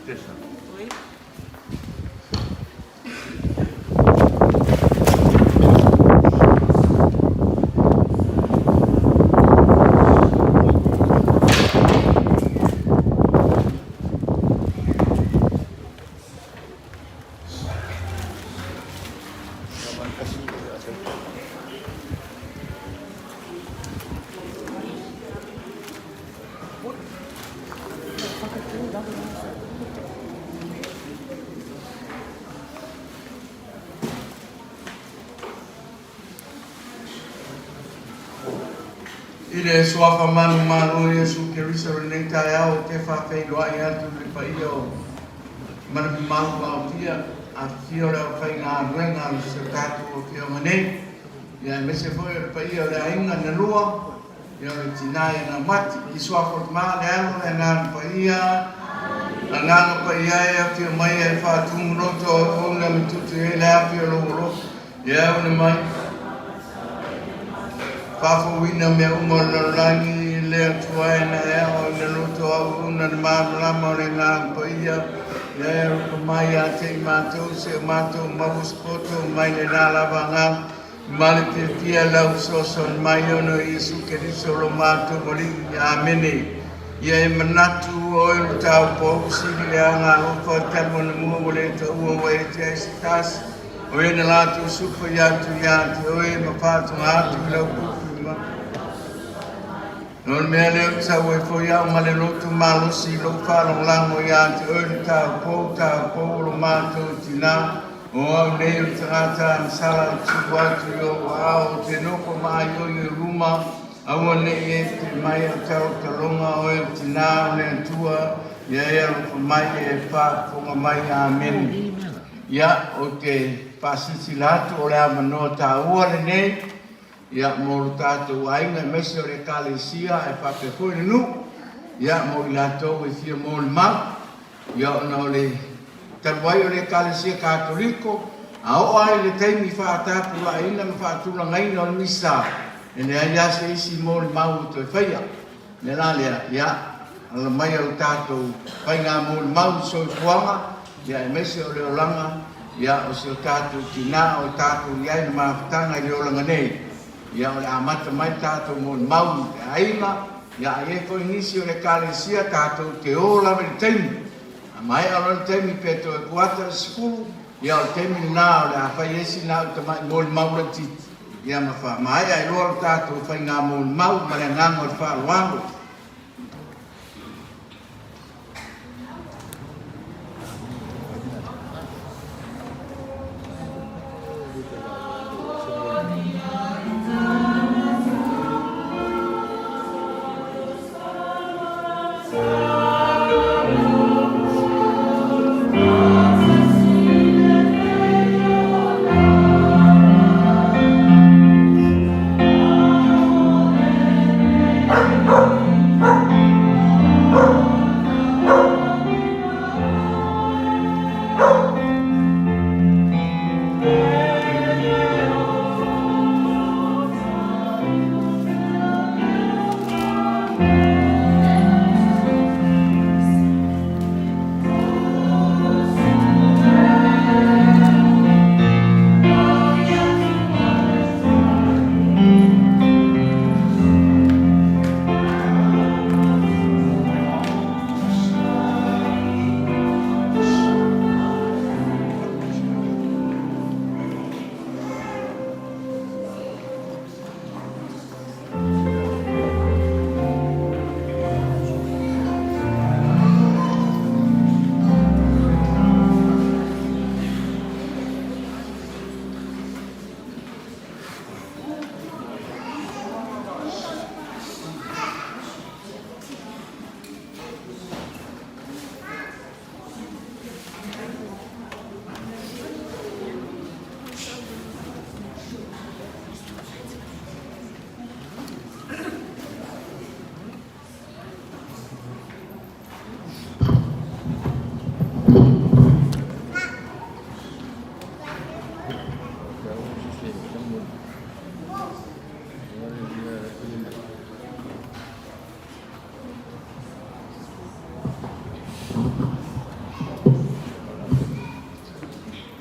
Oui. I le Suafa manumalo o Iesu Keriso i lenei taeao, ou te faafeiloai atu i le paia o mana mamalu aofia, afifio le aufaigaluega a si o tatou afioaga nei, ia aemaise foi o le paia o le aiga na lua, ia o le tina ia Naumati. I Suafa o le Ma, le Alo, le Agaga Paia, Agaga Paia e afio mai e faatumu loto auauna ma tutu i ai le afi o lou alofa. Ia auna mai. Faafouina mea uma o le lalolagi, le Atua e na e aoaoina loto auauna le malamalama o le Agaga Paia. Ia e alofa mai ia te i matou se o matou maua se poto mai lena lava Agaga ma le fiafia lau fesoasoani mai ona o Iesu Keriso lo matou Alii. Amene. Ia e manatu oe o le taupou sili le aga alofa talu anamua ua le taua ua e tea ai se tasi o e na latou sufa i atu ia te oe ma faatoga atu i lau pupu ma No le mea lea ou te sau ai foi au ma le loto malosi i lou faalagolago ia te oe le taupou, taupou o lo matou tinā. O au nei o le tagata na sala ou te susu atu i ou aao, ou te nofo ma aioio i luma, aua ne i e te mai au talotaloga oe o le tinā o le Atua, ia e alofa mai e faafofoga mai. Amene. Ia, ou te faasilasila atu o le avanoa taua lenei ia, mo lo tatou aiga aemaise o le Ekalesia ae faapea foi le nuu, ia, mo i latou e fia molimau, ia, ona o le talu ai o le Ekalesia Katoliko, a oo lava i le taimi faatapulaaina ma faatulagaina o le Misa, e leai lava se isi molimau e toe faia. O le mea la lea, ia, ala mai o le tatou faiga molimau i soifuaga, ia, aemaise o le olaga, ia, o si o tatou tinā o tatou i ai le mafutaga i le olaga nei. Ia, o le amata mai le tatou molimau i le aiga, ia, a i ai foi nisi o le Ekalesia, tatou te o lava i le taimi. A maea loa le taimi pe toe kuata le 10, ia, o le taimi lena o le a fai ai sina au tamai molimau laitiiti. Ia ma faamaea ai loa le tatou faiga molimau ma le agaga o le faaaloalo.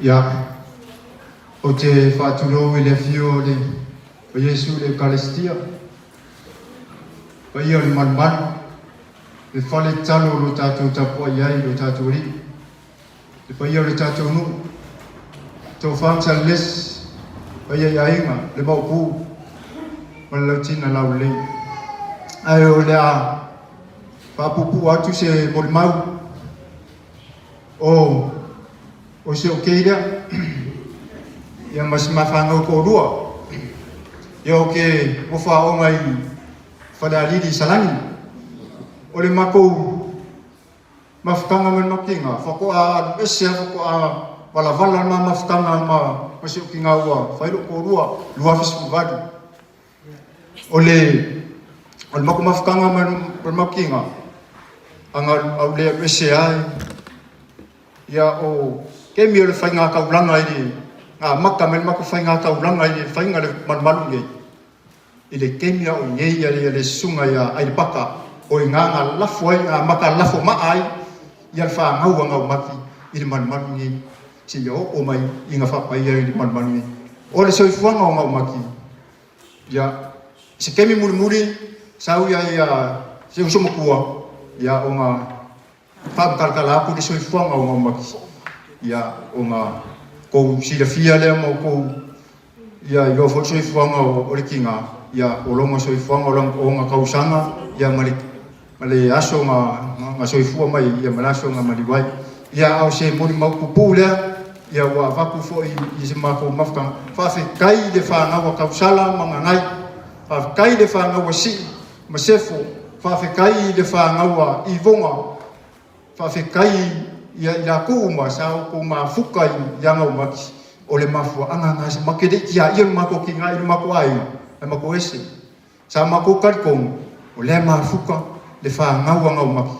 Ia, ou te faatulou i le afio o le o Iesu i le Eukalesitia, paia o le malumalu, le fale tatalo o lo tatou tapuai ai i lo tatou Alii, le paia o le tatou nuu, Tofa ma Salelesi, paia i aiga, le Maopu ma le Lautina Laulelei. Ae o le a faapuupuu atu se molimau o o si ou kei lea ia ma si ma fanau toalua. Ia ou te nofo aoga i Falealili i Salani. O le matou mafutaga ma le makiga, faatoa alu ese lava, faatoa valavala le ma mafutaga ma si ou tina ua fai lou toalua, 2018. O le o le matou mafutaga ma le makiga, aga au le alu ese ai. Ia o kemi o le faiga taulaga i le amata mai le matou faiga taulaga i le faiga le malumalu nei i le kemi a o nei ia le susuga ia Ailipaka o i ina na lafo ai na amata lafo maa ai ia le fanau a Gaumati i le malumalu nei seia oo mai i na faapaia i le malumalu nei. O le soifuaga o Gaumati ia se kemi mulimuli sau ia ia se uso matua ia ona faamatalatala atu le soifuaga o Gaumati, ia, ona tou silafia lea ma outou, ia, iloa foi le soifuaga o le tiga, ia, o lona soifuaga, o ona tausaga, ia, ma le, ma le aso na, na soifua mai, ia, ma le aso na maliu ai. Ia, a o se molimau pupuu lea, ia, ua avatu foi i se matou mafutaga. Faafetai i le fanau a Tausala ma Gagai, faafetai i le fanau a Sii, ma Sefo, faafetai i le fanau a Ivoga, faafetai ia i latou uma sa outou mafuta i Agaumati, o le mafuaaga na ma te le i tiaia le matou tina i le matou aiga, ae matou ese. Sa matou talitonu, o lea e mafuta le fanau a Gaumati,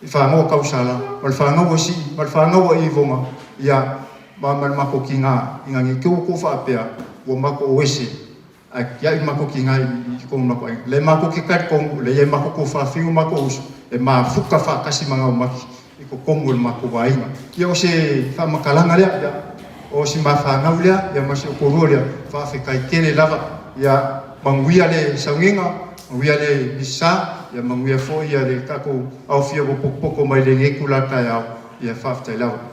le fanau a Tausala, ma le fanau a Sii, ma le fanau a Ivoga, ia, ma le matou tina, ina ne i te i ua outou faapea, ua matou ese. Ae tiai matou tina i totonu o matou aiga. Lea matou te talitonu, lea e i ai matou tuafafine ma matou uso, e mafuta faatasi ma Gaumati i totonu o le matou aiga. Ia o se faamatalaga lea, ia, o si ma fanau lea, ia ma si ou toalua lea, faafetai tele lava. Ia manuia le sauniga, manuia le misa, ia manuia foi ia le tatou aofia ua potopoto mai lenei itula taeao, ia faafetai lava.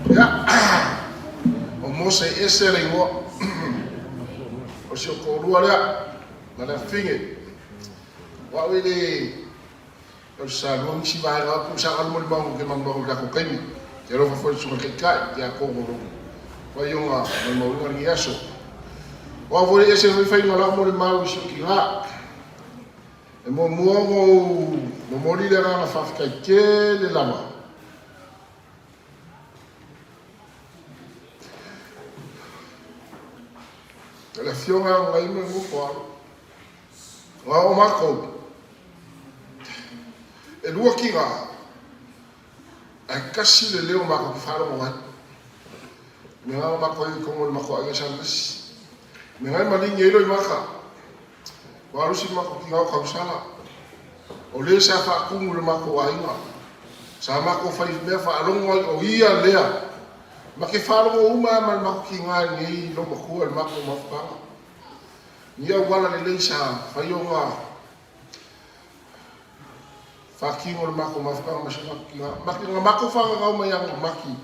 Ia, o Mose ese le igoa. O si ou toalua lea, ma le afafine. O au e le o le Samoa nisi vaega o ku sa alu molimau ke malumalu i le tatou taimi. Te alofa foi le susuga i le Taitai ia outou o lo o fai ona molimauina lenei aso. O au foi e ese foi faiga o lau molimau i si ou tina. E muamua ona ou momoli le agaga faafetai tele lava. O le afioga e agai ma le nofo alo. O ao makou, e lua kiga, ae kasi le leo makou ke faalogo ai. Me ngā makou i kongo le makou aiga sa lesi. Me ngai malingi e ilo i maka. Ua alusi makou ki ngā o kausala. O le sa faakumu le makou aiga. Sa makou fai mea faalogo ai o ia lea. Ma ke faalogo uma a ma le makou ki ngā nei lo makua le makou mafutaga. Ni auala lelei sa fai o ngā whakino le makou mafutaga ma se makou ki ngā. Ma ke ngā makou whangangau mai a ngā maki.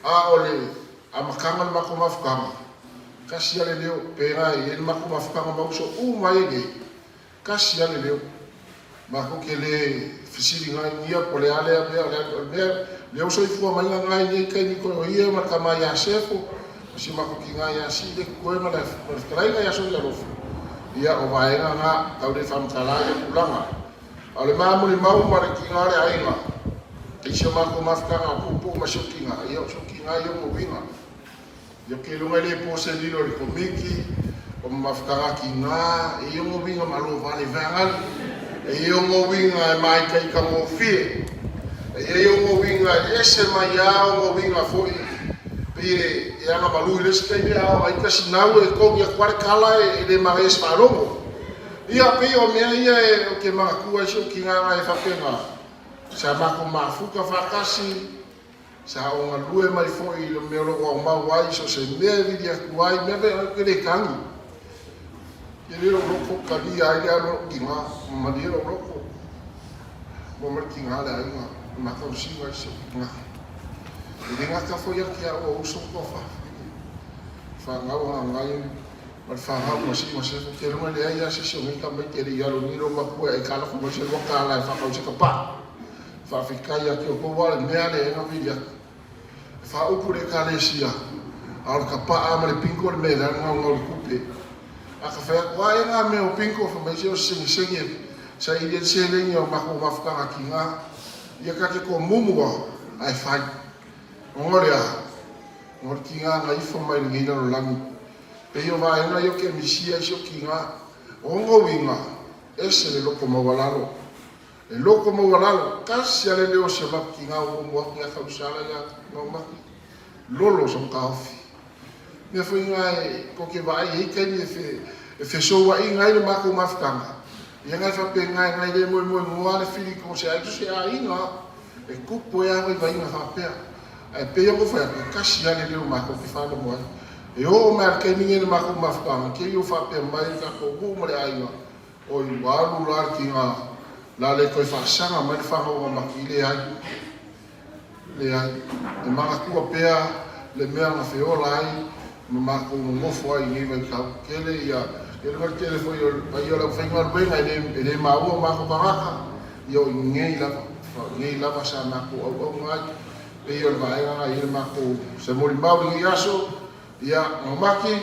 A o le amataga o le makou mafutaga, kasi a le leo, pēlā e i ai le makou mafutaga ma uso uma ai nei, kasi a le leo. Makou ke le fesili ngai nia po le a lea mea, o le a le mea, lea ua soifua mai nga ngai nei taimi koe o ia ma le tama ia Sefo, ma si makou kina ia Si le koe ma le fetalaiga ia Solialofa. Ia, o vaega nga, tau le faamatala ia tulaga. A o le ma molimau ma le kina o le aiga. E si o makou mafutaga o puupuu ma siokiga, ia o siokiga ia o uiga. Ia ke luga le po se lilo le komiti, o mafutaga kiga, e ia o uiga malo vale vaeagali. E ia o uiga e maitaitagofie. E ia o uiga e ese mai a o uiga foi. Pe e aga malu i le isi taimi a o ai kasinau e togi atu le kala e le manaia se faalogo. Ia pei o mea ia e o ke manatua ai si ou tiga e faapena. Sa matou mafuta faatasi, sa ou galue mai foi i le mea o lo o aumau ai, so o se mea e vili atu ai, mea foi ou te le tagi. E le lou loto talia ai le alu a lou tina, malie lou loto. Ua mai le tina le aiga, e matausiga i si ou tina. E le gata foi ia te au o uso ma tuafafine, fanau a Gagae ma le fanau ma Sii ma Sefo, te iloa e leai lava se isi o nei tamaiti e le i alo ni lou matua e aikalafo mai se $2 e faatau se tapaa. Faafetai ia te outou a le mea lea e vili atu. E faaupu le Ekalesia, a o le tapaa ma le bingo le mea e leaga gaugau le tupe. A ka fai atu, a e ngā mea o bingo, fai mai se o se segisegi e saili ai le seleni o matou mafutaga tiga. Ia ka te tomumu a, ae fai. Ona o le aha? Ona o le tiga na ifo mai lenei lalolagi. Pei o vaega ia o ke misia i si o tiga. O ona uiga, ese le loko maualalo. Le loko maualalo, tasi a le leo o si o matou tiga o muamua atu ia Kausala ia Maumaki, lolo sa mataofi. Mea foi na e tou te vaai ai taimi e fe e fesouaiga ai le matou mafutaga, ia na e faapena e nai le moemoenoa le fili to se ai se aiga e tupu ai a vaivaiga faapea. Ae pei ona ou fai atu, e tasi a le leo matou te faalogo ai. E oo mai a le taimi nei le matou mafutaga, kei o faapea mai le tatou nuu ma le aiga, oi ua alu la le tiga la le toe faasaga mai le fanauga maki, leai. Leai, e manatua pea le mea na feola ai ma matou nonofo ai i nei vaitau. Tele ia, tele ma le tele foi o le paia o le aufaigaluega e le, e le maua o matou tagata, ia o i nei lava, o i nei lava sa matou auauna ai. Pei o le vaega na i ai le matou se molimau i lenei aso, ia, Mamaki,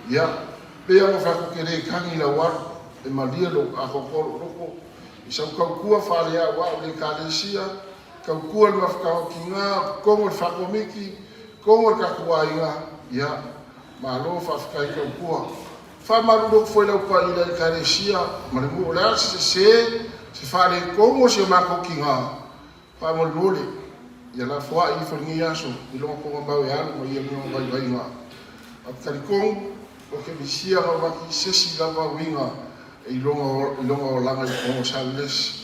ia, pei ona fai atu ke le tagi i lau alu, e malie lou atoatoa lou loto i sau tautua faaleauau i le Ekalesia, Tautua le mafutaga o tiga, togo le faakomiti, togo le tatou aiga, ia, malo faafetai tautua. Faamalulu atu foi lau paia i le Ekalesia ma le nuu o le a se sese, se faaletonu o si o matou tiga, faamolemole, ia lafoai ifo i lenei aso i lona togamau e alu ma ia lona vaivaiga. Ou te talitonu, o ke misia na maki se isi lava uiga i lona olaga i totonu o Savilesi.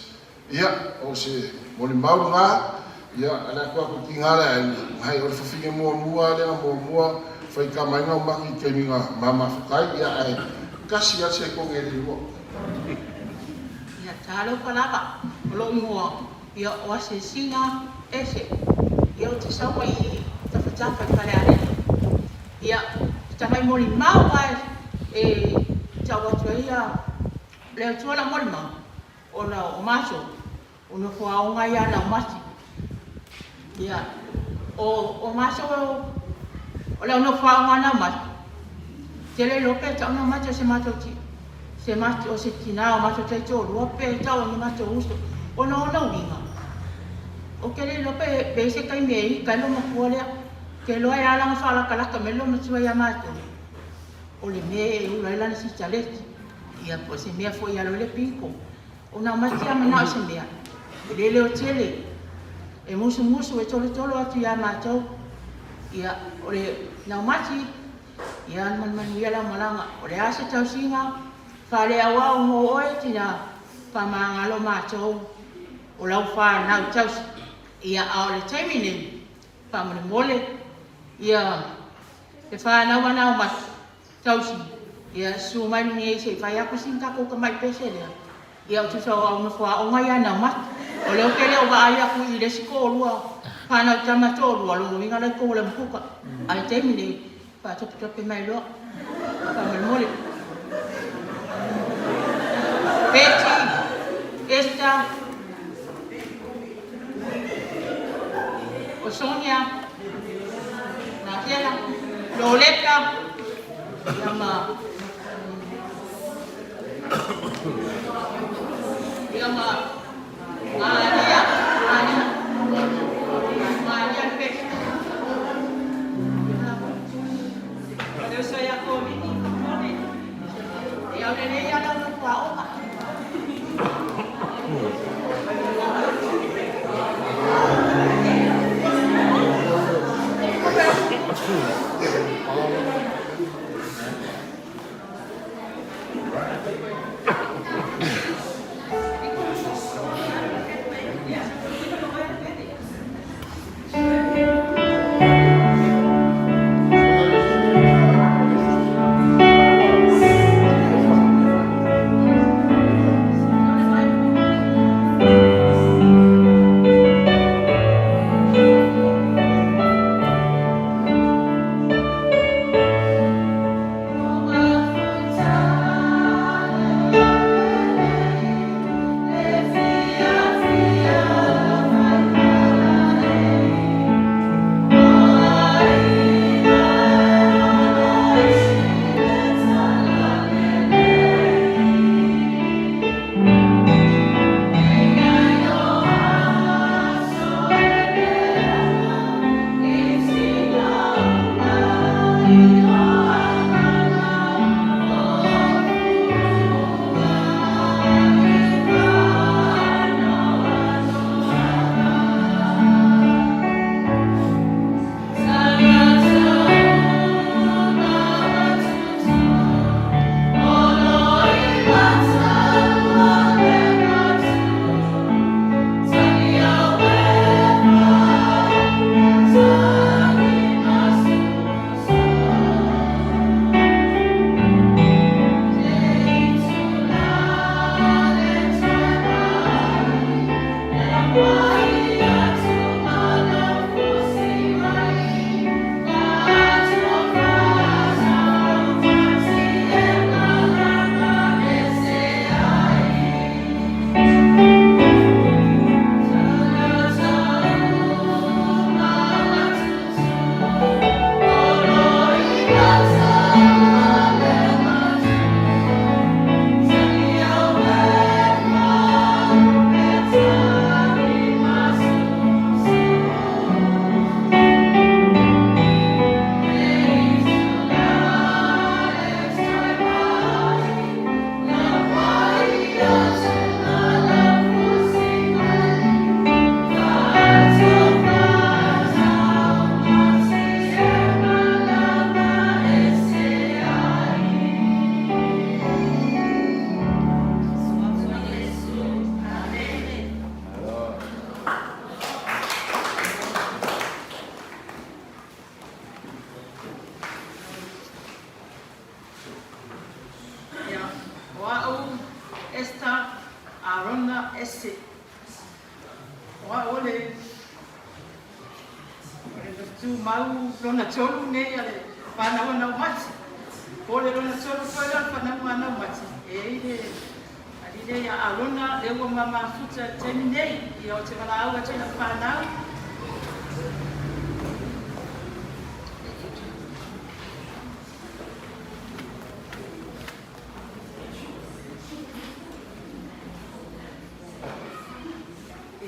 Ia, o se molimau lena, ia, a le atu atu tiga le aiga, hai o le fafine muamua lea na muamua faitama ai Naumaki i taimi na ma mafuta ai, ia, ae tasi lava le sekone e le lua. Ia, talofa lava, o lou igoa, ia, o Asiasiga Ese, ia, ou te sau mai i Tafatafa i Falealili. Ia, o se tamai molimau lava e tau atu ai ia le Atua lau molimau, Ona o matou, o nofo aoga ia Naumati. Ia, o, o matou, o le au nofo aoga a Naumati, tele loa pe tau Naumati o se matou ti, se matou, o se tina o matou taitoalua pe tau o ni matou uso, ona o ona uiga, ou te le iloa pe, pe i se taimi e ika ai lou matua lea. Ou te iloa e ala ona faalatalata mai lou matua ia matou, o le mea e ula ai lana sitaleti, ia po o se mea foi e alu ai le piko. O nā mati a manao se mea, e le leo tele, e musumusu, e tolotolo atu iā mātou. Ia, o le nā mati, ia manumanuia lau malaga. O le a se tausiga, faaleauau mo oe tina faamagalo mātou o lau whānau tausi. Ia, a o le taimi nei, faamolemole, ia, Le whānau ana o Mati, tausi, ia, susu mai lenei se i fai aku sina takou tamai pese lea. Ia o tusa o au nofo aoga ia na Mati. O lea ou te le o vaai aku i le isi toalua, whānau tama toalua, lona uiga la i totonu o le mukuka. A le taimi nei, faatopetope mai loa. Faamolemole. Betty, Esther, o Sonia, Natela, Loleta, ia ma ia ma Maria, Maria. o le tumau lona tolu nei a le fanau a Naumati. Po o le lona tolu foi lea o le fanauga a Naumati, e i ai le alii lea ia Alona, lea ua ma mafuta i le taimi nei. Ia, ou te valaau atu i lau fanau.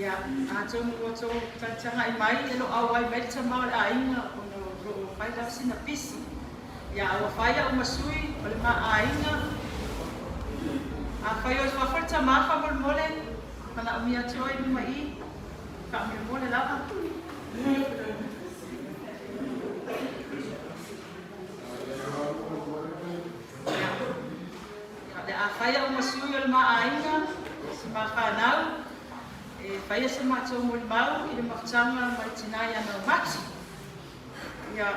Ia, atonu ua outou tagatagai mai e lo o auai mai le tama o le aiga ona o lo o fai lava sina pisi. Ia, a ua fai au ma sui o le ma aiga. Afai o i fafo le tama faamolemole, manaomia atu oe i luma i i, faamolemole lava. Ia, o le a fai au ma sui o le ma aiga, si ma fanau, e faia se matou molimau i le mafutaga ma le tina ia Naumati. Ia,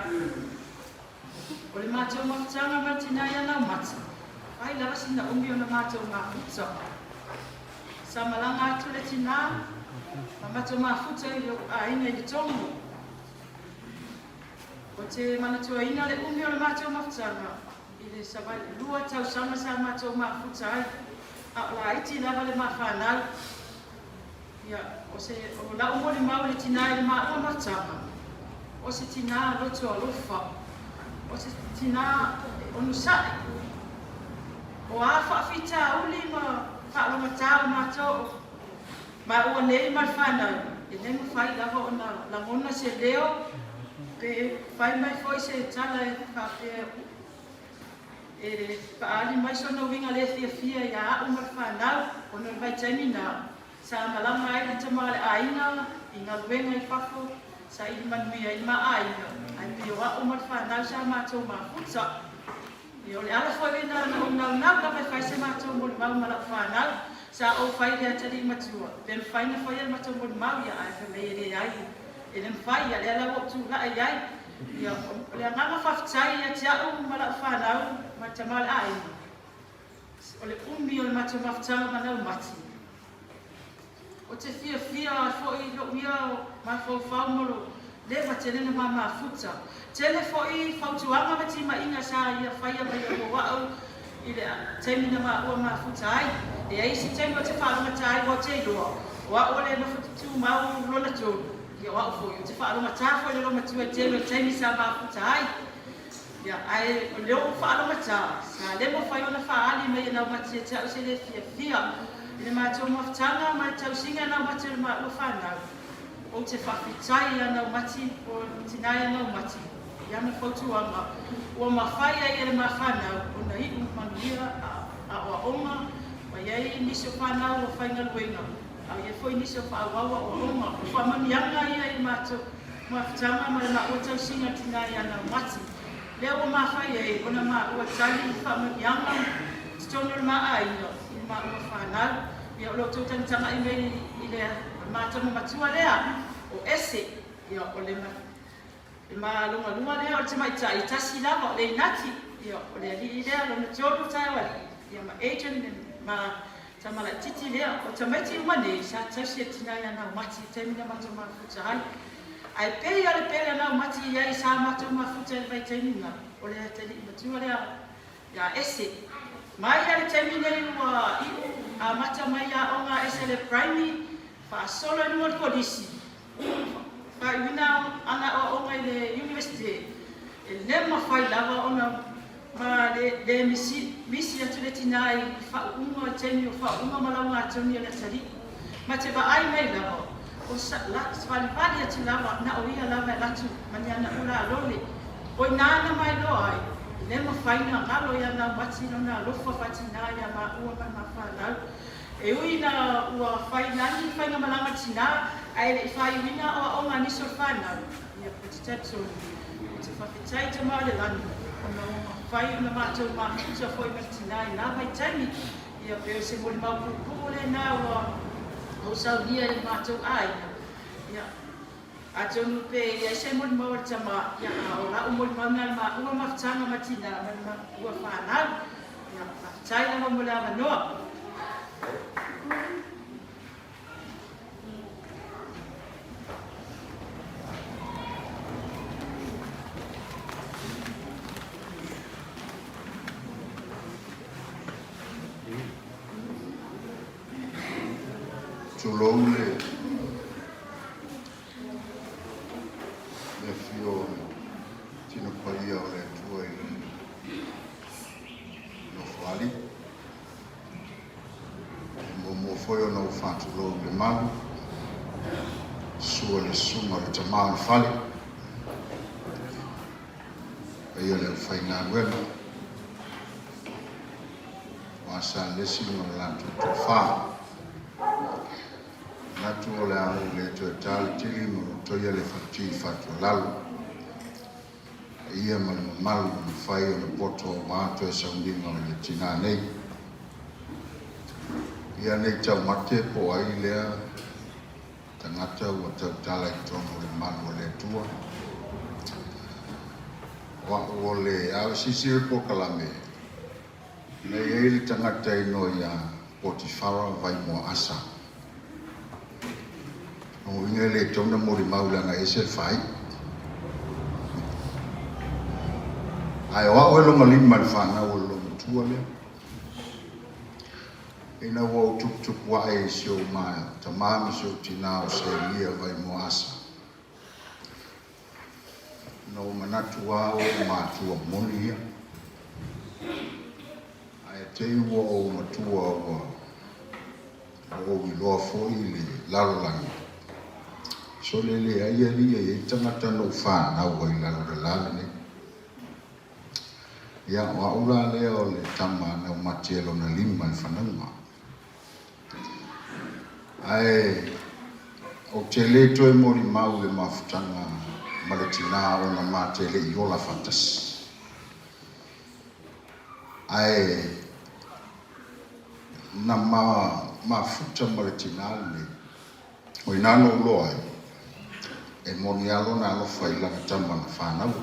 o le matou mafutaga ma le tina ia Naumati, fai lava sina umi ona matou mafuta. Sa malaga atu le tina ma matou mafuta i lou aiga i le Togo. Ou te manatuaina le umi o le matou mafutaga i le 92 tausaga sa matou mafuta ai, a o laiti lava le ma fanau. Ia, o se, o la'u molimau i le tinā i le maua mafutaga, o se tinā loto alofa, o se tinā e onosai, o a faafitauli ma faalogatā o matou o maua nei ma le fanau, e le mafai lava ona lagona se leo pe fai mai foi se tala e faapea e faaali mai sona uiga le fiafia ia a'u ma le fanau, ona o le vaitaimi na sa malaga ai le tama a le aiga i galuega i fafo, saili manuia i le ma aiga, ae pei o a'u ma le fanau sa matou mafuta. Ia, o le ala foi lena na ou naunau lava e fai se matou molimau ma la'u fanau. Sa ou fai i le atalii matua, pe mafai na faia le matou molimau, ia, ae fai mai e leai, e le mafai, ia lea la ua ou tula'i ai. Ia, o le agaga faafetai ia te a'u ma la'u fanau ma le tama o le aiga, o le umi o le matou mafutaga ma Naumati. Ou te fiafia foi i lou ia mafaufau ma lou leva tele na ma mafuta. Tele foi fautuaga ma timaiga sa ia faia mai ia mo a'u i le taimi na maua mafuta ai. E ai isi taimi ou te faalogata ai ua te iloa o a'u o le nofo tumau lona tolu, ia o a'u foi ou te faalogata foi i le loomatua i le tele o taimi sa mafuta ai. Ia, ae o lea ua faalogata, sa le mafai ona faaali mai e Naumati ia te au se le fiafia i le matou mafutaga ma le tausiga e Naumati o le maua fanau. Ou te faafetai ia Naumati po o tina ia Naumati i ana fautuaga ua mafai ai e le ma fanau ona iu manuia aoaoga, ua i ai nisi o fanau ua faigaluega, a ua i ai foi nisi o faaauau aoaoga. O faamanuiaga ia i le matou mafutaga ma le maua tausiga tina ia Naumati. Lea ua mafai ai ona maua tali i faamanuiaga i totonu o le ma aiga, i le maua fanau. Ia o lo outou tagatagai mai i le ma tama matua lea, o Ese, ia o le malogaluga lea o le tamaitai e tasi lava, o Leinati, ia o le alii lea, lona tolu taeao alii, ia ma Adrian le ma tama laititi lea. O tamaiti uma nei sa tausi e le tina ia Naumati i taimi na matou mafuta ai. Ae pei a le pele a Naumati i ai sa matou mafuta i le vaitaimi na, o le atalii matua lea ia Ese. Mai a le taimi nei ua iu amata mai aoga a Ese le Primary, faasolo i luga o le kolisi, faaiuina ana aoaoga i le Universite, e le mafai lava ona ma le le misi misi atu le tina i faauuga i taimi o faauuga ma laugatoni a le atalii. Ma te vaai mai lava, o sa la valivali atu lava na o ia lava e latu ma ni ana ula alole. O ina na mailoa ai, e le mafai na galo ia Naumati lona alofa faatina ia maua ma le mafanau. E ui ina ua fai lani le faigamalaga tina ae le i faaiuina aoaoga a nisi o le fanau, ia, ou te talitonu, ou te faafetai i Tama o le Lagi ona ua mafai ona matou mafuta foi ma le tina i na vaitaimi. Ia, pei o se molimau puupuu lena ua ou saunia i le matou aiga. Ia, atonu pe i ai se molimau a le tama, ia, a o la'u molimau na le maua mafutaga ma tina ma le maua fanau. Ia, faafetai lava mo le avanoa. Tulou le afio o le Tino Paia o le Atua i Lona Nofoalii. E muamua foi ona ou faatulou i le malu, sua le susuga o le tama o le fale, paia o le aufaigaluega, aua Sa Lesi ma le latou tofa. Manatu o le a ou le toe ta le tili ma lotoia le faati fatualalo. Paia ma le mamalu ua mafai ona poto aua toe sauniga o le tinā nei. Ia nei taumate po o ai lea tagata ua tautala i totonu o le malu o le Atua. O a'u o le a o sisi le polokalame, na i ai le tagata igoa ia Potifara Vaimoa Asa. Lona uiga e le tatau ona molimau leaga e ese le faaiu. Ae o a'u e lona lima i le fanau o le loomatua lea. Ina ua ou tuputupu ae i si ou tama ma si ou tinā o Selia Vaimoa Asa, na ou manatu lava o ou matua moni ia. Ae te i ua ou matua ua ou iloa foi le lalolagi, sole leai alii e i ai tagata na ou fanau ai i lalo o le la lenei. Ia, o a'u la lea o le tama na umati e lona lima i le fanauga. Ae ou te le toe molimau i le mafutaga ma le tinā ona ma te le i ola faatasi. Ae na ma mafuta ma le tinā lenei, o i ina na ou loa ai, e moni lava lona alofa i lana tama na fanau.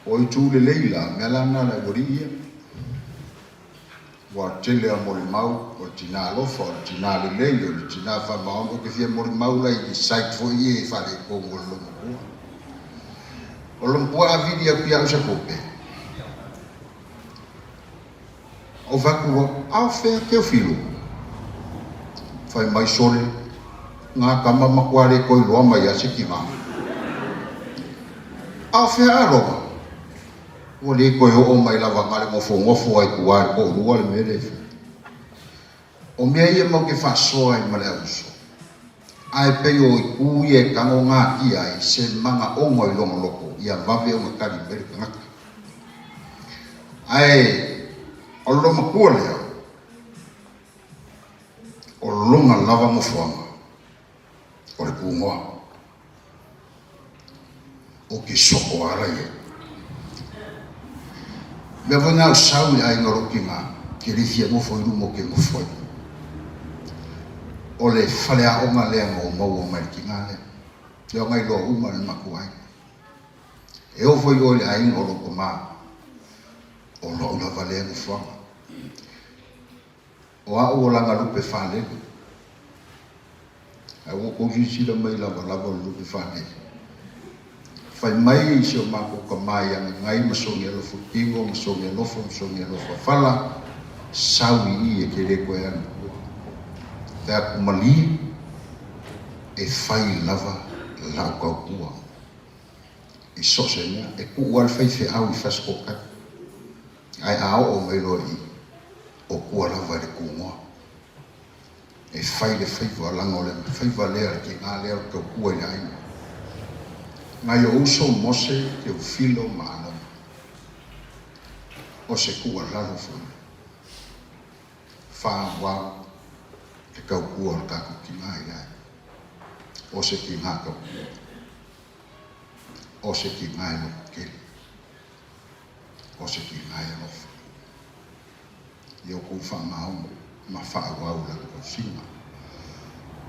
O itu lelei la, mea la na le aualii ia. Ua tele a molimau, o le tinā alofa, o le tinā lelei, o le tinā faamaoni, ou te fia molimau la i site foi ia i faaletonu o le loomatua. O le loomatua a vili atu ia au se kope. Ou fai atu loa, A o fea Teofilo? Fai mai, Sole, ngā tama matua le toe iloa mai a se tina. A o fea Arona? Ua le toe oo mai lava na le nofonofo ai tua i le toalua le mea lea e fai. O mea ia matou te faasoa ai ma le auuso. Ae pei o itu ia e tago natia ai se manaoga i lona loto ia vave ona tali mai le tagata. Ae o le loomatua lea, o lona lava nofoaga o le kugoa. Ou te soko ala i ai. Mea foi na o sau i le aiga o lou tina, ke le fia nofo i luma ou te nofo ai. O le faleaoga lea na ou maua mai le tina lea. Lea ona iloa uma e le matou aiga. E oo foi oe i le aiga o lou tama, o lou lava lea nofoaga. O a'u o laga lupe falele. Ae ua outou silasila mai lavalava o le lupe falele. Fai mai si o matou tama ia Gagai ma soni alofa tino ma soni alofa ma soni alofa fala, sau i i e te le toe alu i tua. Fai atu malie, e fai lava la'u tautua i so o se mea. E tuu lava le faifeau i Fasitoouta. Ae a oo mai loa i i, o tua lava i le kugoa. E fai le faiva, leaga o le faiva lea, le tiga lea o le tautua i le aiga. Nai ou uso Mose, Teofilo ma Alona, o se tuualalo foi lea. Faaauau le tautua o le tatou tiga i le aiga. O se tiga tautua. O se tiga e lototele. O se tiga e alofa. Ia outou faamaoni ma faaauau i lana tausiga.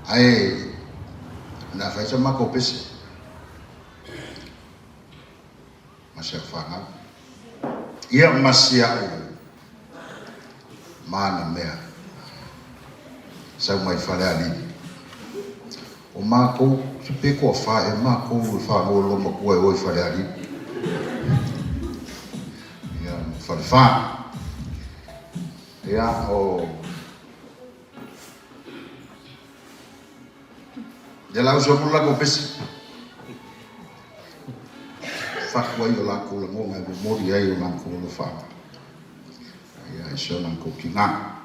Ae o le a fai sa matou pese ma si au fanau. Ia ma si au mana mea sau mai Falealili. O matou, se pe toafa ea matou e faalolo matua e o i Falealili. Ia, ma Falefa. Ia, o... Ia la uso mo la ko pesi. Fatu ai o lakou lagona e momoli ai o lakou alofaga. Ia i si o lakou tina.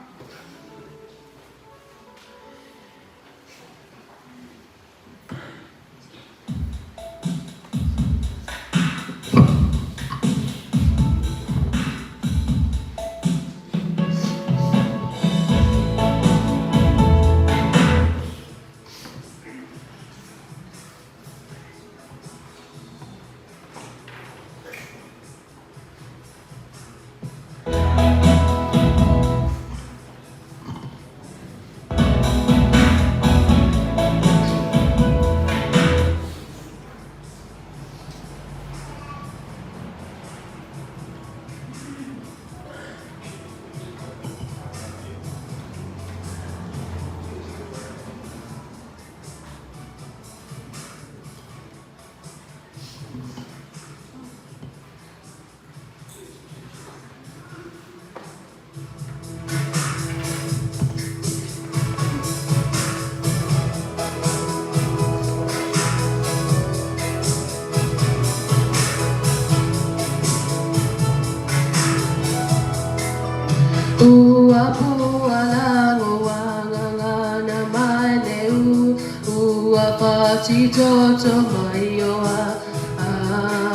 Ua pualago angangana mai le u, ua fatitoto mai o a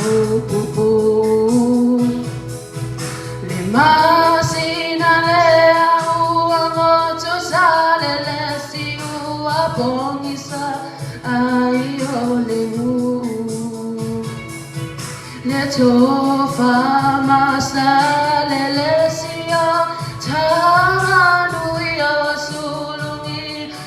au pupu. Le masina lea ua goto sa le lesi ua pogisa ai o le nuu. Le tofa masa le lesi o taganui o sulugi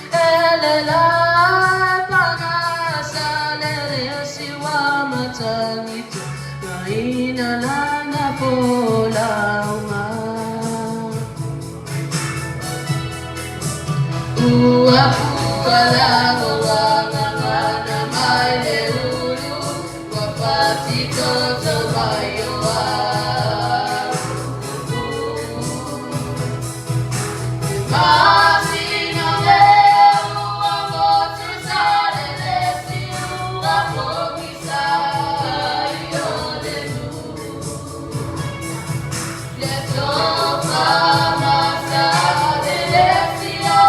e le lae pagasa le lesi wa matagito gaina lana folauga. Ua pualago angangana mai le ulu, ua fatitoto mai o au pupu. Le masina lea ua motu sa le lesi ua pogisa ai o le nuu. Le tofa masa le lesi o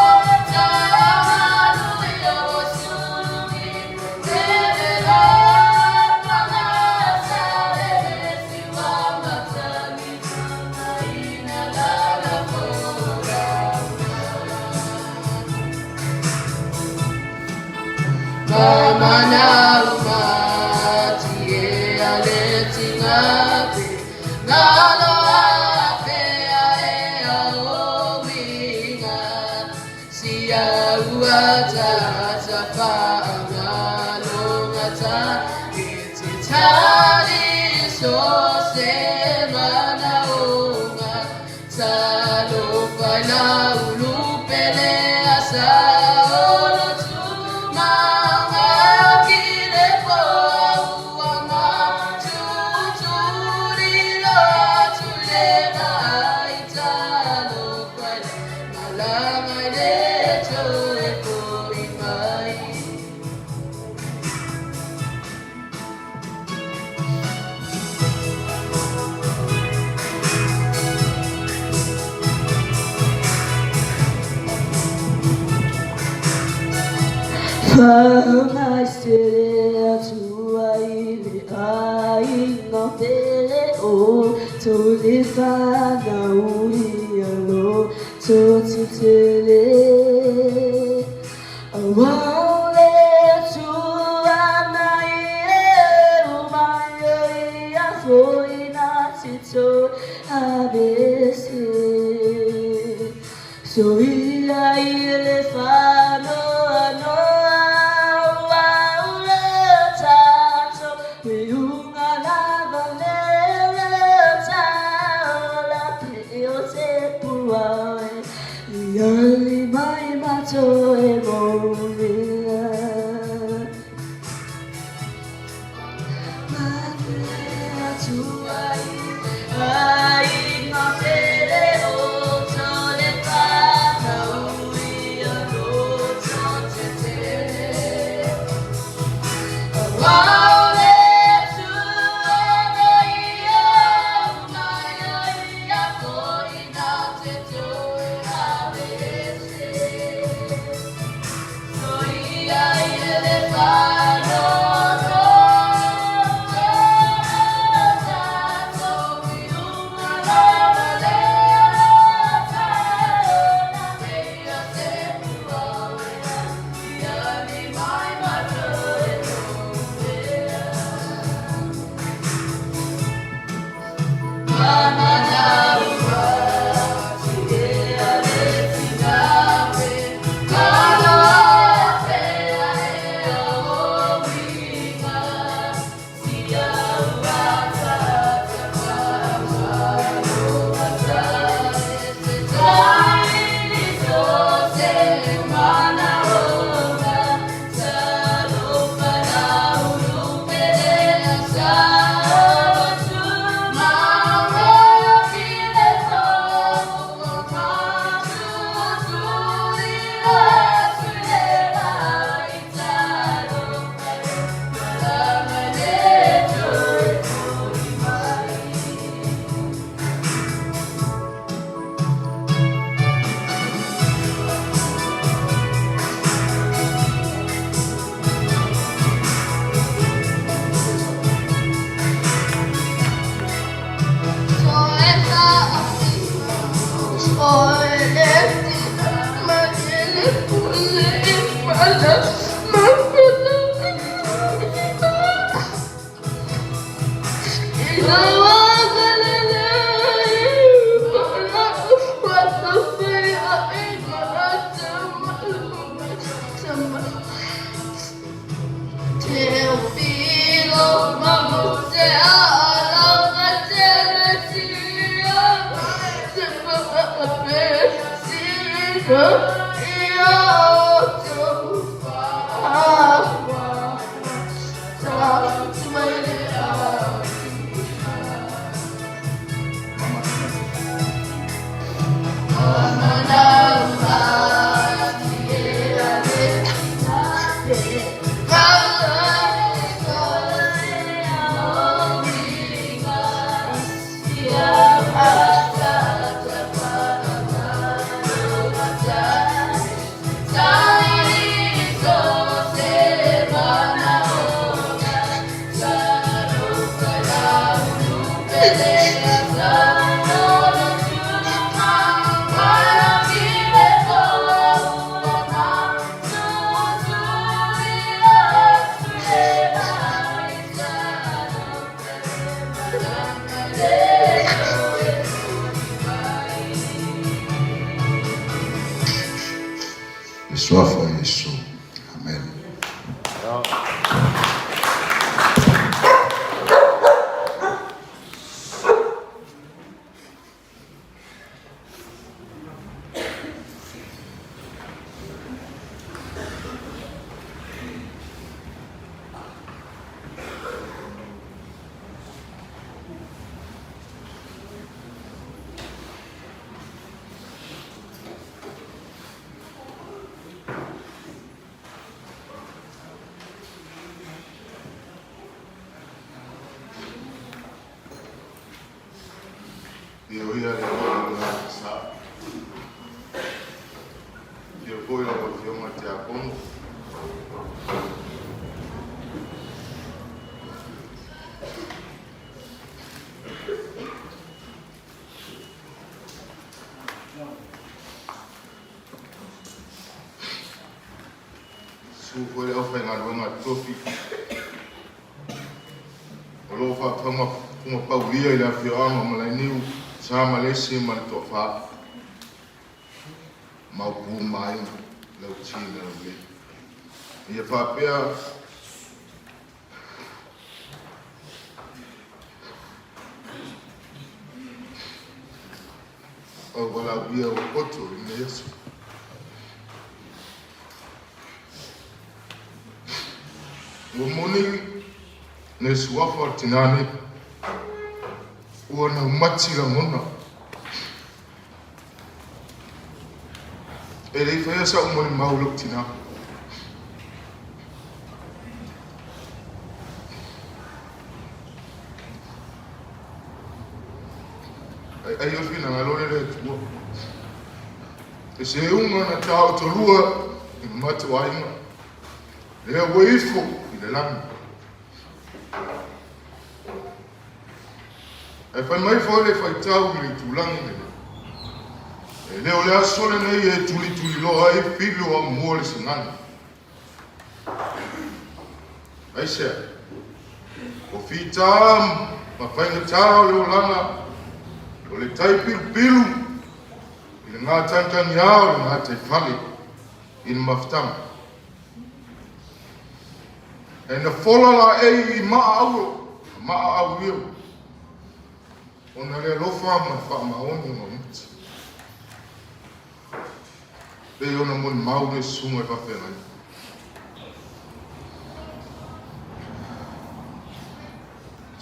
taganui o sulugi e le lae pagasa le lesi ua matagito gaina lana folauga. Mamana umati e ale tingape ngalo ape e a o winga si ua tata pa ngalo ngata iti tali so se mana onga talo faila ulupele asa olo tu manga kile po ua ma tutulilo atule mai talo faila malanga ile toe foi mai. Fa'amaisele atua i le aiga pele o tou le fanau ia lototele. Auā o le Atua mai e mai o ia foi na te toe aveese. Soia i le faanoanoa auā o le tatou iuga lava le taola pe o se puae i ali mai. Le Suafa o Iesu. Amene. Ia o ia le Atua i le sa. Ia foi lau Afioga i le Tiakono. Susu foi le aufaigaluega a le tofi o lo o faafogafogapaulia i le afioaga o Malainiu, Sa Malesi ma le Toafa. Maopu ma aiga, Lauti ma Laulii. Ia faapea Au valaaulia ua poto i lenei aso. Ua moni le suafa o le tinā nei, ua naumati lagona. E le i faia sa'u molimau i lou tinā. Ai ai o le finagalo lea le Atua. E seuga na taotolua i le matou aiga, lea ua ifo i le lagi. Ae fai mai foi le faitau i le itulagi lenei, E le o le aso lenei e tulituliloa ai fili o amua le sigana. Aisea? O fita ma faigata o le olaga, o le tai pilupilu i le gatagitagiā o le gataifale i le mafutaga. Ae na fola laei i maa auro ma maa auiu, ona le alofa ma le faamaoni o Maumati. Pei ona molimau le susuga i faafeagaiga.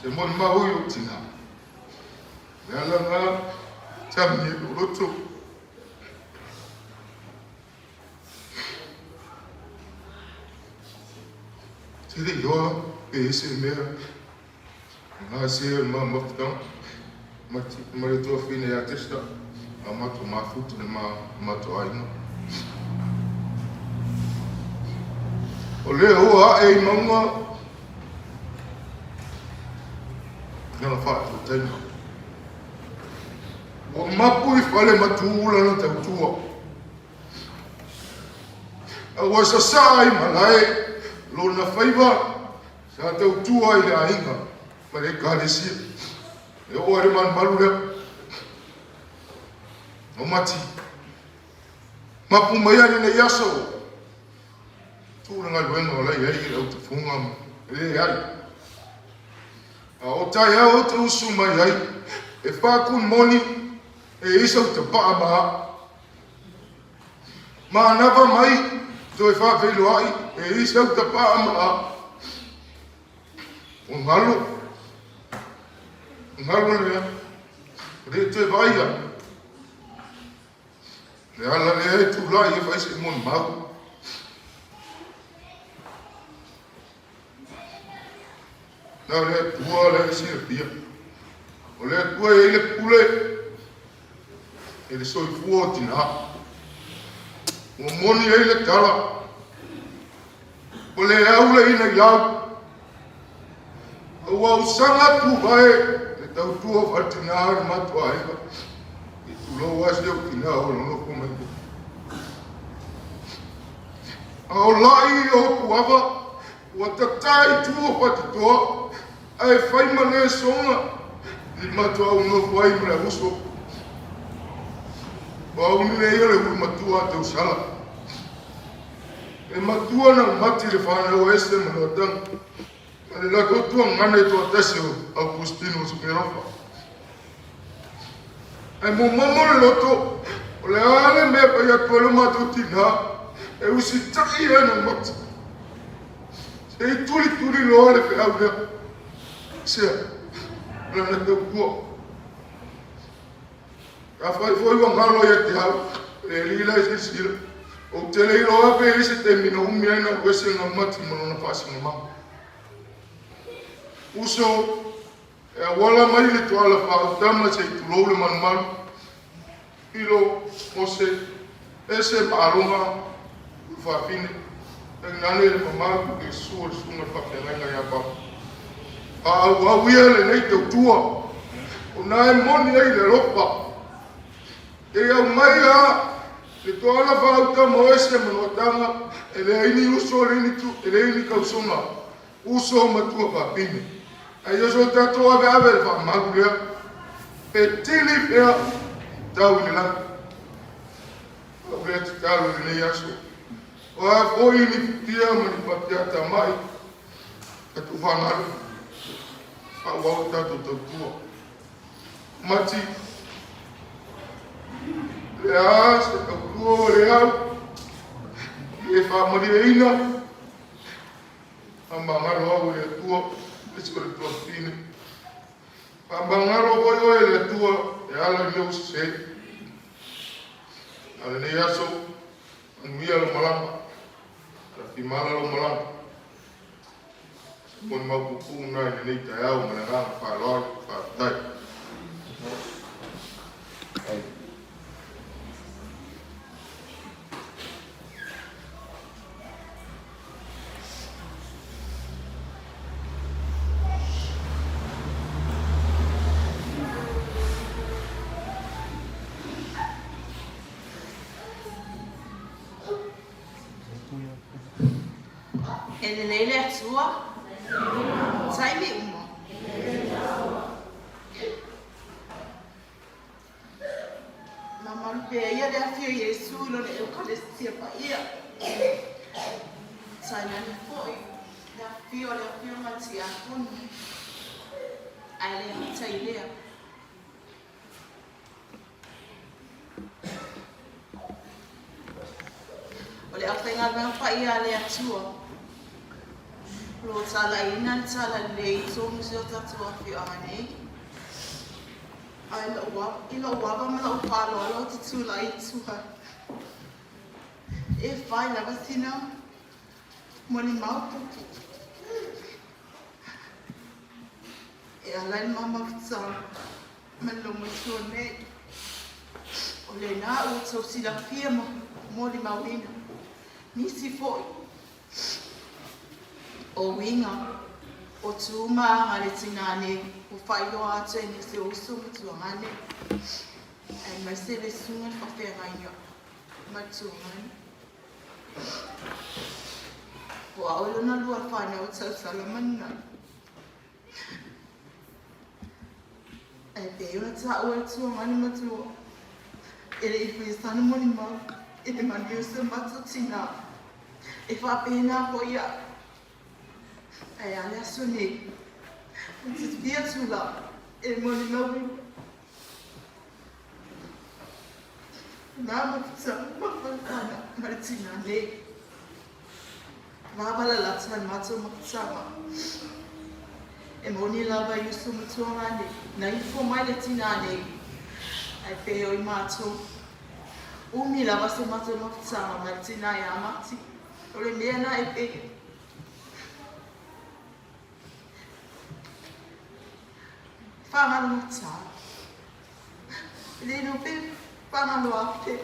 Se molimau i lou tina. Le ala lena tami e lou loto. Te le iloa pe ese mea ngā se o le mamafutanga ma le tuafine ia Testa a matou mafuta le matou aiga. O lea ua ae i mauga lana faatautaiga. Ua mapu i fale matua lana tautua. A ua sasaa i malae lona faiva sa tautua i le aiga ma le Ekalesia. E oo ai le malumalu lea. O mati. Mapu mai ai lenei aso. Tuu le galuega o la e i ai le autafuga ma leai. A o taeao ou te usu mai ai, e faakun moni e i ai sau tapaa ma au. Manava mai toe faafeiloai e i ai sau tapaa ma au. O galo, galo lea, o le toe vaaia. Le ala lea e tulai e fai se molimau. Na o le Atua lea e silafia. O le Atua e i ai le pule i le soifua o tinā. Ua moni ai le tala, ua le au le ina i lau. A ua ausaga tuvae le tautua faatinā i le matou aiga. I tulou lava si ou tinā o lo nofo mai nei. A o laʻi o Hokuava ua tatā i tua o Fatitoa ae fai ma le soga i le matou au nofo ai ma le auuso. O au nei o le ulu matua a Tausala. E matua na mati le whanau a Ese ma Noatanga, ma le latou tuagana i toatasi o Augustino Sikerofa. Ae momomo le loto, o le a le mea fai atu ai lo matou tinā, e usitai ai na mati. Se i tulituli loa le feau lea, sea, o lana tautua. Afai foi ua galo ia te au, le alii la e silasila, ou te le iloa pe i ai se taimi na umi ai na ou ese na mati ma lona faasinomaga. Uso, e auala mai le tuala faautama se i tulou le malumalu, Pilo, Mose, ese ma Arona, Ulufafine, tainane le mamalu i le susu o le susuga i le faafeagaiga ia Papa. Faaauau ia lenei tautua, o na e moni ai le alofa. Te aumai a le toala faauta mo ese ma noataga, e leai ni uso, e leai ni kausoga, uso matua fafine. Ae ia so tatou aveave le faamalu lea, pe tili pea tau i le lagi. Au lea tatalo i lenei aso, o a foi ni futia ma ni fatiata mai, tatou faagalo, faaauau le tatou tautua. Mati, le a se tautua o le au, le faamalieina, Faamagalo au e le Atua, aemaise o le tuafafine. Faamagalo foi oe e le Atua e ala i mea ua sese. A o lenei aso, manuia lau malaga, lafimala lau malaga. Se molimau puupuu lena i lenei taeao ma le agaga faaaloalo. Faafetai. E lelei le Atua taimi uma. Mamalu pea ia le Afio o Iesu i lona Eukalestia paia. Tainane foi le afio o le Afioga i Tiakono, ae le gata i lea. O le aufaigaluega paia a le Atua, o lo o talaiina le talalelei i totonu o si o tatou afioaga nei. A i lou ava ma lou faaaloalo ou te tulai i tua e fai lava sina molimau puupuu e ala i le mamafuta ma le logoitua nei. O lena ua outou silafia ma molimauina nisi foi O uiga, o tu ma aga le tinā nei ua faailoa atu e nisi o uso ma tuagane, aemaise le susuga i le faafeagaiga ma le tuagane. O au lona lua whanau tausala manunai. Ae pei ona taua e le tuagani matua, e le i faia sana molimau i le manuia o si o matou tinā. E faapena foi au. Ae a le aso nei, ou te fia tulai e le molimauina na mafutaga mafanafana ma le tinā nei. Vavalalata le matou mafutaga. E moni lava i uso matua ngā nei, na ifo mai le tinā nei, ae pei o i matou. Umi lava se matou mafutaga ma le tinā ia Mati. O le mea na e pei. Whangaroa Lilo pe whangaro ake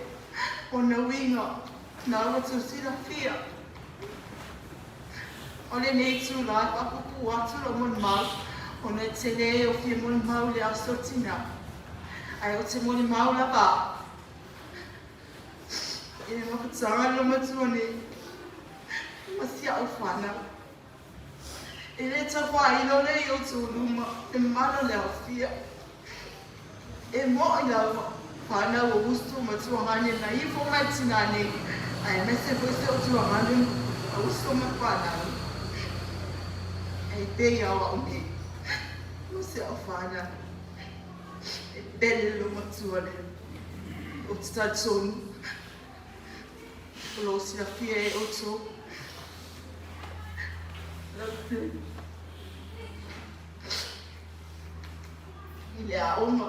ona uiga nāu atu silafia. O lenei itulā e whakapupū atu lo molimau ona e tele e o fia molimau i le aso tina. Ae o te molimau lava i le mafutaga lo matua nei ma si au whanau. E le tau faailo le i outou luma le mana o le aofia. E moʻi lava, whanau o uso ma tuagane na ifo mai tinā nei, aemaise foi se o tuagane a uso ma whanau. E pei au au nei, ma se au whanau. E pele lo matua le, o te talitonu. O lo silafia e outou. I le aoga,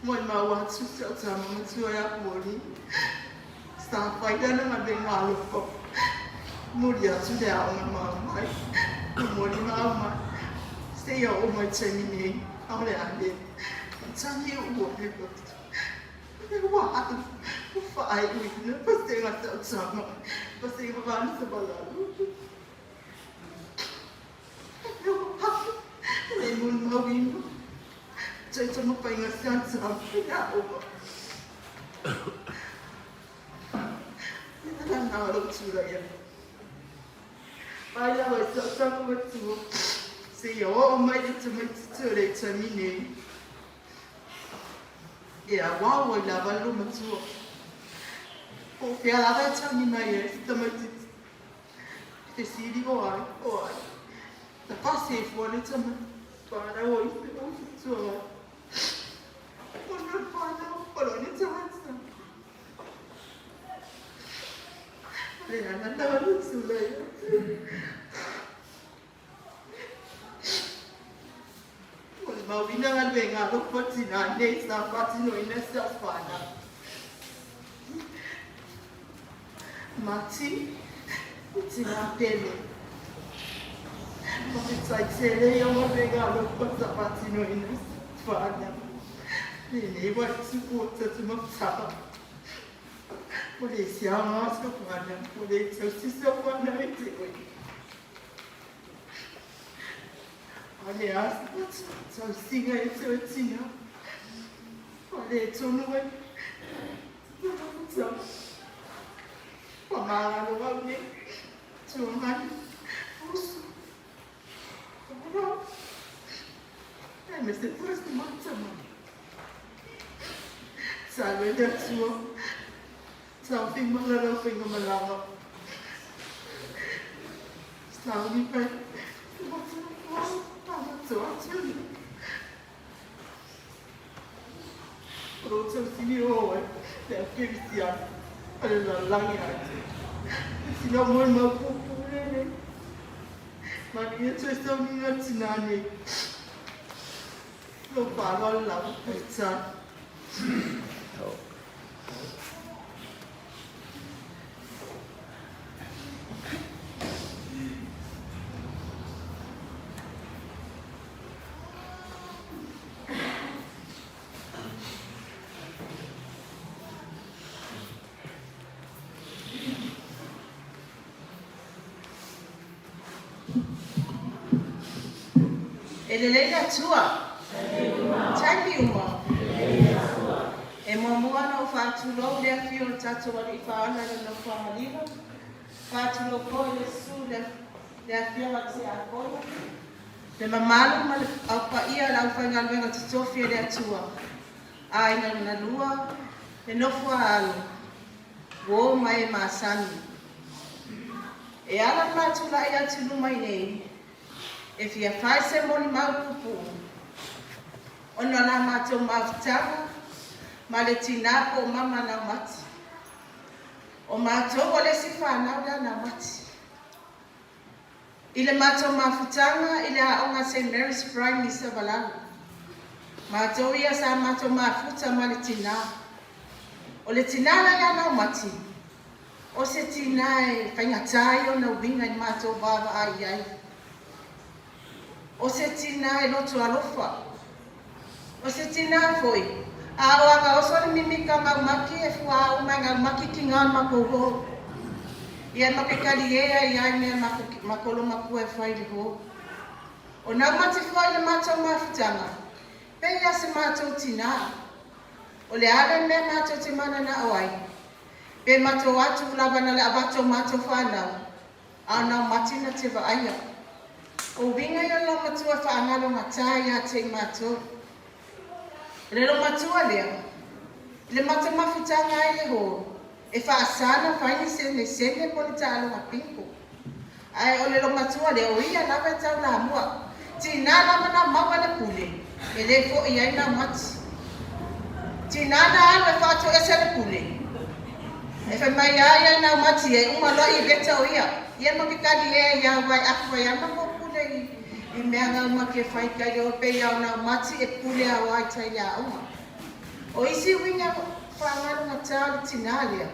molimau atu si au tama matua ia Poli, sa fai lana galuega alofa, momoli atu le aoga mamai, momoli mamai, seia oo mai taimi nei, aole a le tagi ua le Ua alu, ua faaiuina pasega tautama, pasega valu. Ua alu, le molimauina, toe taumafaiga siata i aoga. Le ala na o lou tulai atu. Mai lava i sau tama matua, seia oo mai le tamaitiiti o le taimi nei. E auau ai lava le matua. Po o fea lava e tangi mai ai se tamaitiiti. I te sili o ai, o ai. Na pasi ai fua le tamaiti. Whanau o i te o te tua. O no whanau, o lo ni tamaiti. Le ana na le tula ia. O le mauina galuega alofa tinā nei sa faatinoina e si au whanau. Mati, o tinā pele. Mawhetai tele i o galuega alofa sa faatinoina e si au whanau. Lenei wai tupu o tatu mafutaga. O le siaga o si au whanau, o le tausi si au whanau i te oe. Ale a tausiga e te tina. Ale e tonu ai. Whamāraro au nei. Tuangani. Usu. Ora. E me se pura se matama. Sa le atua. Sa whimanga rau whainga malanga. Sauni pai te matua o tā matua atu. O lo tausini o oe, le au Kerisiana, a le lalagi atu. E sina moe mau pūpū rere. Manuia toe sauni ngā tinā nei. Lo whāloa lava pai tā. E lelei le Atua. Taimi uma. E muamua ona ou faatulou le afio o le tatou Alii Faaola i le nofoaga lilo. Faatulou foi le susu le, le afioga i le Tiakono. Le mamalu ma le au paia o le aufaigaluega totofi a le Atua, aiga na lua, le nofo a alo, uo ma e masani. E ala le ma tulai atu i luma i nei, e fia fai se molimau puupuu, ona o la matou mafutaga ma le tinā po o mama Naumati. O matou o le isi fanau lea a Naumati. I le matou mafutaga i le aoga St Mary's Primary i Savalalo, matou ia sa matou mafuta ma le tinā. O le tinā la ia Naumati, o se tinā e faigata ai ona uiga i le matou vaavaai i ai. O se tinā e loto alofa. O se tinā foi, a o aga oso le mimika gaumaki e fuaau mai gaumaki ki ngā makou hou. Ia ma ke kali ea i ai mea makolo makua e fai le hou. O Naumati foi le matou mafutaga, pei ia se matou tinā. O le a le mea matou te mananao ai, pe matou atu lava na le avato matou fanau, a o Naumati na te vaaia. O uiga ia o le laumatua e faagalogatā ia te i matou. O le laumatua lea, i le matou mafutaga ai le hō, e faasā na fai ni senesene po o ni taaloga bingo. Ae o le laumatua lea, o ia lava e taulamua. Tinā lava na maua le pule, e le fo'i ai Naumati. Tinā na alu e faatoese le pule, e fai mai a ia i Naumati e uma loa i leta o ia. Ia ma ke kali ea ia wai afu ai ama mo pule i mea ngau ma ke fai kai le o pe ia o Naumati e pule a o ai tai le aoga. O isi uiga faagalogatā o le tinā lea.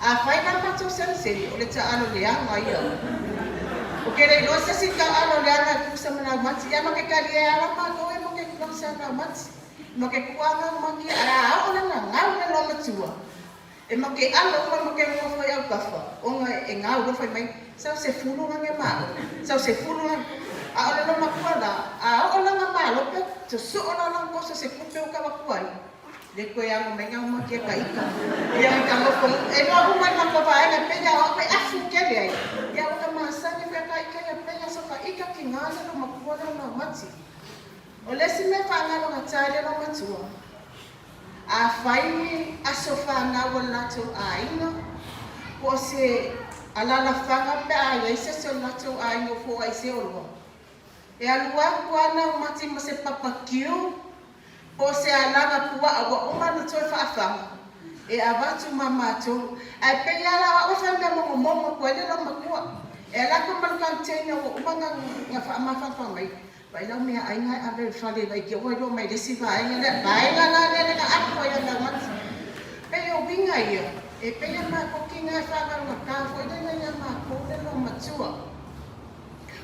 A fai la matou seniseni, o le taalo leaga ia. O ke le iloa se isi taalo leaga e pusa ma Naumati, ia ma ke kali e ala matou e ma ke close a Naumati. Ma ke kuaga ma ke a ao lana ngau le loa matua. E ma ke alo uma ma ke ngofo i aukafa, ona e ngau loa fai mai, sau se fulu nga nge malo, sau se fulu nga. A o le loa matua la, a oo langa malope, sosoo la langa koso se kupe o kavaku ai. Le koe ago mai ngau ma kia ka ika. Ia ka ngofo, e noa uma i mako vaega pe ia o e afu kele ai. Ia o ka masani fea ka ika ia pe ia so ka ika ki ngā le loa matua lea o Naumati. O le isi mea faagalogatā i le loa matua, a fai ni aso fanau o le latou aiga, po o se alalafaga pe a i ai se isi o le latou aiga ua foai se oloa. E alu aku a Naumati ma se papa kiu, po o se alaga puaa ua uma ona toe faafaga, e avatu ma matou. Ae pei lava la o au e fai mea momomomo atu ai le laumatua. E ala atu ma le container ua uma ona faamafanafana mai, Vaai lau meaai na e ave i le fale laiti ua iloa mai le isi vaega lea, vaega la lea le na afu ai a Naumati. Pei o uiga ia, e pei a matou ki nga e faagalugatā foi lele ia matou le laumatua.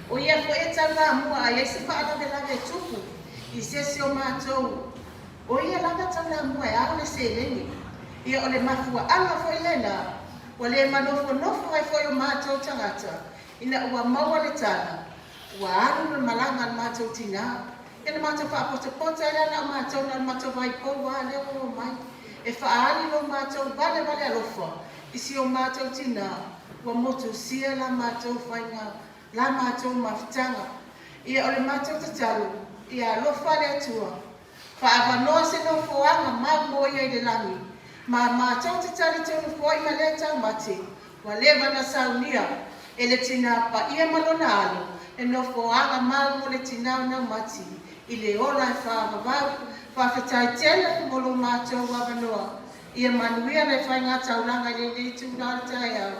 O ia foi e taulamua a i ai se faalavelave e tupu i se isi o matou, o ia lava taulamua e ao le seleni. Ia o le mafuaaga foi lena ua le manofonofo ai foi o matou tagata ina ua maua le tala ua alu le malaga a le matou tinā. Ia na matou faapotapota ai lea na o matou na o le matou vaipou lava lea ua omai e faaali lo matou valevale alofa i si o matou tinā ua motusia la matou faiga la matou mafutaga. Ia o le matou tatalo ia alofa le Atua faaavanoa se nofoaga mau mo ia i le lagi ma matou te talitonu foi ma lea taumate ua leva na saunia e le tinā paia ma lona alo e nofoaga mau mo le tinā o Naumati i le ola e faavavau. Faafetai tele mo lo matou avanoa. Ia manuia le faiga taulaga i lenei itula o le taeao.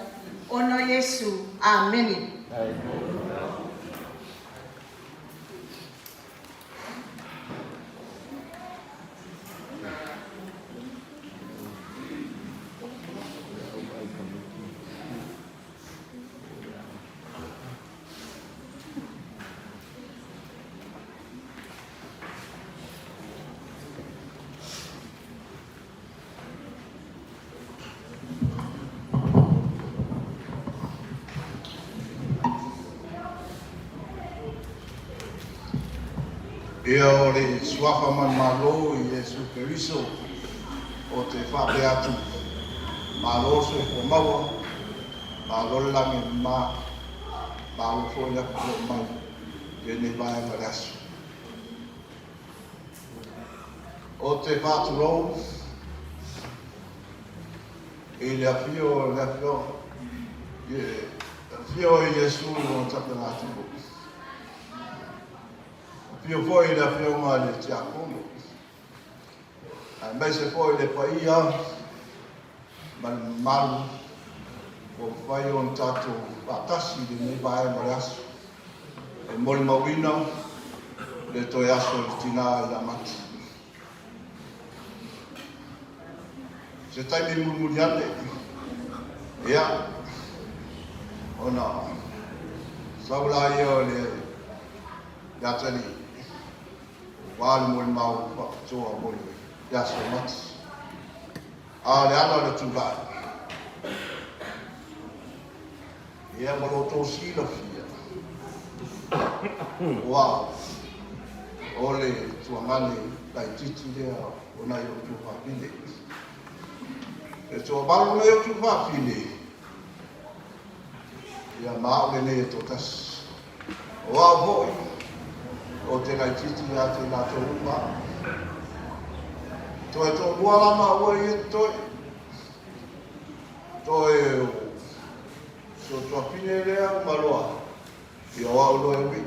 Ona o Iesu. Amene. Ia o le suafa manumalo i Iesu Keriso o te faapea atu, Malo le soifua maua, malo le lagi e mama, malo foi le apoapo mai. lenei vaega o le aso. Ou te faatulou i le afio o le afioga i le afio o Iesu i lona tapenatupu. Afio foi i le afioga i le Tiakono, aemaise foi le paia ma le mamalu ua mafai ona tatou faatasi i lenei vaega o le aso e molimauina le toe aso o le tina ia Mati. Se taimi mulimuli ane, ia, ona sau laia o le atalii, ua le molimau faapitoa mo le aso Mati. A o le ala o le tulai, ia ma lo outou silafia, o au, o le tuagane laitiiti lea o nai ou tuafafine. E toavalu nai ou tuafafine, ia ma au lenei e toatasi. O au foi, ou te laitiiti ia te latou uma. Toe toalua la maua ia totoe. Toe o si o tuafine lea uma loa, ia o au loa e ui.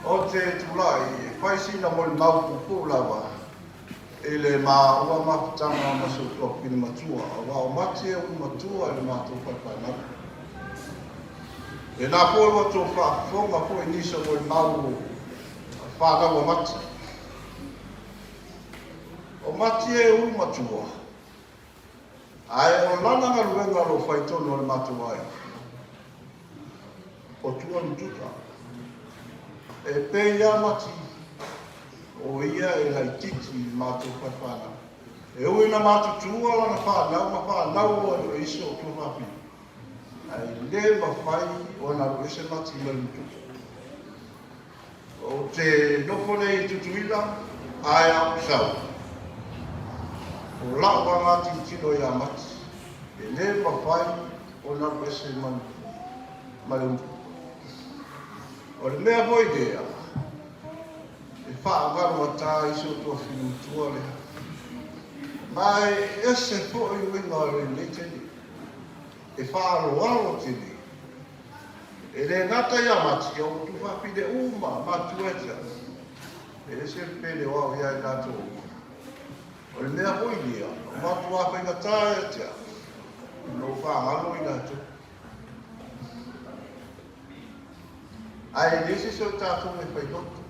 Ou te tulai e fai sina molimau puupuu lava i le maua mafutaga ma si ou tuafafine matua, aua o Mati e ulu matua i le matou falefanau. Lena foi ua tou faafofoga foi nisi o molimau fanau a Mati. O Mati e ulu matua, ae o lana galuega o lo o fai tonu a le matou aiga, o tua Nutuka. E pei lava Mati, o ia e laitiiti i le matou falefanau. E ui ina matutua lana fanau ma fanau o isi o tua fafine, ae le mafai ona alu ese Mati mai le Nutuka. Ou te nofo nei i Tutuila, ae a ou sau, o la'u aga tilotilo ia Mati, e le mafai ona alu ese ma le upu. O le mea foi lea e faagalugata ai si ou tuafili matua lea. Ma e ese foi uiga o lenei taimi, e faaaloalo tele. E le gata ia Mati, o utu faapine uma matua e te E ese le pele o au ia i latou uma. O le mea foi lea, o matua faigata ia te au, ona ou fagalo i latou. Ae e leai se isi o tatou e fai loto.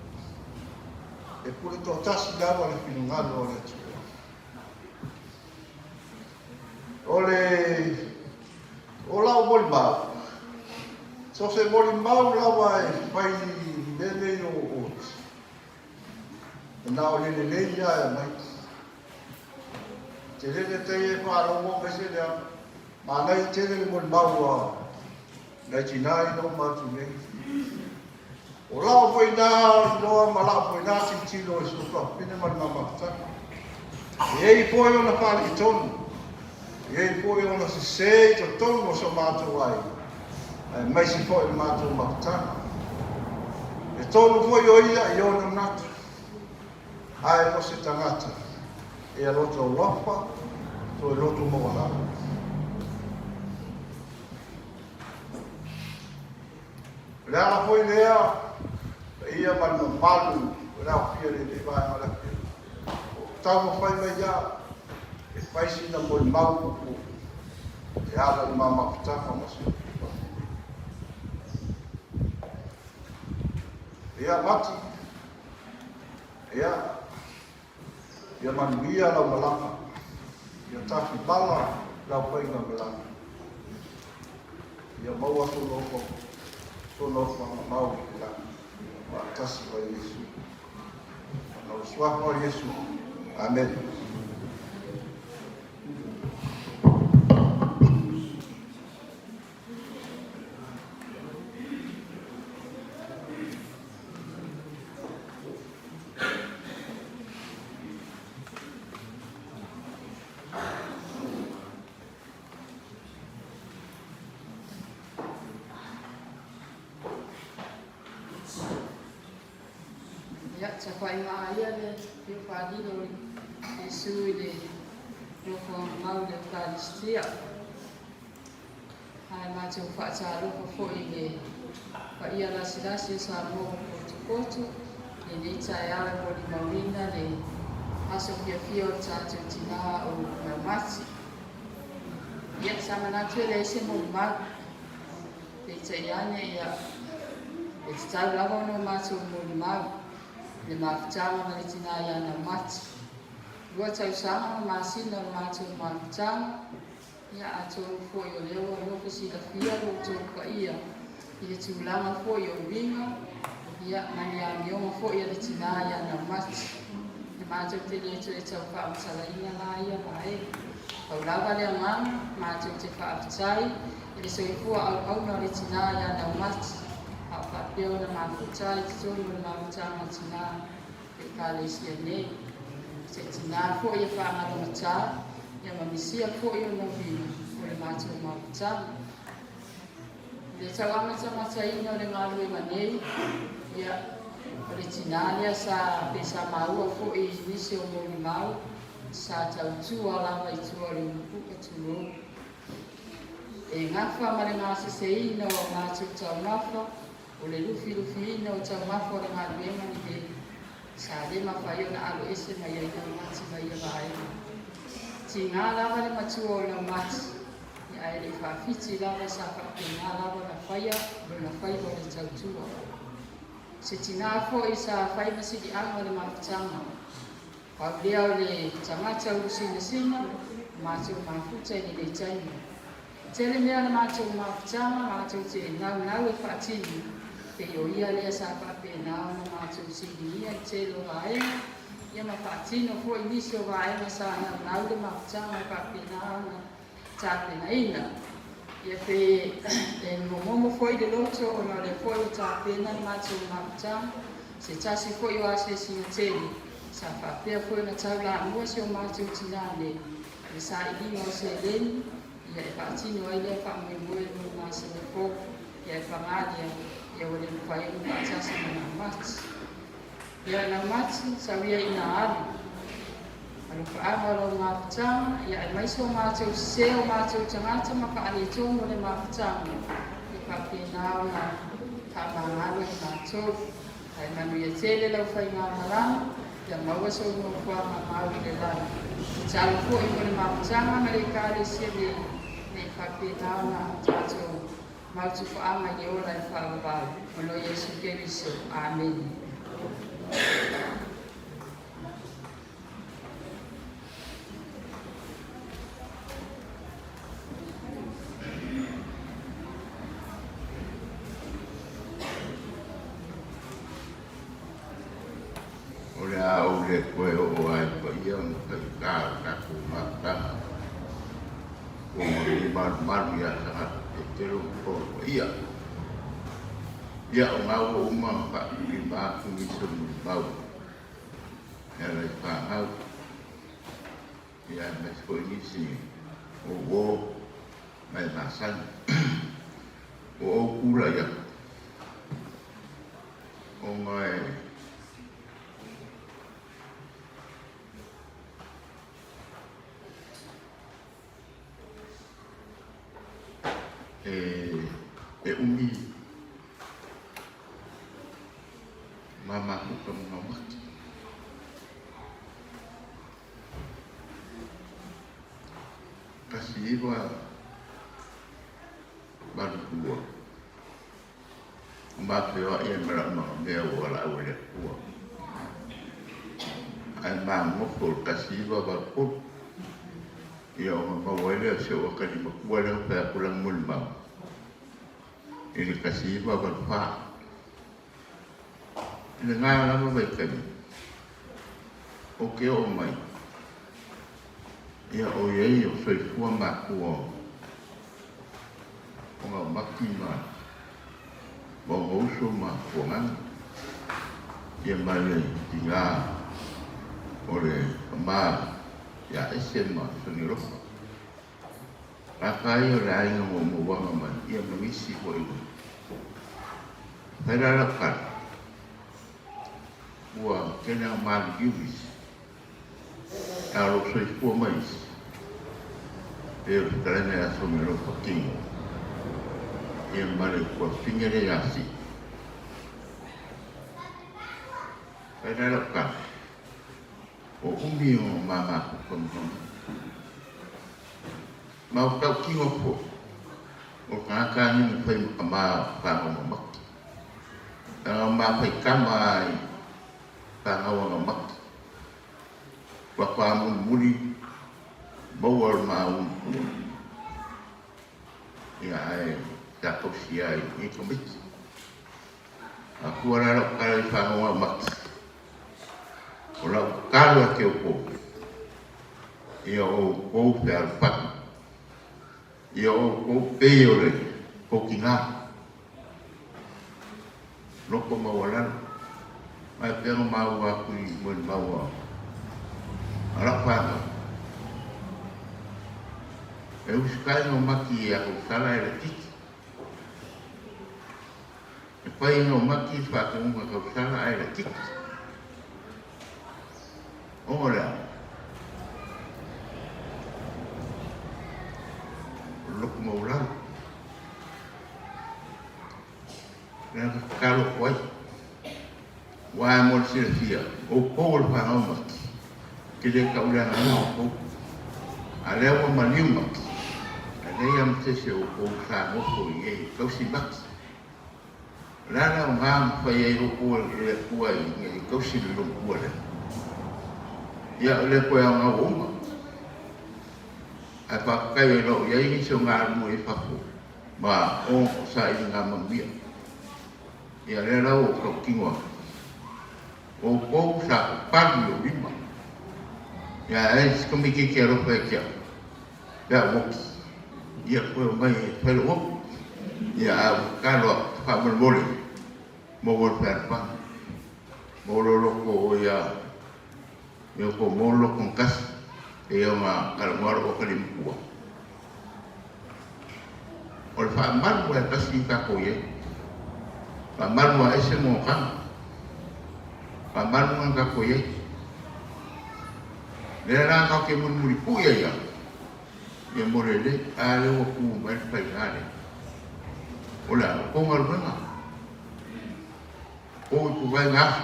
E pule toatasi lava le finagalo o le Atua. O le o lau molimau, so se molimau lava e fai i mea nei o oti, e na o le lelei lava e aumai. Tele le tai e faalogo mai se leaga. Manaia tele le molimau a nai tina ina uma atu nei. O lau foi nā iloa ma lau foi nā tilotilo i si ou tuafafine ma le mamafutaga. E i ai foi ona faaletonu, e i ai foi ona sese i totonu o so matou aiga, aemaise foi le matou mafutaga. E tonu foi o ia i ona manatu, ae o se tagata e loto alofa, toe loto maualalo. O le ala foi lea, paia ma le mamalu o le aofia i lenei vaega o le afioga. O taumafai mai ia e fai sina molimau puupuu e ala i le ma mafutaga ma si ou tuafafine. Ia Mati, ia, ia manuia lau malaga, ia tafimala lau faiga malaga. Ia maua sou nofoaga mau i le lagi, faatasi ma Iesu. Ona o le Suafa o Iesu. Amene. Tafa'i ma'a ia le Afio faalilo o Iesu i le nofoaga mau i le Ekalesia. Ae matou faatalofa foi i le paia lasilasi o Samoa ua potopoto i lenei taeao e molimauina le aso fiafia o le tatou tinā o Naumati. Ia, sa manatu e leai se molimau, peitai ane, ia, e tatau lava ona o matou molimau i le mafutaga ma le tinā ia Naumati. 2 tausaga ma masina o le matou mafutaga, Ia atonu foi o lea ua nofo silafia lo outou paia i le tulaga foi o uiga, ia, ma ni amioga foi a le tinā ia Naumati. E matou te le toe tau faamatalaina la ia vaega. Pau lava le agaga, matou te faafetai i le soifua auauna o le tinā ia Naumati, a o faapea ona mafuta ai i totonu o le mafutaga a tinā i Ekalesia nei. Se tinā foi e faagalomatā, ia ma misia foi ona uiga o le matou mafutaga. I le tau amatamataina o le galuega nei, ia, o le tinā lea sa, pei sa maua foi i nisi o molimau, sa tautua lava i tua o le umupuka, tulou. E gafa ma le gaseseina o a matou taumafa, O le lufilufiina o taumafa o le galuega lenei, sa le mafai ona alo ese mai ai Naumati ma ia vaega. Tiga lava le matua o Naumati, ia ae le i faafiti lava sa faapena lava ona faia lona faiva o le tautua. O se tina foi sa fai ma siliaga o le mafutaga. Pau lea o le tagata ulu sinasina, matou mafuta i lenei taimi. Tele mea le matou mafutaga matou te naunau e faatino, pei o ia lea sa faapena ona matou siligia i tele o vaega, ia ma faatino foi nisi o vaega sa naunau le mafutaga e faapena ona tapenaina. Ia pe e momomo foi le loto ona o lea foi ua tapena le matou mafutaga, se tasi foi o asiasiga tele sa faapea foi ona taulamua si o matou tinā nei i le sailiga o seleni ia e faatino ai lea faamoemoe mo le masina fou, ia e paga lea, ia ua le mafai ona faatasi ma Naumati. Ia Naumati, sau ia ina alu. Alofaaga o lau mafutaga, ia aemaise o matou sese o matou tagata ma faaletonu o le mafutaga, ia faapena ona faamagalo i matou. Ae manuia tele lau faigamalaga, ia maua sou nofoaga mau i le lagi. Tatalo foi mo le mafutaga ma le Ekalesia nei, ina ia faapena ona tatou mau tufaaga i le ola e faavavau. Ona o Iesu Keriso. Amene. O le a ou le toe oo ai i paia ma faigata o le tatou mafutaga ua malie malumalu ia Tagata Petelo ma Polo Paia. Ia, o na ua uma ona faatulima atu nisi o molimau e ala i fanau, ia aemaise foi nisi o uo ma e masani. Ua ou tulai atu ona e e umi ma mafuta ma mamaki. 1982, o ma feoai ai ma lau magamea ua valaau e le Atua. Ae magofo i le 1983, ia ona maua ai lea o si ou atalii matua lea na fai atu lana molimau i le 1984. I lena lava vaitaimi, ou te oo mai, ia o i ai o soifua matua o Gaumati ma ona uso ma Fuagaga, ia ma le tina o le tama ia Ese ma Sonialofa. Lata ia o le aiga moumouaga mai, ia ma nisi foi. Fai la lau tala. Ua tele a maliliu isi, a o lou soifua mai isi, pei o le fetalaiga ia Somelofa Kingo, ia ma le tuafafine lea ia Sii. Fai la lau tala, ua umi o ma mafuta ma ma. Ma o tautino foi, o le tagata lava lenei na fai ma tama o fanau ma mati. Leaga o ma faitama lava i fanau ana mati. Faatoa mulimuli maua le ma ulutua. Ia ae sa tausia ai i tamaiti. A fua la lau tala i fanau ana mati, o lau tatalo ia te outou, ia outou fealofani. Ia outou pei o le tou tina, loto maualalo, ae pei ona maua atu i molimau a lau fanau, e usitai nō mati i a tausala e laitiiti. E fai nō mati i faatonuga tausala ae laitiiti. Ona o le a? O le loto maualalo. Lea na tatalo atu ai. Aua mo le silafia, o outou o le fanau mati, e te le tauleagaina outou. A lea ua maliu mati, ae leai lava ma se isi o outou sa nofo i inei e tausi mati. O le a le aoga na fai ai outou e le Atua ina ia tausi le lomua lea? Ia, e le toe aoga ua uma. Ae faafetai o lo o i ai nisi o galulue i fafo ma o sailiga manuia. Ia, lea la ua ou tautino atu, outou sa palu i ou lima. Ia, ae si tamaitiiti alofa ia te au, pe a ou oti, ia toe omai e fai lou oto. Ia, ae ua tatalo atu, faamolemole, maua le fealofani, maua le loto o ia, ia outou maua le loto gatasi, e pei ona talanoa lou atalii matua. O le faamalu lava e tasi tatou i ai. Faamalu lava ese monotaga. Faamalu lena tatou i ai. Lea la tatou te mulimulipui ai lava, ia mo le lelei, a lea ua tu mai le faiga lea. O le a? O tou galuega. O ituaiga afi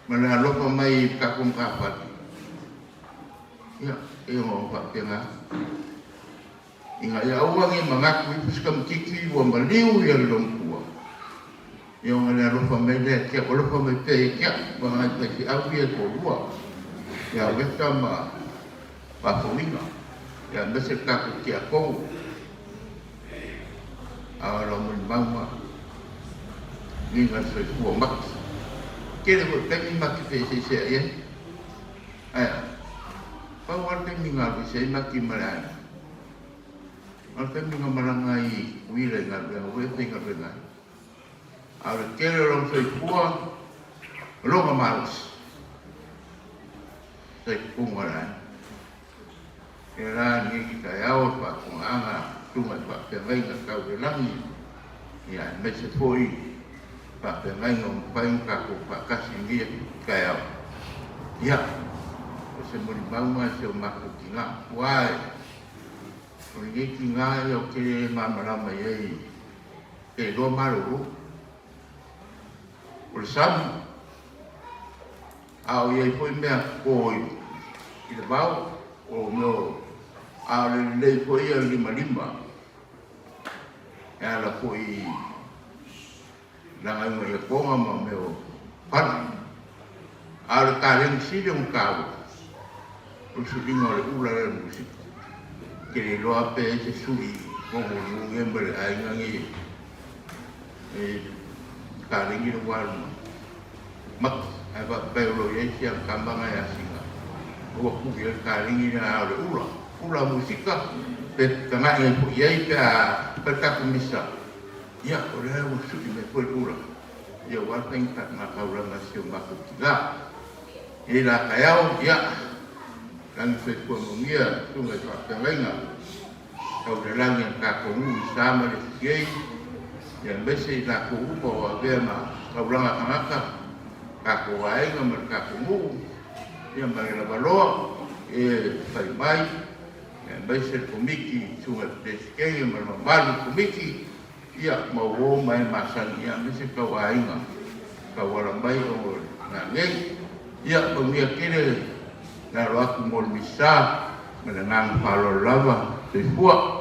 ma le alofa mai i le tatou matafale. Ia, e ono faapena atu. Ina ia aua ne i manatu ifo se tamaitiiti ua maliu ia le lomtua, ia ona le alofa mai lea ia te au, alofa mai pea ia te au, ma nai faifeau ia e toalua, ia Weta ma Faafouina, ia aemaise le tatou tiakono, a o lau molimau ma uiga le soifua mati. Tele foi taimi ma te feeseeseai ai. Ae a? Pau lava le taimi na alu ese ai Mati ma le aiga, o le taimi na malaga ai i Tutuila i galuega foi ia e faigaluega ai. A o le tele o lona soifua, o lona malosi, sa i totonu o le aiga. Ia la lenei taeao i faafofogaaga a Susuga i Faafeagaiga tau le lagi, ia aemaise foi faafeagaiga ua mafai ona tatou faatasi i lenei taeao. Ia, o se molimauga i si o matou tina. Aua o lenei tina ia ou te le malamalama i ai pe iloa malolo. O le sami, A o i ai foi mea po i le vao, o mea o, a o le lelei foi ia limalima e ala foi i lagaiga i akoga ma mea o fale. A o le taleni sili ona taua, o le suiga o le ula lea o le musika. Ke le iloa pe ai se sui momomu nei ma le aiga nei e taleni le ua Mati, ae faafetai o lo o i ai si ana tama na e asiga. Ua pule ai le kalegi lea a o le ula, ula musika, pe tagai ai foi i ai pe a fai le tatou misa, ia o lea ua sui mai foi le ula, ia aua le faigata na taulaga i si o matou tina. I la taeao, ia, lagi soifua manuia susuga i faafeagaiga, tau le lagi a le tatou nuu i Sa ma le Siei, ia aemaise i latou uma o avea ma taulaga tagata. tatou aiga ma le tatou nuu, ia ma le lavaloa e fai mai, aemaise le Komiti, Susuga i le Peresetene ma le mamalu o le Komiti, ia ma uo ma e masani, ia aemaise tau aiga tauala mai ona o le nanei. Ia manuia tele le alo atu mo le Minisita ma le agaga faaaloalo lava. Soifua.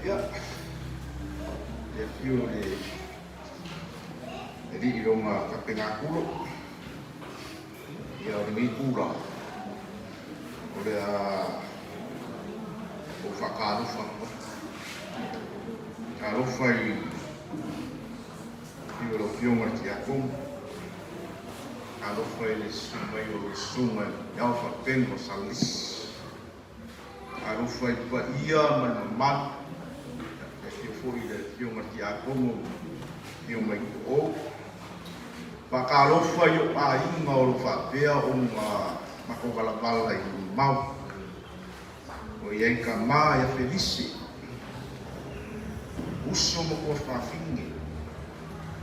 Ia, le afio o le alii lona tapenakulo, ia o lenei tula, o le a ou faatalofa atu ai. Talofa i afio o lau Afioga i le Tiakono, talofa i le susu mai o lau Susuga i le Ao Faapena o Salelisi, Talofa i le paia ma le mamalu, e afio foi le Afioga i le Tiakono afio mai Tuuu. Faatalofa i ou aiga o lo o faapea ona matou valavala i mamao. O i ai tama ia Felise, uso ma tuafafine,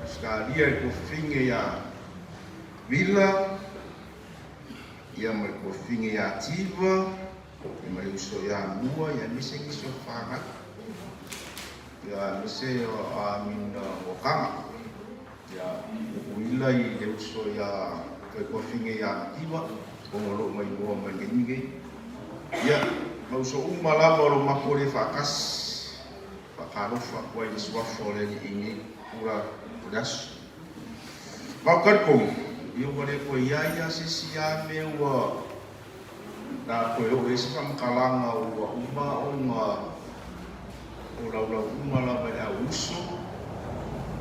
Ausetalia i tuafafine ia Vila, Ia ma le tuafafine ia Tiva, ia ma le uso ia Mua, ia aemaise nisi o fanau, ia aemaise o Amina Mokaga, ia Uila i le uso ia toe tuafafine ia Tiva, ona o lo o maimoa mai le taimi nei. Ia, ma uso uma lava o lo matou le faatasi, faatalofa atu ai i le suafa o le Alii nei ula o le aso. Ma ou talitonu, ia ua le toe i ai lava se isi lava mea ua na toe oo i ai se faamatalaga ua uma ona o laulau uma lava i le au uso,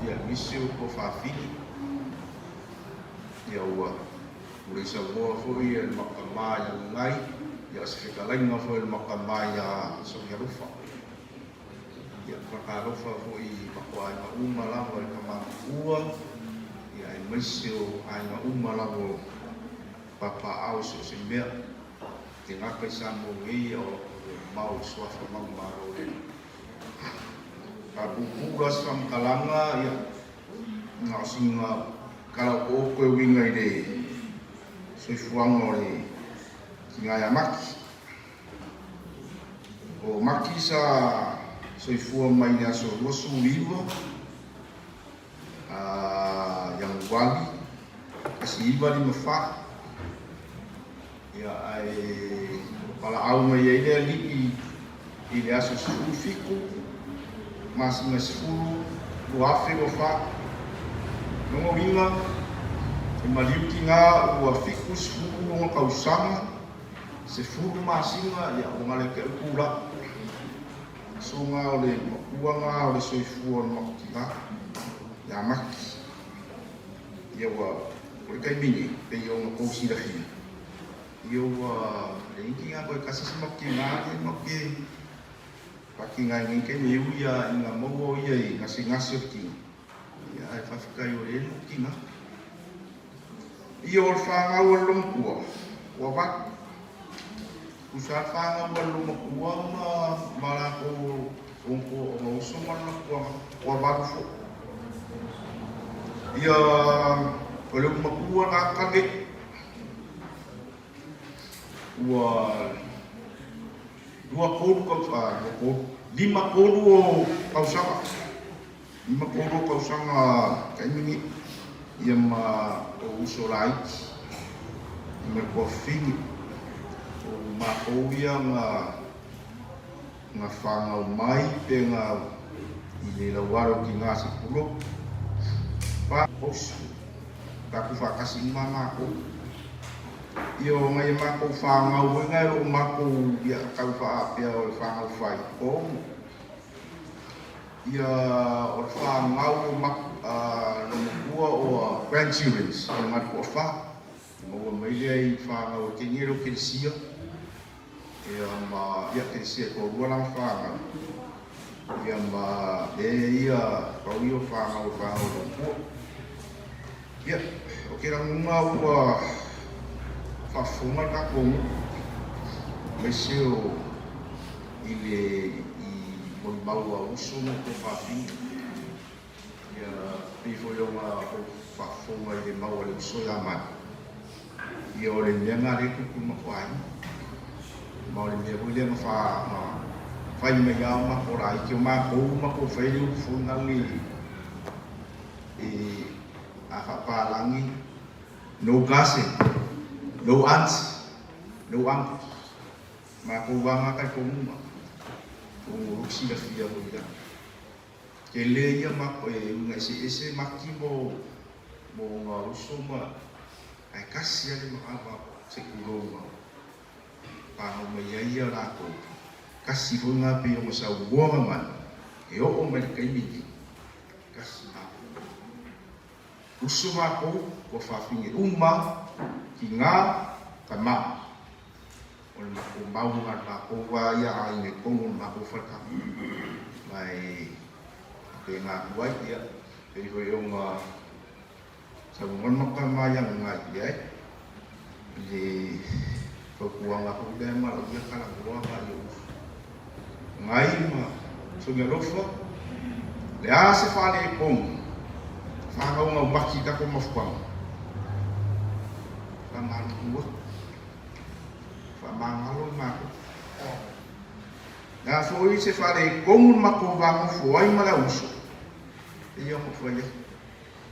ia aemaise o tuafafine. Ia ua pulei saunoa foi le Matamā ia Lugai, ia o se fetalaiga foi a le Matamā ia Sonialofa. Ia, faatalofa foi i matou aiga uma lava i tama matua, ia aemaise o aiga uma lava o papaaao i so o se mea, te gata i Samoa nei a o mamao i suafa manumalo o le Alii. Faapuupuu la se faamatalaga, ia, na o sina tala otooto e uiga i le soifuaga o le tina ia Maki. O Maki sa soifua mai i le aso 29 Ianuari 1954, ia ae valaau mai ai le alii i le aso 17 masina 10 2024. Lona uiga, e maliu tina ua 70 lona tausaga. 10 masina, ia ua gale te au tulaga. Aso nga o le matua nga o le soifua o le makutina ia Maki. Ia ua, o le taimi nei, pei ona tou silafia, ia ua leai nga koe kasi se makutina le maku fatina i nei taimi e ui a ina maua o ia i gasegase o le tino. Ia ae faafetai o le makutina. Ia o le fanau a le lomatua, ua avatu. Tusa le fanau a le lomatua ma, ma latou ona uso ma le matuaga, ua valu foi. Ia o le matua la kale, ua 23 kau, 23, 53 o tausaga. 52 tausaga taimi ia ma ou uso laiti ma le tuafafine. O matou ia na na fanau mai pe na i le laualo ki nga se pulou. Pa osu tatou faatasi uma matou. Ia o ngai matou fanau foi ngai o lo o matou ia tau faapea o le fanau fai o ono. Ia o le fanau o matua o grandchildrens o le matu toafa. Maua mai lea i fanau e keni e le o kelesia. Ia ma ia kelesia e toalua lana fanau, ia ma le ia pau ia o fanau e fanau i Tupua. Ia, o ke lagona ua faafofoga le tatou nuu, aemaise o i le i molimau a uso ma tou fafine. Ia, pei foi ona ou faafofoga i le mau a le uso ia Manu, ia o le mea lena lea e tupu i le matou aiga. Ma o le mea foi lea na fa, na fai mai lava o matou laiti, o matou matou fai le upu foi lale e a faapalagi, no cousin, no aunt, no uncle. Matou aga talitonuga, atonu o lou silafia foi lea. Tele ia ma e uiga eseese maki mo mo ona uso ma ae tasi lava le manava se i tulou na panau mai ai ia latou. Tasi foi na pei ona saunoaga mai e oo mai le taimi nei tasi matou. Uso matou ua fafine uma tina tama. O le matou mau lena le matou a ia aiga i totonu o le matou faletapu. Ma e faapena atu ai, ia, pei foi ona saunoa le matou tama ia Gagae, leai, i le fautuaga foi lea e valaaulia talanoa agai i ou uso. Gagae ma Sonialofa, le a se faaletonu, fanau mati i tatou mafutaga, faamalulu atu. Faamagalo le matou. Le a foi se faaletonu le matou va nofo ai ma le auuso, pei ona fai atu,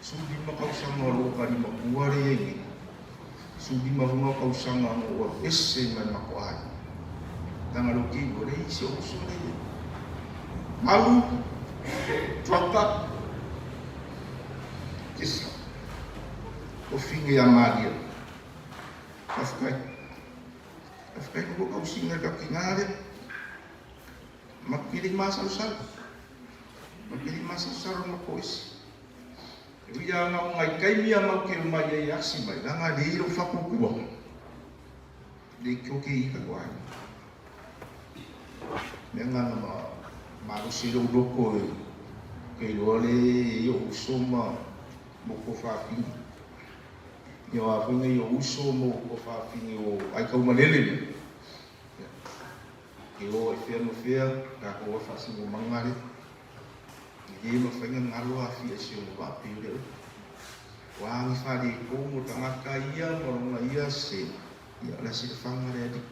15 tausaga o lou talimatua lea e i ai nei, 15 foi na tausaga na ou alu ese mai le matou aiga, leaga lou tino e leai se uso lea i ai. Malu, Tuata, Kesa, Tofiga ia Maria. Faafetai. Faafetai mo lou tausiga i le tatou tina lea. Matou te le i masalosalo. Matou te le i masalosalo i le matou ese. E ui lava na o nai taimi a matou te omai ai e asi mai, leaga e leai lou faatuatuaga. Le tou te ita atu ai. Mea na na malosi ai lou loto e te iloa le e i ou uso ma mo fafine. Ia o a foi nei o uso mo o fafine o Aitaumalele nei. Ia, e o ai fea ma fea, tatou a faasinomaga le. E le mafai na galo afia i si ona vaa pei o le upu. Ua agi faaletonu o tagata ia ma lona ia se, ia o le silafaga le alii.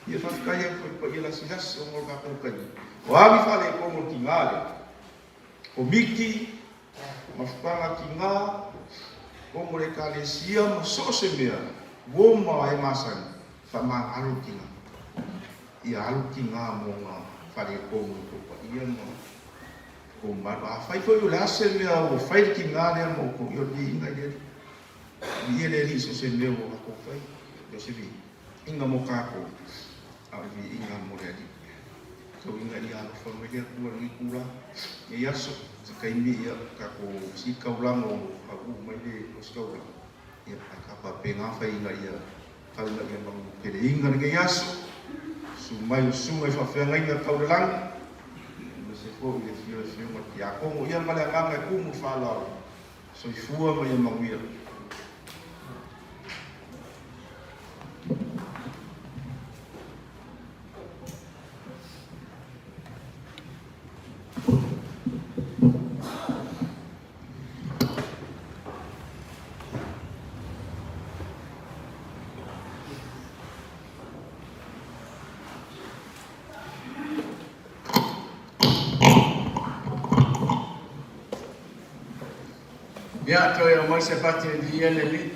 Ia faafetai atu i le paia lasilasi ona o le tatou taimi. Ua agi faaletonu o le tiga lea. Komiti, mafutaga tina, komo le Ekalesia ma so o se mea, uo ma e masani, faamagalo le tina. Ia alu le tina mo ona faaletonu i tou paia ma tou mamalu. Afai foi o le a se mea ua fai le tina lea ma outou, ia o le viiga i le Alii. Viia le Alii i so o se mea ua tatou fai, o se viiga mo tatou, a o le viiga mo le Alii. Tau ina ia alofa mai le Atua i lenei itula, lenei aso, se taimi ia tatou sii taulaga o auu mai le ositaulaga, ia ae ka faapena fai ina ia tau ina ia manuteleina lenei aso, susu mai o susuga i faafeagaiga tau le lagi, aemaise foi le afio o le afioga i le Tiakono, ia ma le agaga e tumu i le faaaloalo. Soifua ma ia manuia. Ia, toe aumai se fati e viia le Alii.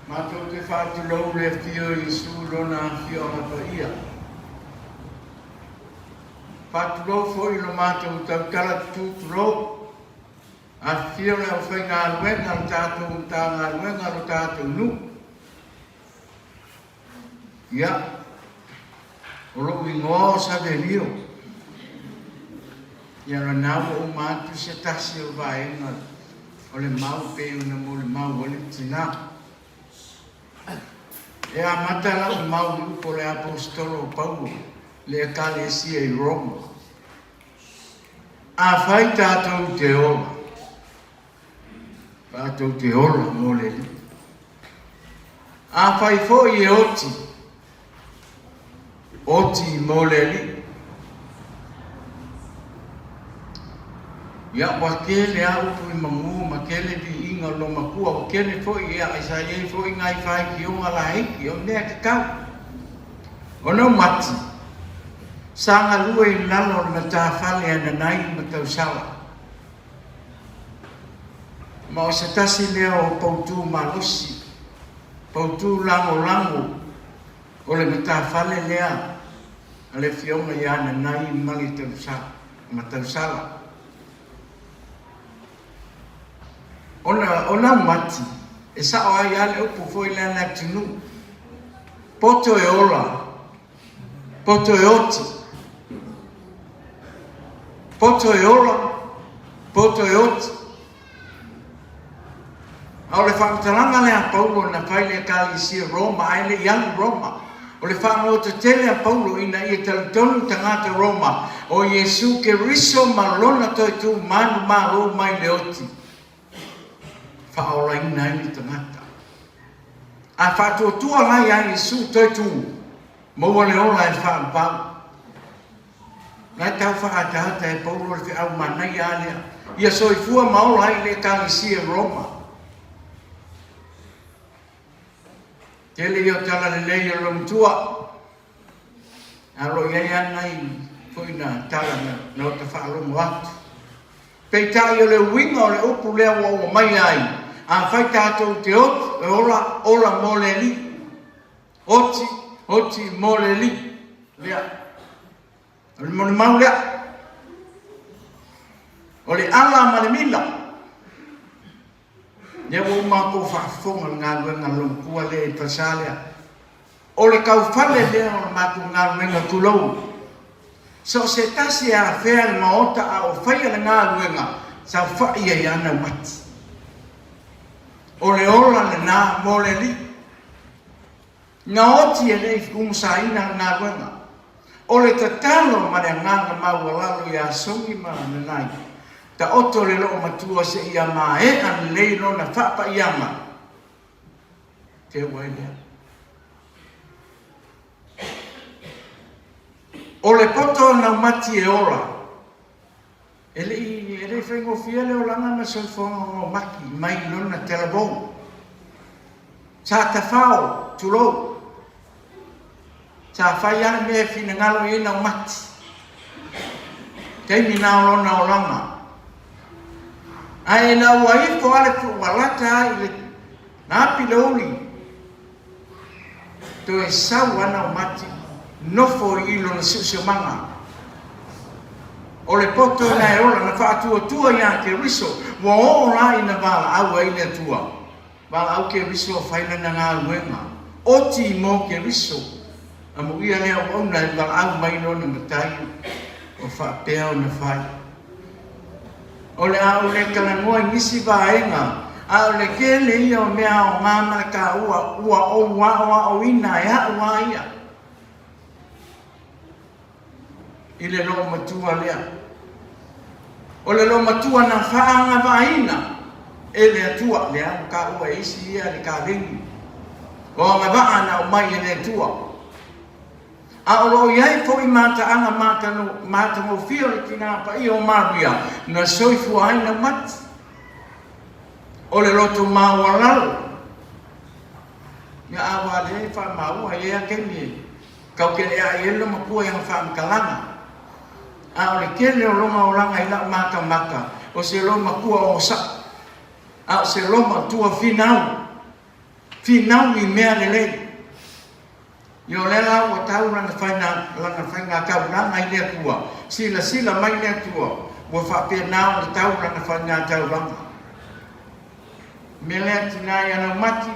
Matou te faatulou le afio o Iesu i Lona Afioaga Paia. Faatulou foi i lo matou tautala tutulou. Afifio le aufaigaluega a le tatou Matagaluega a lo tatou nuu. Ia, o lou igoa o Savelio. Ia lena ua uma atu se tasi o vaega o le mau pei ona molimau ai le tina. E amata lau mau i upu o le Aposetolo o Paulo i le Ekalesia i Roma, Afai tatou te ola, tatou te ola mo le Alii. Afai foi e oti, oti mo le Alii. Ia, ua tele a upu i manu ma tele viiga o lou matua, ua tele foi, ia, sa i ai foi nai faitioga laiti, o mea tatau. Ona o Mati, sa galue i lalo o le matafale a Nanai ma Tausala. Ma o se tasi lea o poutū malosi, poutū lagolago o le matafale lea a le Afioga ia Nanai ma le ma Tausala. Ona o Naumati, e sao ai lava le upu foi lea a le atunuu, poto e ola, poto e oti. Poto e ola, poto e oti. A o le faamatalaga lea a Paulo na fai i le Ekalesia Roma ae le i alu i Roma, o le faanoatetele a Paulo ina ia talitonu tagata Roma o Iesu Keriso ma lona toe tu manumalo mai le oti, faaolaina ai le tagata. A faatuatua la ia Iesu toe tu, maua le ola e faavavau. Na e tau faaataata e Paulo le feau manaia a lea, ia soifua ma ola ai le Ekalesia i Roma. Tele ia o talalelei o lou matua, a o lo o i ai lava nai foi na tala na ota faalogo atu. Peitai o le uiga o le upu lea ua ou aumaia ai, afai tatou te oti, e ola, ola mo le Alii. Oti, oti mo le Alii. Lea. O le molimau lea. O le ala ma le mila. Lea ua uma atu ou faafofoga i le galuega a le loomatua lea i Falesa lea. O le taufale lea o le matou galuega tulou. So o se tasi e afea le maota a o faia le galuega, saofai ai lava naumati. O le ola lena mo le alii. Na oti e le i umusaina le galuega. O le tatalo ma le agaga maualalo iā Sogi ma Nanai, taoto le loomatua seia maea lelei lona faapaiaga, teu ai lea. O le poto o naumati e ola. E le i, e le i faigofie le olaga ma le soifuaga o Maki mai lona talavou. Sa tafao, tulou. Sa fai lava le mea e finagalo i ai Naumati. Taimi na o lona olaga. Ae ina ua ifo lava le ua lata lava i le na api le uli, Toe sau ana o Mati, nofo i lona siosiomaga. O le poto na e ola, na faatuatua iā Keriso, ua oo la ina valaau ai le Atua. Valaau Keriso a fai lana galuega, oti mo Keriso, amuia lea auauna e valaau mai lona Matai o faapea ona fai. O le a ou le talanoa i nisi vaega, a o le tele ia o mea aoga ma le taua ua ou aoaoina e a'u a ia i le loomatua lea. O le loomatua na faaagavaaina e le Atua, lea ua taua e isi ia le kaleni, o agavaa na aumai e le Atua. A o lo o i ai foi mataaga matagofie o le Tina Paia o Maria na soifua ai naumati. O le loto maualalo, ia a ua lea e faamaua i ea taimi e tauteleai ai le matua i ana faamatalaga. A o le tele o lona olaga i lau matamata, o se lomatua onosai, a o se lomatua finau, finau i mea lelei. Ia o lea la ua tau lana lana faigataulaga i le Atua, silasila mai le Atua, ua faapena ona tau lana faigataulaga. Mea lea tina ia Laumati,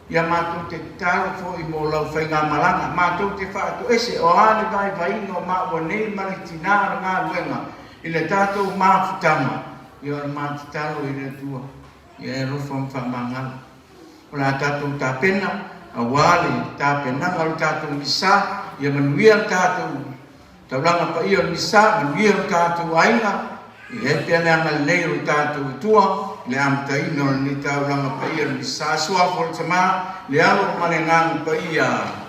ia matou te tatalo foi mo lau faigamalaga, matou te faatoese, o a le vaivaiga o maua nei ma le tina o le galuega, I le tatou mafutaga, ia o le ma tatalo i le Atua, ia e alofa ma faamagalo. O le a tatou tapena aua le tapenaga o le tatou Misa, ia manuia le tatou taulaga paia o le Misa, manuia lo tatou aiga, ia i ai pea le agalelei o lo tatou Atua i le amataina o lenei taulaga paia o le Misa. Suafa o le Tama, le Alo ma le Agaga Paia.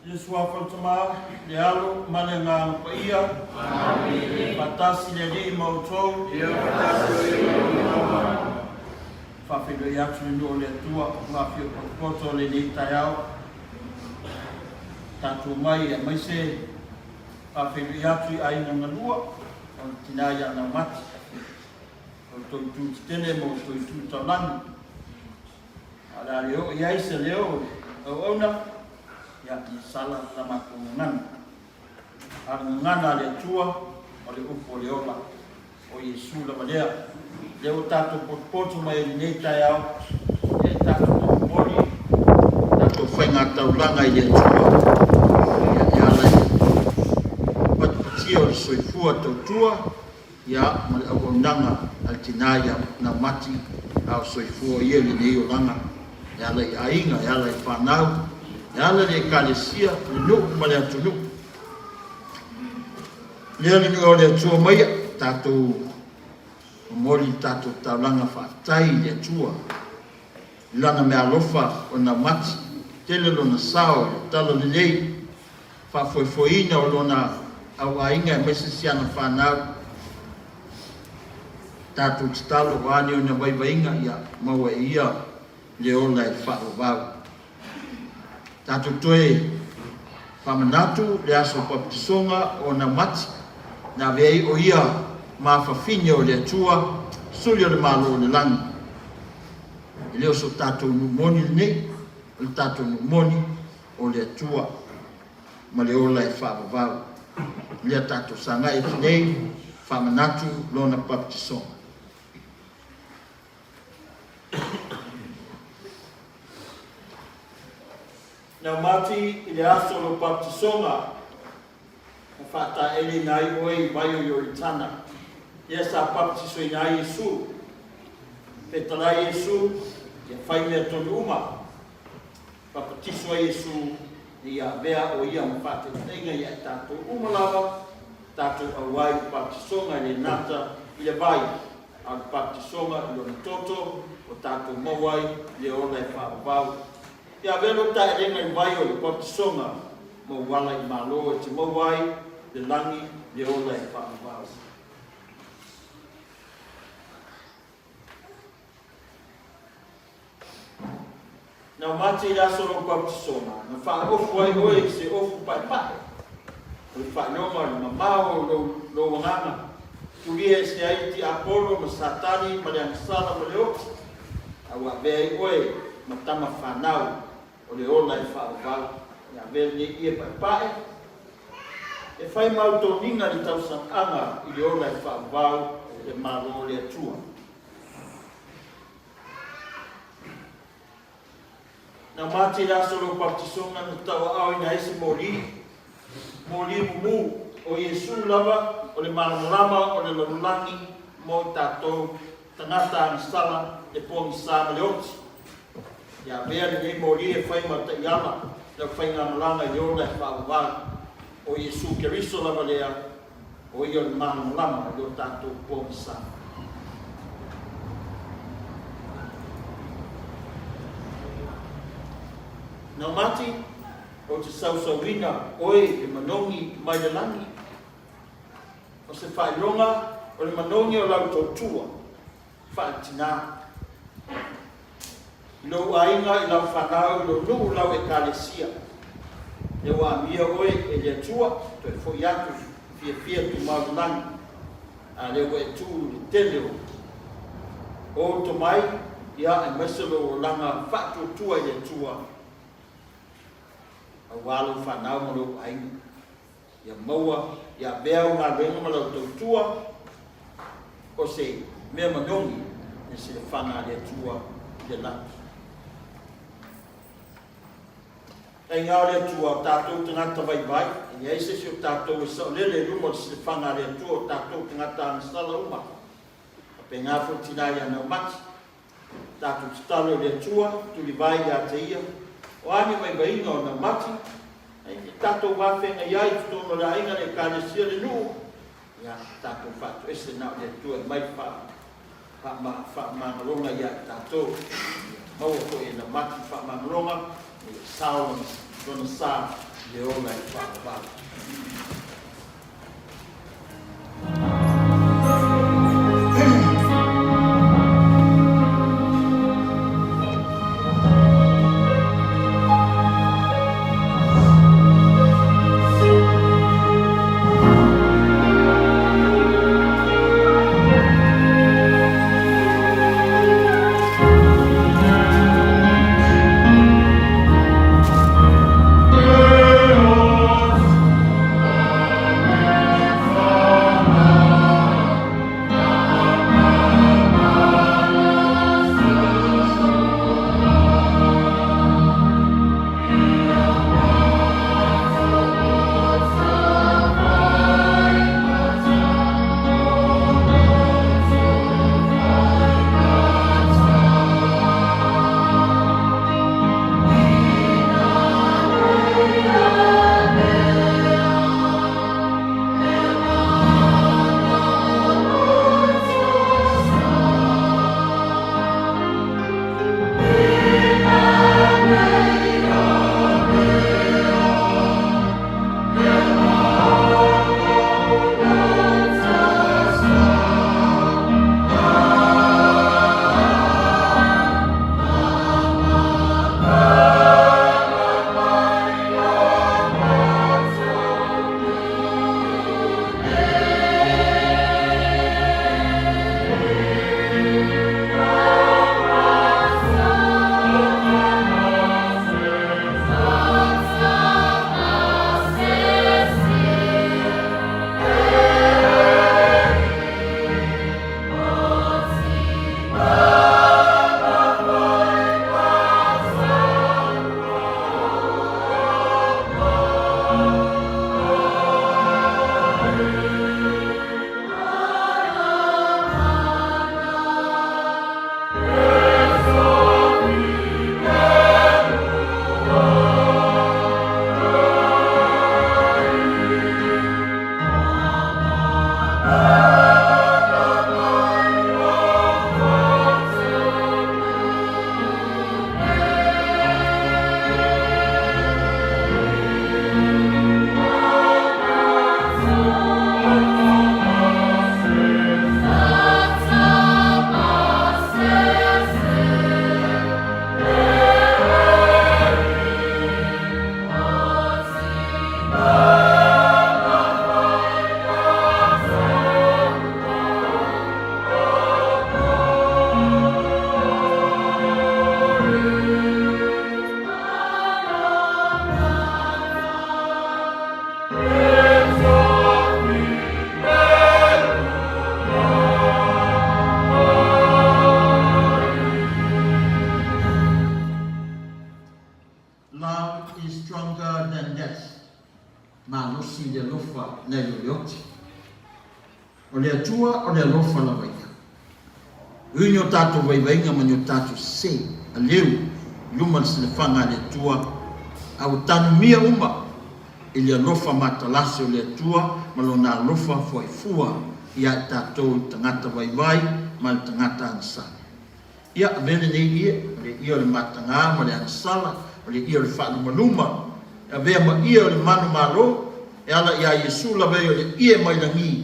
I le Suafa o le Tama, le Alo ma le Agaga Paia. Amene. Faatasi le Alii ma outou. Ia faatasi foi ma lou agaga. Faafeiloai atu le nuu o le Atua ua afio potopoto o lenei taeao. Tatou mai aemaise faafeiloai atu i aiga na lua o le tina ia Naumati. O outou itu tetele ma outou itu taulagi. A o le a le oo i ai se leo o le auauna, ia, ia sala la matou gagana. A o le gagana a le Atua, o le upu o le ola, o Iesu lava lea. Lea ua tatou potopoto mai ai i lenei taeao, ia, e tatou te momoli tatou faigataulaga i le Atua, ia, e ala i le patipatia o le soifua tautua, Ia, ma le auaunaga a le tina ia Naumati, a o soifua ia i lenei olaga, e ala i aiga, e ala i fanau, e ala i le Ekalesia, le nuu ma le atunuu. Lea le nuu o le Atua maia, tatou momoli le tatou taulaga faafetai i le Atua i Lana meaalofa o Naumati, tele lona sao i le talalelei faafoefoeina o lona auaiga aemaise si ana fanau. Tatou tatalo o a ni ona vaivaiga, ia maua e ia le ola e faavavau. Tatou toe faamanatu le aso papatisoga o ona mati, na avea ai o ia ma fafine o le Atua, suli o le Malo o le lagi. E le o so tatou nuu moni lenei, o le tatou nuu moni o le Atua ma le ola e faavavau. Lea tatou sagai atu nei, faamanatu lona papatisoga. Nau mati i le aso o lou papatisoga, na faataeleina ai oe i vai o Ioritana, lea sa papatisoina ai Iesu. Fetalai Iesu, ia fai mea tonu uma. Papatiso ai Iesu, ina ia avea o ia ma faataitaiga ia i tatou uma lava, tatou auai i le papatisoga e le nata i le vai, a o le papatisoga i lona toto, ua tatou maua ai le ola e faavavau. Ia avea lou taelega i vai o le papatisoga ma ou ala i Malo e te maua ai le lagi le ola e faavavau. Na mate i le aso o lou pautisoga, na faaofu ai oe i se ofu paepae, o le faailoga o le mamao o lou, lou agaga, tulia ese ai le tiapolo ma Satani ma le agasala ma le oti, a ua avea ai oe ma tama fanau o le ola e faavavau. Ia avea lenei ie paepae e fai mau toniga i le tausagaga i le ola e faavavau le Malo o le Atua. Na mate i le aso o lou papatisoga na tauaaoina ai se moli, moli mumu, o Iesu lava o le malamalama o le lalolagi mo i tatou tagata agasala, le pogisa ma le oti. Ia avea lenei moli e fai ma taiala lau faigamalaga i le ola e faavavau. O Iesu Keriso lava lea, o ia o le malamalama i lo tatou pogisa. Nau Mati, ou te sausauina oe i le manogi mai le lagi. O se faailoga o le manogi o lau tautua faale-tina. I lou aiga, i lau fanau, i lou nuu, lau Ekalesia. Lea ua amia oe e le Atua, toe foi atu i fiafia tumau i lagi. A lea ua e tu i le tele o ou tomai, ia, aemaise lou olaga faatuatua i le Atua, aua lou fanau ma lou aiga. Ia maua, ia avea au galuega ma lau tautua o se mea manogi i le silafaga a le Atua i le lagi. Taiga o le Atua, o tatou tagata vaivai, e leai se isi o tatou e saolele i luma o le silafaga a le Atua, o tatou tagata agasala uma. Faapena foi le tina ia Naumati. Tatou tatalo i le Atua, tulivai ia te Ia, o a ni vaivaiga o naumati, e tatou vafeagai ai i totonu o le aiga, le Ekalesia, le nuu, ia, tatou faatoese na o le Atua e mai faamagaloga ia i tatou. Ia maua foi e naumati faamagaloga, ia sao lona sa. le ola e faavavau. Love is stronger than death. Malosi le alofa nai lo le oti. O le Atua o le alofa lava ia. Ui ni o tatou vaivaiga ma ni o tatou sese, aleu i luma le silafaga a le Atua, a ua tanumia uma i le alofa matalase o le Atua ma Lona alofa fuaifua ia i tatou le tagata vaivai ma le tagata agasala. Ia, avea lenei ie, o le ie o le matagā ma le agasala, o le ie o le faalumaluma, e avea ma ie o le manumalo, e ala iā Iesu lava ia o le ie mai lagi,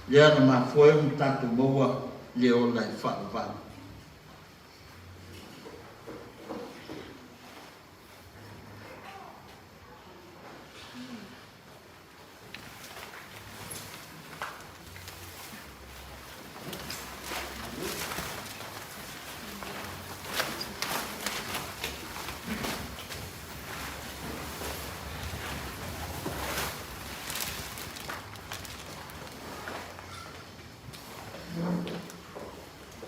lea na mafua ai ona tatou maua le ola e faavavau.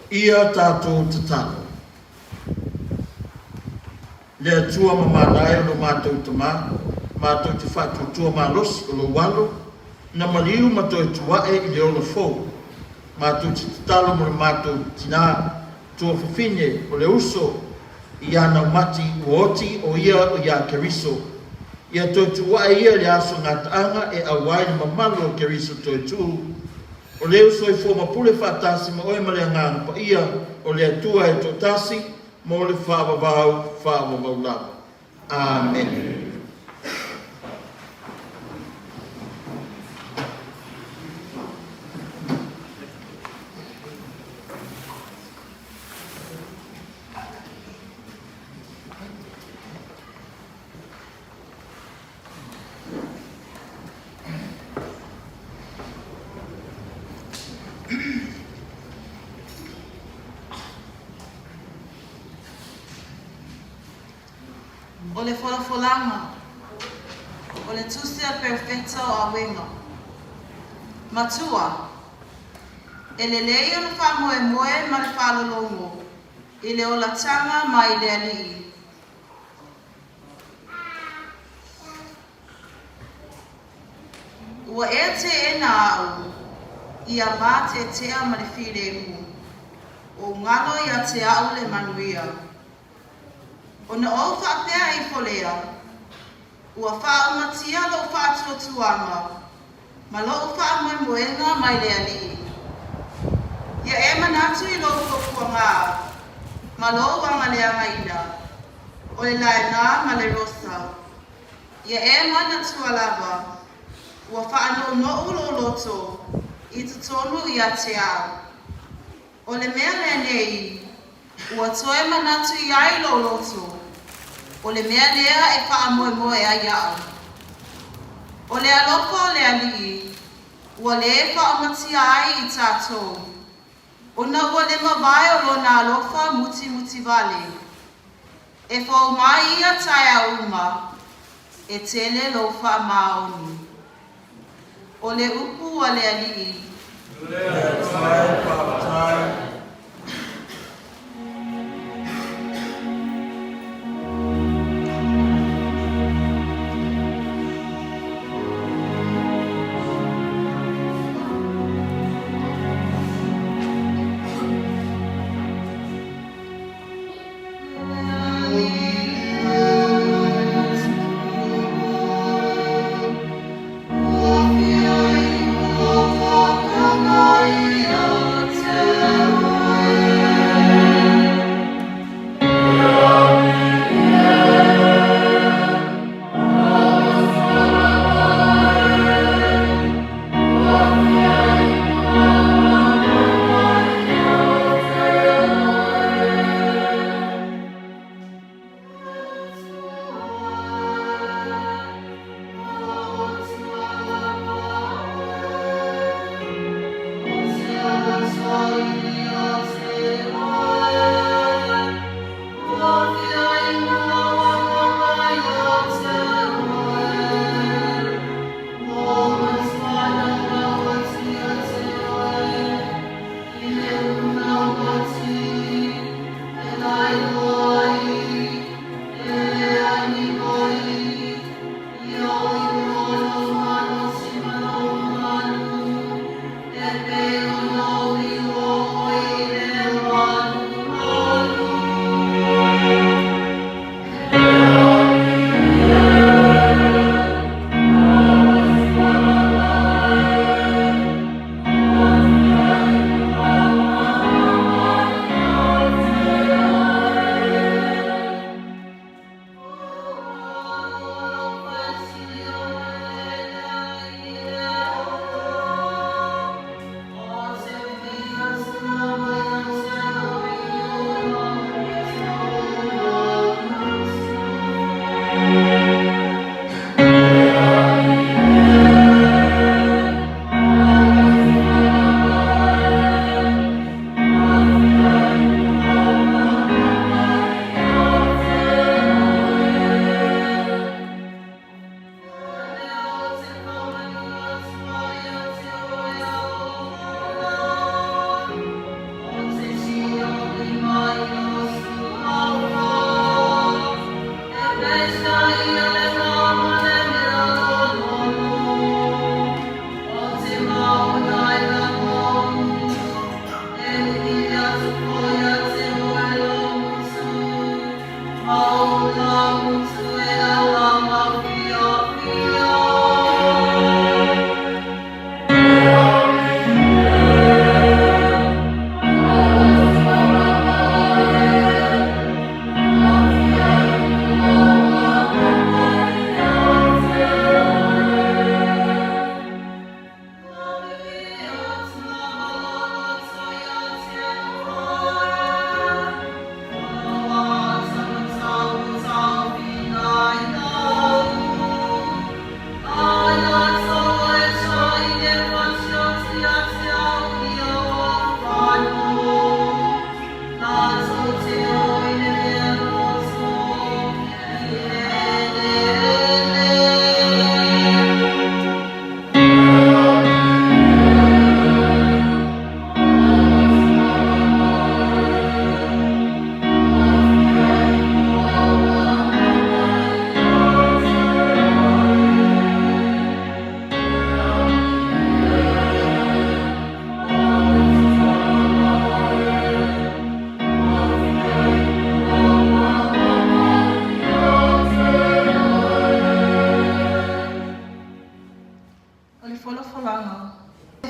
Ia tatou tatalo. Le Atua mamalae o lo matou Tama, matou te faatuatua malosi o lou Alo, na maliu ma toe tuae i le ola fou. Matou te tatalo mo le matou tina tuafafine o le uso iā Naumati ua oti o ia o iā Keriso. Ia toe tuae ia i le aso gataaga e auai le mamalu o Keriso toe tuu. O leu soifua ma pule faatasi ma oe ma le Agaga Paia o le Atua e toatasi, mo le faavavau faavavau lava. Amene. O le folafolaga o le Tusi a le Perofeta o Auega. Matua, e lelei ona faamoemoe ma le faalologo i le olataga mai le Alii. Ua e teena au ia matetea ma le filemu, ua ou galo ia te au le manuia. Ona ou faapea ifo lea, Ua faaumatia lou faatuatuaga ma lou faamoemoega mai le Alii. Ia e manatu i lou fuafuaga ma lou agaleagaina, o le laina ma le rosa. Ia e manatua lava, ua faanounou lou loto i totonu ia te au. O le mea lenei ua toe manatu i ai lou loto, o le mea lea e faamoemoe ai au. O le alofa o le Alii ua lē faaumatia ai i tatou, ona ua le mavae o lona alofa mutimutivale. E fou mai ia taeao uma, e tele lou faamaoni. O le upu a le Alii. Le Atua e faafetai.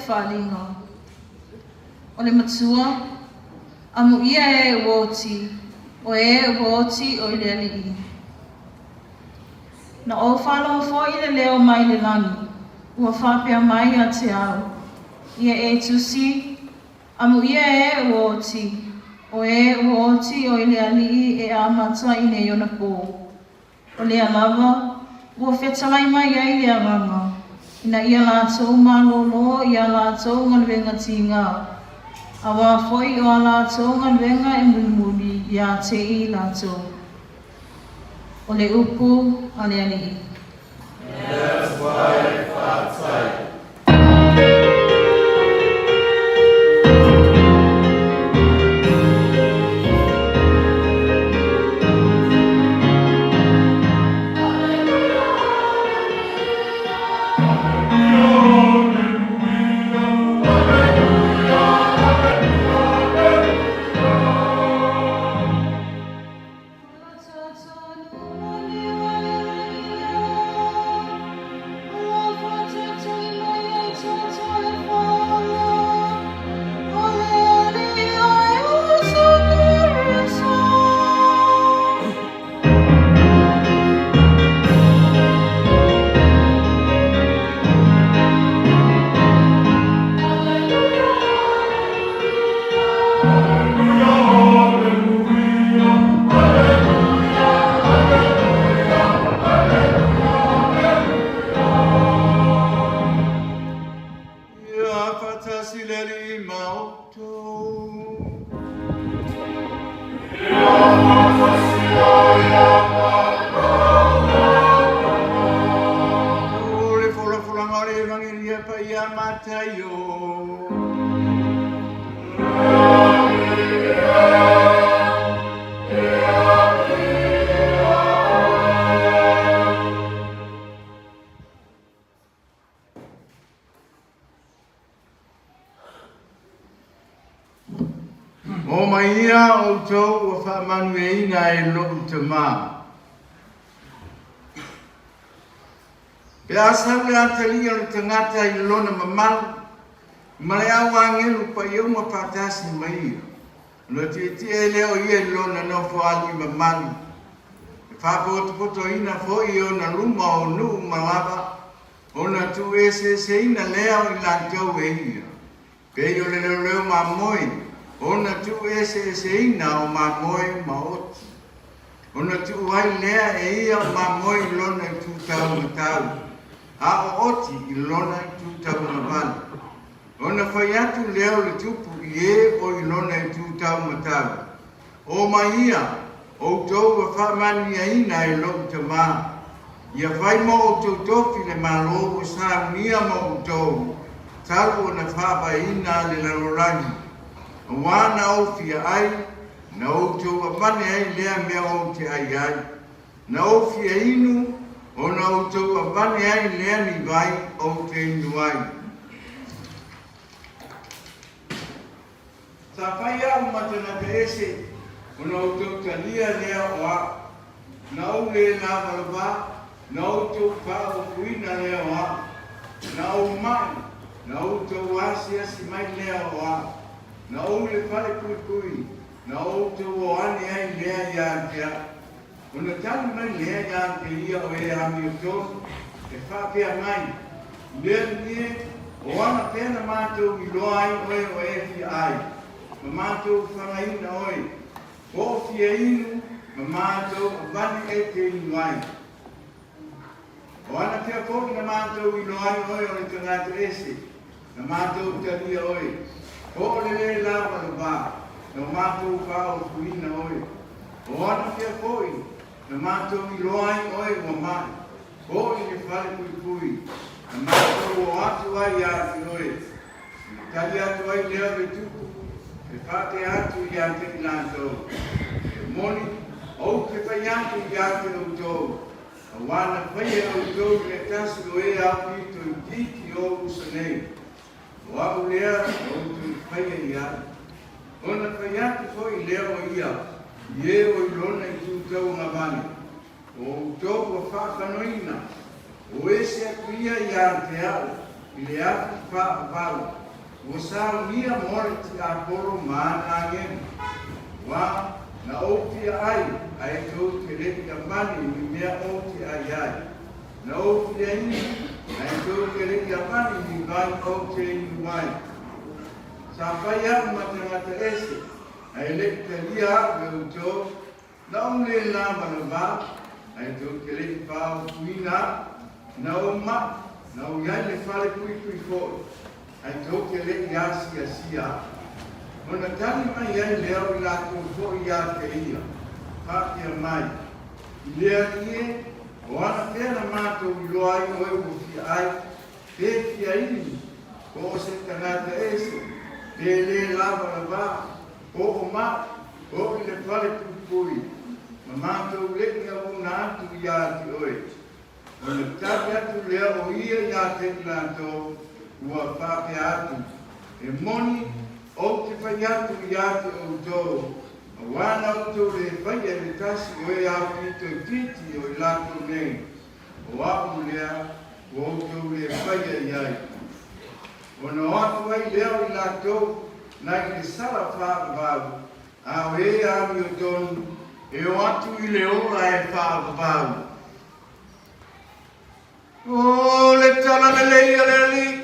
faaaliga. O le Matua, Amuia e ua oti, o e ua oti o i le Alii. Na ou faalogo foi i le leo mai le lagi, ua faapea mai ia te au, Ia e tusi, Amuia e ua oti, o e ua oti o i le Alii e amata i nei ona pō. O lea lava ua fetalai mai ai le Agaga, ina ia latou malōlō i a latou galuega tigā, auā foi o a latou galuega e mulimuli iā te i latou. O le upu a le Alii. Le Atua e faafetai. Ia faatasi le Alii ma outou. Ia faatasi ai ma lou O le folafolaga o le Evagelia Paia a Mataio. Omai ia outou ua faamanuiaina e lou Tama. Pe a sau le atalii o le tagata i lona mamalu, ma le au agelu paia uma faatasi ma ia, ona tietie lea o ia i lona nofo alii mamalu, e faapotopotoina foi i ona luma o nuu ma lava, ona tuueseeseina lea o i latou e ia, pei o le leoleo mamoe, ona tuueseeseina o mamoe ma oti. Ona tuu ai lea e ia o mamoe i lona itu taumatau, a o oti i lona itu tauagavale. Ona fai atu lea o le tupu i e o i lona itu taumatau, Omai ia, outou ua faamanuiaina e lou Tama, ia fai mo outou tofi le Malo ua saunia mo outou, talu ona faavaeina le lalolagi. Auā na ou fia ai, na outou avane ai lea mea ou te ai ai. Na ou fia inu, ona outou avane ai lea ni vai ou te inu ai. Sa fai au ma tagata ese, ona outou talia lea o au. Na ou le lavalava, na outou faaopuina lea o au. Na ou mai, na outou asiasi mai lea o au. Na ou le falepuipui, na outou o ane ai lea ia te au. Ona tali mai lea ia te ia o e amiotonu, e faapea mai, Le Alii e, o ana pea na matou iloa ai oe o e fia ai, ma matou fagaina oe, po o fia inu ma matou avane e te inu ai. O ana pea foi na matou iloa ai oe o le tagata ese, na matou talia oe, po o le le lavalava, na matou faaofuina oe. O ana pea foi na matou iloa ai oe ua mai, po i le falepuipui, na matou o atu ai ia te oe. Ona tali atu ai lea o le tupu, e faapea atu ia te i latou, E moni, ou te fai atu ia te outou, Auā na faia e outou i le tasi o e aupito itiiti o ou uso nei, o a'u lea na outou faia i ai. Ona fai atu foi lea o ia i e o i lona itu tauagavale, O outou ua faafanoina, o ese atu ia iā te a'u i le afi faavavau. Ua saunia mo le tiapolo ma ana agelu, uā na ou fia ai, ae tou te leʻi avane ni mea ou te ai ai. Na ou fia inu, ae tou te leʻi avane ni vai ou te inu ai. Sa fai aʻu ma tagata ese, ae leʻi talia aʻu e outou, Na ou le lava le va, ae tou te leʻi faaofuina aʻu, na ou maʻi, na ou iai le fale puipui foʻi, ae tou te leʻi asiasia aʻu. Ona tali mai ai lea o i latou foʻi iā te ia, faapea mai, I le Alii e, o anafea na matou iloa ai oe ua fia ai, pe fia inu, po o se tagata ese, pe le lava le va, po o maʻi, po i le fale puipui, ma matou leʻi auauna atu iā te oe. Ona tali atu lea o ia iā te i latou, ua faapea atu, E moni, ou te fai atu iā te outou, auā na outou le faia i le tasi o e ao pito itiiti o i latou nei, o aʻu lea ua outou le faia i ai. Ona o atu ai lea o i latou nai le sala faavavau, a o e amiotonu e o atu i le ola e faavavau. O le tala lelei a le Alii.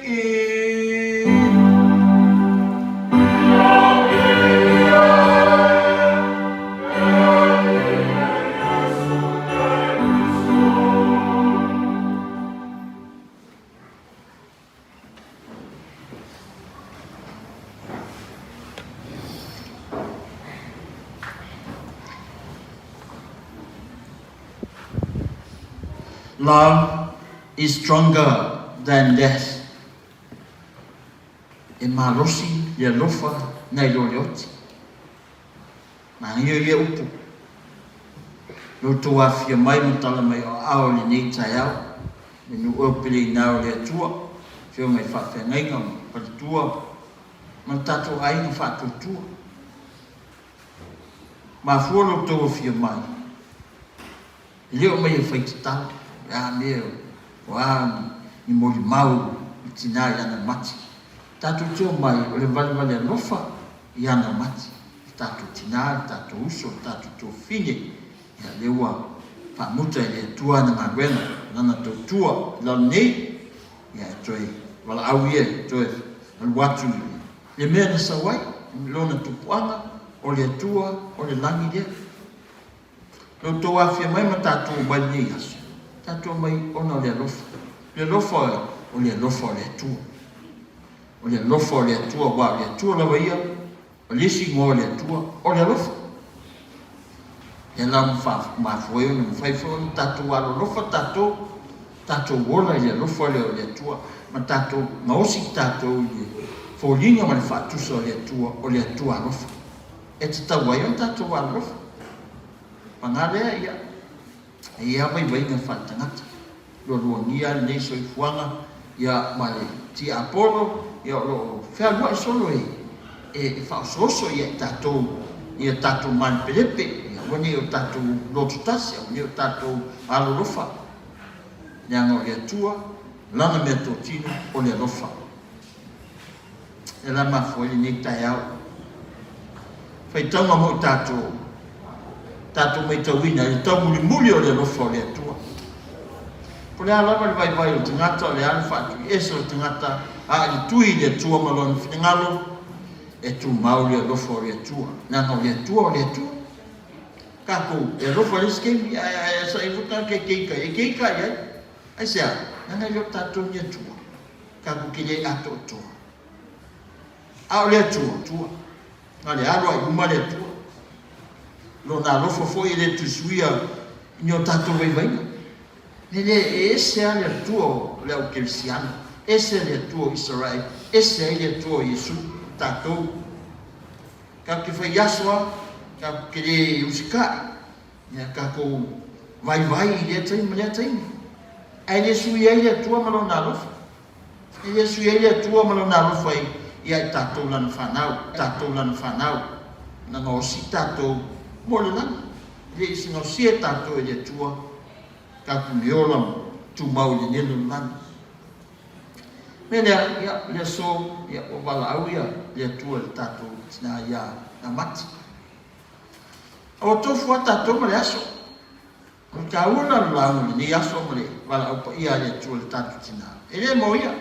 Love is stronger than death. E malosi le alofa nai lo le oti. Manaia ia upu. Lo outou afia mai ma tala mai o aao i lenei taeao, le nuu eo pele ina o le Atua, Afioga i faafeagaiga ma faletua ma le tatou aiga faatuatua. Mafua lo outou afia mai, e le o mai e fai tatalo, le a mea o a ni molimau i tina i ana mati. Tatou te omai o le valevale alofa i ana mati, le tatou tina, le tatou uso, le tatou tuafafine, ia lea ua faamuta e le Atua ana galuega, lana tautua i lalo nei, ia e toe valaau ia e toe alu atu i le mea na sau ai, lona tupuaga, o le Atua, o le lagi lea. Lo outou afia mai ma tatou omai lenei aso, tatou omai ona o le alofa. Le alofa o le alofa o le Atua. O le alofa o le Atua, aua o le Atua lava ia, o le isi igoa o le Atua, o le alofa. Lea la ua mafua ai ona mafai foi ona tatou alolofa tatou, tatou ola i le alofa lea o le Atua, ma tatou gaosi tatou i le foliga ma le faatusa o le Atua, o le Atua alofa. E tatau ai ona tatou alolofa. Paga lea, ia, e i ai lava vaivaiga faaletagata. Lualuagia lenei soifuaga ia ma le tiapolo ia o lo o fealuai solo e e faaosooso ia i tatou ia tatou malepelepe ia aua nei o tatou loto tasi aua nei o tatou alolofa leaga o le Atua lana mea totino o le alofa. E la mafua ai lenei taeao. Faitauga mo i tatou, tatou maitauina i le taumulimuli o le alofa o le Atua. Po le a lava le vaivai o le tagata, o le a le faatuiese o le tagata, a i le tui i le Atua ma lona finagalo, e tumau le alofa o le Atua. Leaga o le Atua o le Atua. Tatou e alofa i le isi taimi, ae ae sa'i foi tagata e keika e keika i ai. Aisea? Leaga e le o tatou ni Atua. Tatou te le atoatoa. A o le Atua, Atua. Na le alo ai uma le Atua. Lona alofa foi e le tuisuia i ni o tatou vaivaiga. Ne le e ese a le Atua o le au kerisiano, ese le Atua o Isarael, ese ai le Atua o Iesu, tatou. Tatou te fai aso a, tatou te le usikai, Ia tatou vaivai i lea taimi ma lea taimi. Ae le sui ai le Atua ma Lona alofa. E le sui ai le Atua ma Lona alofa i ia i tatou Lana fanau, tatou Lana fanau. Na gaosi tatou mo le lagi. E le i se gaosia tatou e le Atua, tatou me ola tumau i lenei lalolagi. Mea lea, ia, o le aso, ia, ua valaau ia le Atua i le tatou tina ia Namati. A ua tofu lava tatou ma le aso. O le taua lena o le lauga i lenei aso ma le valaau paia a le Atua i le tatou tina. E le mo ia,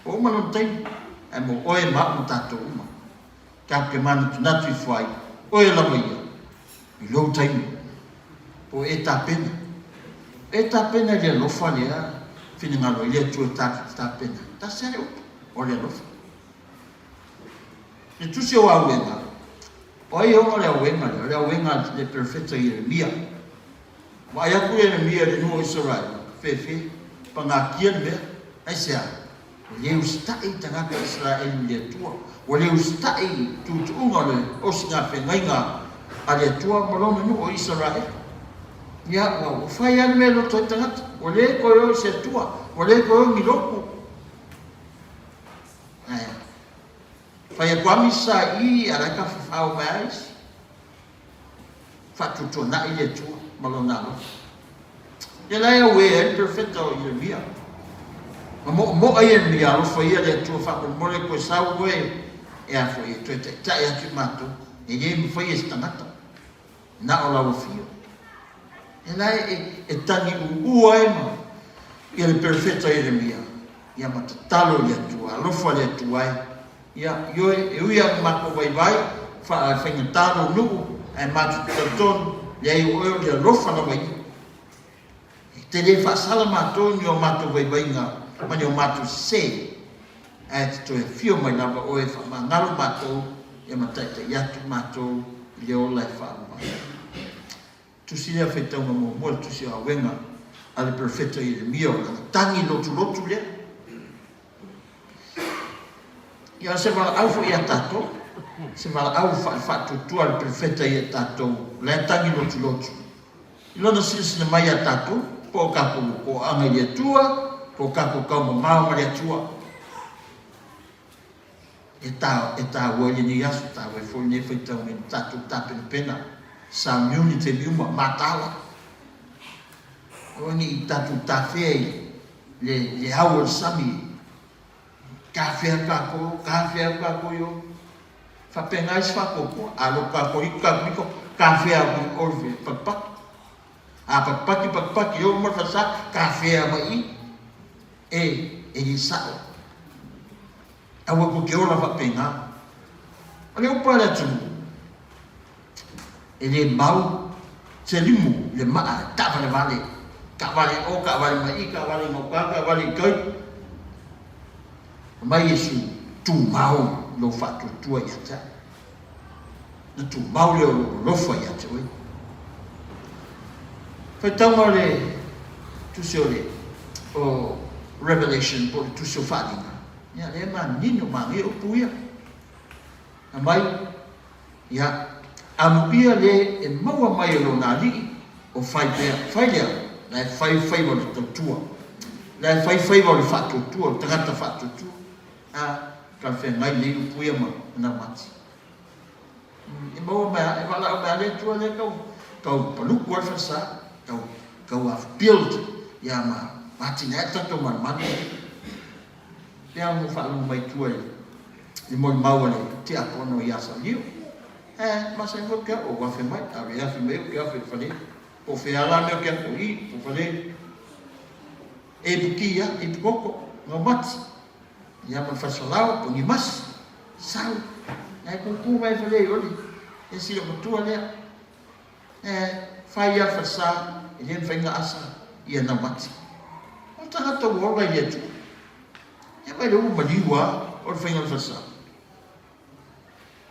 ua uma lona taimi, ae mo oe ma au ma tatou uma. Tatou te manatunatu ifo ai, oe lava ia, i lou taimi, po o e tapena. E tapena i le alofa lea finagalo ai le Atua tatou te tapena. Tasi lava le upu, o le alofa. Le tusi o Auega, o ai e ona le auega lea? O le auega a le perofeta Ieremia. Vaai atu Ieremia i le nuu o Isaraelu, fefe, pagatia le mea, aisea? Ua le usitai tagata Isaraelu i le Atua, ua le usitai i tuutuuga o le osigafeagaiga a le Atua ma lona nuu o Isaraelu. Ia, ua fai lava le mea e loto ai tagata, ua le toe o i se Atua, ua le toe o ni lotu. Ae fai atu lava misa i i, a o la e tafafao mai lava isi. Faatuatuanai le Atua ma Lona alofa. Ia la e auē ai le perofeta o Ieremia. Ma moomo'a Ieremia, alofa ia le Atua faamolemole toe sau oe e a foi e toe taitai atu i matou, e le mafai e se tagata, na o lau afio. Ia la e, e tagi ūū ai ma ia le perofeta Ieremia, ia ma tatalo i le Atua, alofa le Atua e. Ia, ioe, e ui lava i matou vaivai, faa-faigata lou nuu, ae matou te talitonu, leai o oe o le alofa lava ia. E te le faasala matou i ni o matou vaivaiga ma ni o matou sese, ae te toe afio mai lava oe e faamagalo matou, ia ma taitai atu matou i le ola e faalua ai. Tusi lea faitauga muamua, le tusi o Auega a le Perofeta Ieremia, o lana tagi lotulotu lea. Ia, o se valaau foi ia tatou, se valaau faale-faatuatua a le Perofeta ia tatou, o la e tagi lotulotu. I lona silasila mai ia tatou, po o tatou toaaga i le Atua, po o tatou taumamao ma le Atua. E ta, e taua ai lenei aso, taua ai foi lenei faitauga i le tatou tapenapena, sauniuni taimi uma, mataala. Aua ne i tatou tafea i le, le au o le sami, tafea tatou, tafea tatou i o. Faapena ai se faatuatua, a loto Katoliko, Katoliko, tafea atu i o i le patupatu. A patupati, patupati, e oo mai le falesa, tafea mai i, e, e le sa'o. Aua tou te ola faapena. O le upu a le atunuu, e le mau se limu i le maa e taavalevale, taavale i o, taavale mai i, taavale i gauta, taavale i tai. Fai mai Iesu, Tumau lou faatuatua ia te au. Na tumau lea o lou alofa ia te oe. Faitauga o le tusi o le o Revelation po o le tusi o Faaaliga, ia lea e manino, manaia upu ia. Aumai, ia, amuia le e maua mai e lona alii o fai pea, fai lea, la e fai faiva o le tautua, la e fai faiva o le faatuatua, o le tagata faatuatua. A, talafeagai nei upu ia ma Naumati. E maua mai a, e valaau mai a le Atua lea tau, tau paluku ai le falesa, tau, tau a build ia ma, ma atinae le tatou malumalu nei. Pei ona ou faalogo mai tua i le molimau a le tiakono ia Sauniu. E, masani foi ke au, afe mai, a le afe mai ou te afe i le fale. Po o fea la mea ou te afe, o i, po fale. E ipu ia, ipu koko, Naumati. Ia ma le falesalao, o ni masi, sau, na e kūkū mai fale i oli, e si o matua lea. E fai ia falesa, e le mafai ona asa ia Naumati. O le tagata ua ola i le Atua. E mai le ua maliu lava o le faiga o le falesa.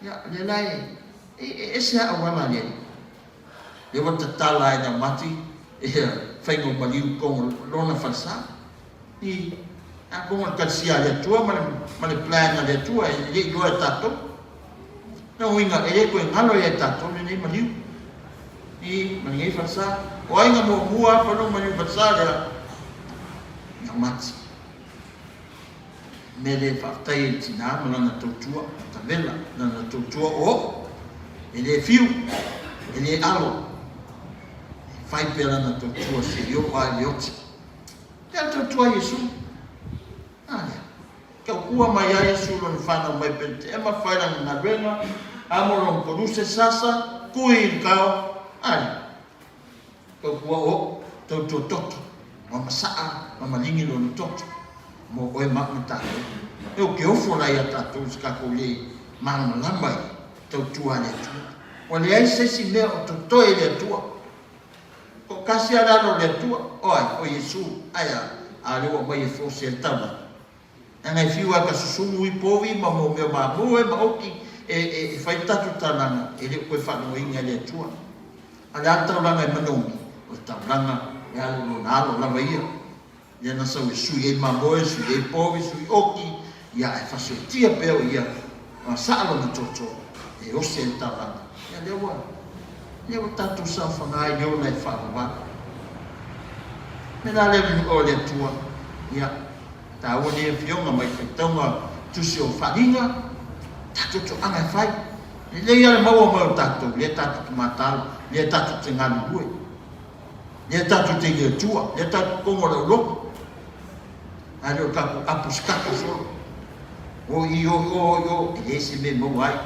Ia, lea la e, e ese lava auala a le Alii. Lea ua tatala ai Naumati ia faiga o maliu i totonu o lona falesa. I, atonu o le kalesia a le Atua ma le, ma le plan a le Atua e le i iloa e tatou. Lona uiga, e le toe galo ia i tatou lenei maliu i, ma lenei falesa. O ai na muamua afa lou maliu falesa lea? Naumati. Mea lea e faafetai ai i le tina ma lana tautua, tavela, lana tautua oooo, e le fiu, e le alo, e fai pea lana tautua seia oo lava i le oti. Lea le tautua a Iesu. A lea. maua mai ai Iesu lona fanau mai Peteema fai lana galuega, amo lona koluse sasa, kui i le kao, ale, tau pua o, tau tua toto, ma masaa, ma maligi lona toto, mo oe ma au ma tatou. E o ke ofo la ia tatou i se kakou le malamalama i tautua a le Atua. Ua leai se isi mea o totoe i le Atua. Toatasi lava le alo o le Atua, o ai? O Iesu. Ae a? A lea ua aumai e force ai le taulaga. Leaga e fiu lava e ta susunu i povi ma mo mea mamoe ma oki e, e, e fai le tatou taulaga, e le o toe faalogoina e le Atua. A o le a le taulaga e manogi? O le taulaga e alo i lona alo lava ia. Lea na sau e sui ai mamoe, sui ai povi, sui oki, ia ae fasoetia pea o ia ma saa lona toto e ose ai le taulaga. Ia lea ua, lea ua tatou saofaga ai le ola e faavavau. Me la lea o le Atua, ia, taua nei afioga mai faitauga tusi o Faaliga, tatou toaga e fai. Lelei lava le maua mai o tatou, lea tatou te matau, lea tatou te galulue. Lea tatou te i le Atua, lea tatou te togo le aulotu. Ae le o le tatou apu sikaka solo. O i o i o i o, e leai se mea e maua ai.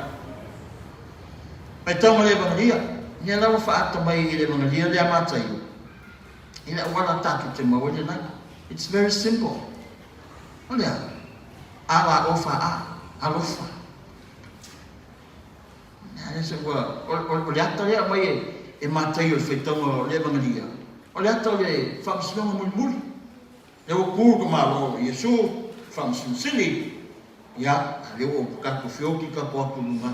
Faitauga le Evangeli, lea la ua faaata mai i le Evangeli lea Mataio, i le auala tatou te maua ai le lagi. It's very simple. O le a? A la o fa a, alofa. O le ata lea e aumai e Mataio i le faitauga o le Evangelia, o le ata o le faamasinoga mulimuli. Lea ua tu le Malo o Iesu, le Faamasino Sili, ia, a lea ua tatou feoti tatou atu i luga.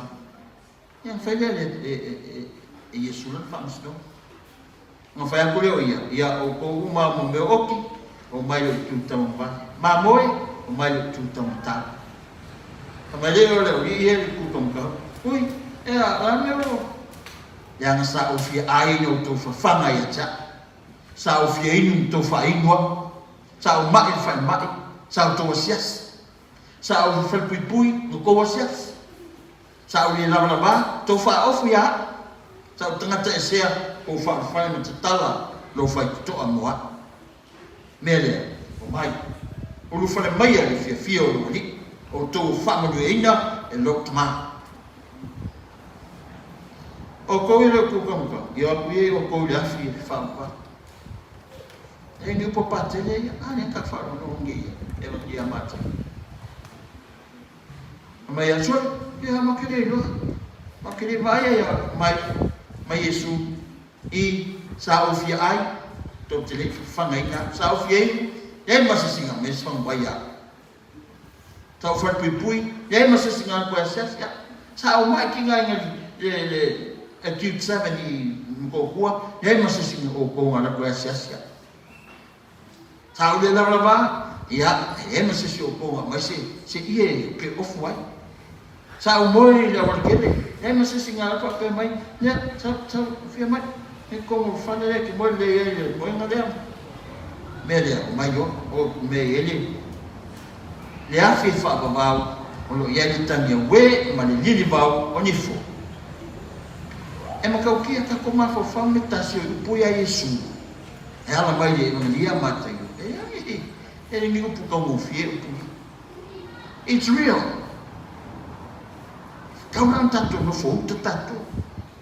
Ia, ona fai lea e Iesu lana faamasinoga. Ona fai atu lea o ia, Ia outou uma a mea oti, omai lou itu taumavale. Mamoe, omai lou itu taumatau. Fai mai lea o le aualii ia i le itu taumatau, Ui, e a, o le a le mea o. Leaga sa ou fia ai i outou fafaga ia te au. Sa ou fia inu i tou faainu au. Sa ou ma'i i le faimai, sa outou asiasi. Sa ou falepuipui i outou asiasi. Sa ou le lavalava, tou faaofu ia au. Sa ou tagata esea kou faalefale ma tatala lou faitotoa mo au. Mea lea, omai, ulufale maia le fiafia o lou Alii, outou o faamanuiaina e lou Tama. Outou ia le outou kamupani, ia o atu ia i outou i le afi e faavavau. E ni upu patele ia, a lea ta faalogologo nei ia, e ia matou. Fai mai ia Sole, Ia, ma ke le iloa, ma ke le vaaia ia mai, mai Iesu i sa ou fia ai, tou te le i fafagaina au. Sa ou fia inu, leai ma se isi ga me se faguvai ia au. Sa ou falepuipui, leai ma se isi ga koe asiasi au. Sa ou mai ki ga inga le, le acute 7 i Motootua, leai ma se isi ga outou ga la koe asiasi au. Sa ou le lavalava, ia, e leai ma se isi o outou na aumai se, se ie ou te ofu ai. Sa ou moe i le aualatele, leai ma se isi na faapea mai, ia, sau, sau, fia mai, i totonu o le fale lea e te moe lelei ai i le moega lea. Mea lea, omai loa, o mea e i ai le, le afi e faavavau, o lo o i ai le tagi auē ma le lilivau o nifo. E matautia tatou mafaufau me tasi o i upu ia Iesu. E ala mai le Evangelia Mataio, e leai, e le ni upu taugofie upu ia. It's real. Tatau la ona tatou nofo uta tatou.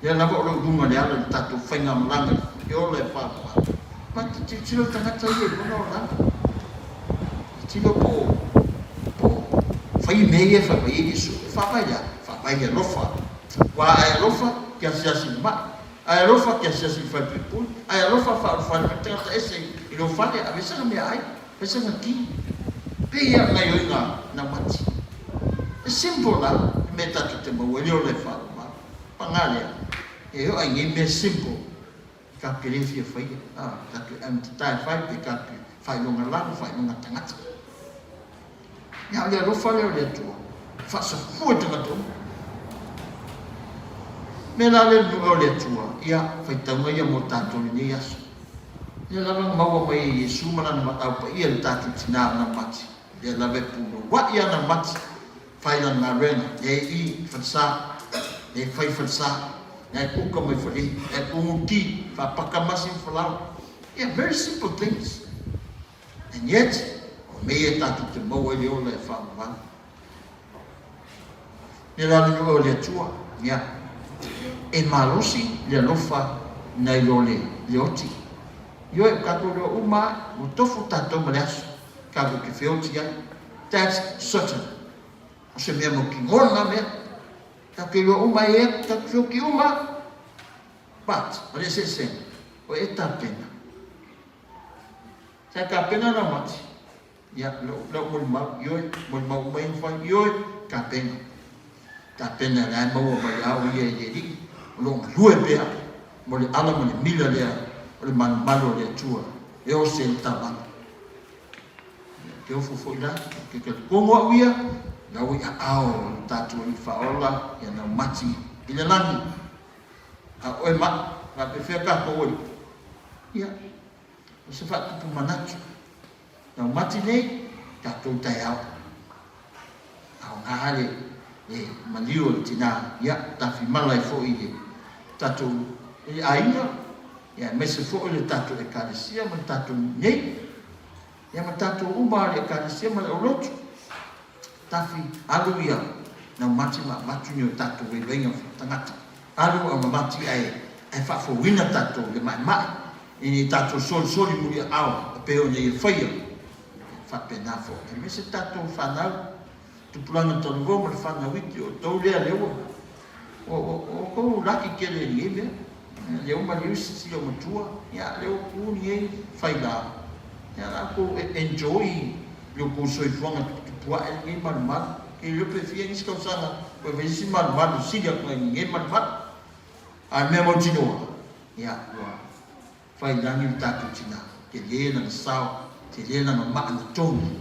Lea lava o lo o i luga o le ala i le tatou faigamalaga e ola e faavavau. Ma te tilotilo le tagata ia i lona olaga. Tilotilo po o, po o fai mea ia e fai mai ai Iesu. E faavae i le a? E faavae i le alofa. Aua a e alofa, ke asiasi i le mai. Ae alofa ke asiasi i le falepuipui, ae alofa faaulufale mai tagata ese i lou fale, aveese na meaai, aveese na ki. Pei ia gaioiga naumati. E simple la le mea tatou te maua ai le ola e faalomau. Paga lea, e oa i nei mea simple tatou te le fia faia, a, tatou te amatata e fai pe tatou te faailoga lalo, faailoga tagata. Ia, o le alofa lea o le Atua, e faasafua i tagata uma. Mea la lea le o le Atua, ia, faitauga ia mo tatou i lenei aso. Lea lava na maua mai e Iesu ma lana matau paia i le tatou tina o Naumati. Lea lava e punouai ia Naumati, fai lana galuega, lea e i falesa, lea e fai falesa, lea e kuka mai falehi, lea e kuguti, faapaka masi ma falaoa. Ia, very simple things. And yet, o mea ia tatou te maua ai le ola e faavavau. Le la le nuu o le Atua, ia, e malosi le alofa nai lo le, le oti. Ioe, o tatou iloa uma lava, ua tofu tatou ma le aso tatou te feoti ai. That's certain. O se mea mautinoa lena mea. Tatou te iloa uma e ea, tatou te feoti uma lava. But, o le eseesega, o e tapena. Sa e tapena lau mati? Ia, lau molimau, ioe, molimau uma ia na fai, ioe, tapena. Tapena la e maua mai a o ia i le Alii, o lo o galue pea mo le ala ma le mila lea o le malumalu o le Atua e ose ai le taulaga. Ia, te ofo foi la, ke talitonu au ia, la ua i aao o le tatou Alii Faaola ia nau mati i le lagi. A o oe ma, faapefea tatou alii? Ia, o se faatupu manatu. Nau mati nei, tatou taeao. Aoga le le maliu o le tina, ia, tafimala ai foi i le tatou i le aiga, ia, aemaise foi o le tatou Ekalesia ma le tatou nuu nei, ia ma tatou uma le Ekalesia ma le aulotu. Tafi, alu ia nau mati ma avatu ni o tatou vaivaiga faatagata. Alu au mati ae ae faafouina tatou le maemae i ni tatou solisoli muliaao e pei ona ia faia. E faapena foi aemaise tatou fanau, tupulaga talavou ma le fanau iti, o outou lea lea ua ua ua outou laki tele i lenei mea. Lea ua maliu se tasi liomatua, ia lea ua tu lenei faila, ia la outou enjoy lo outou soifuaga tuputupuae lenei malumalu. Ke iloa pe fia nisi tausaga toe fai se isi malumalu sili atu nai lenei malumalu. A o le mea mautinoa, ia ua fai i lagi le tatou tina, tele lana sao, tele lana maa na togi,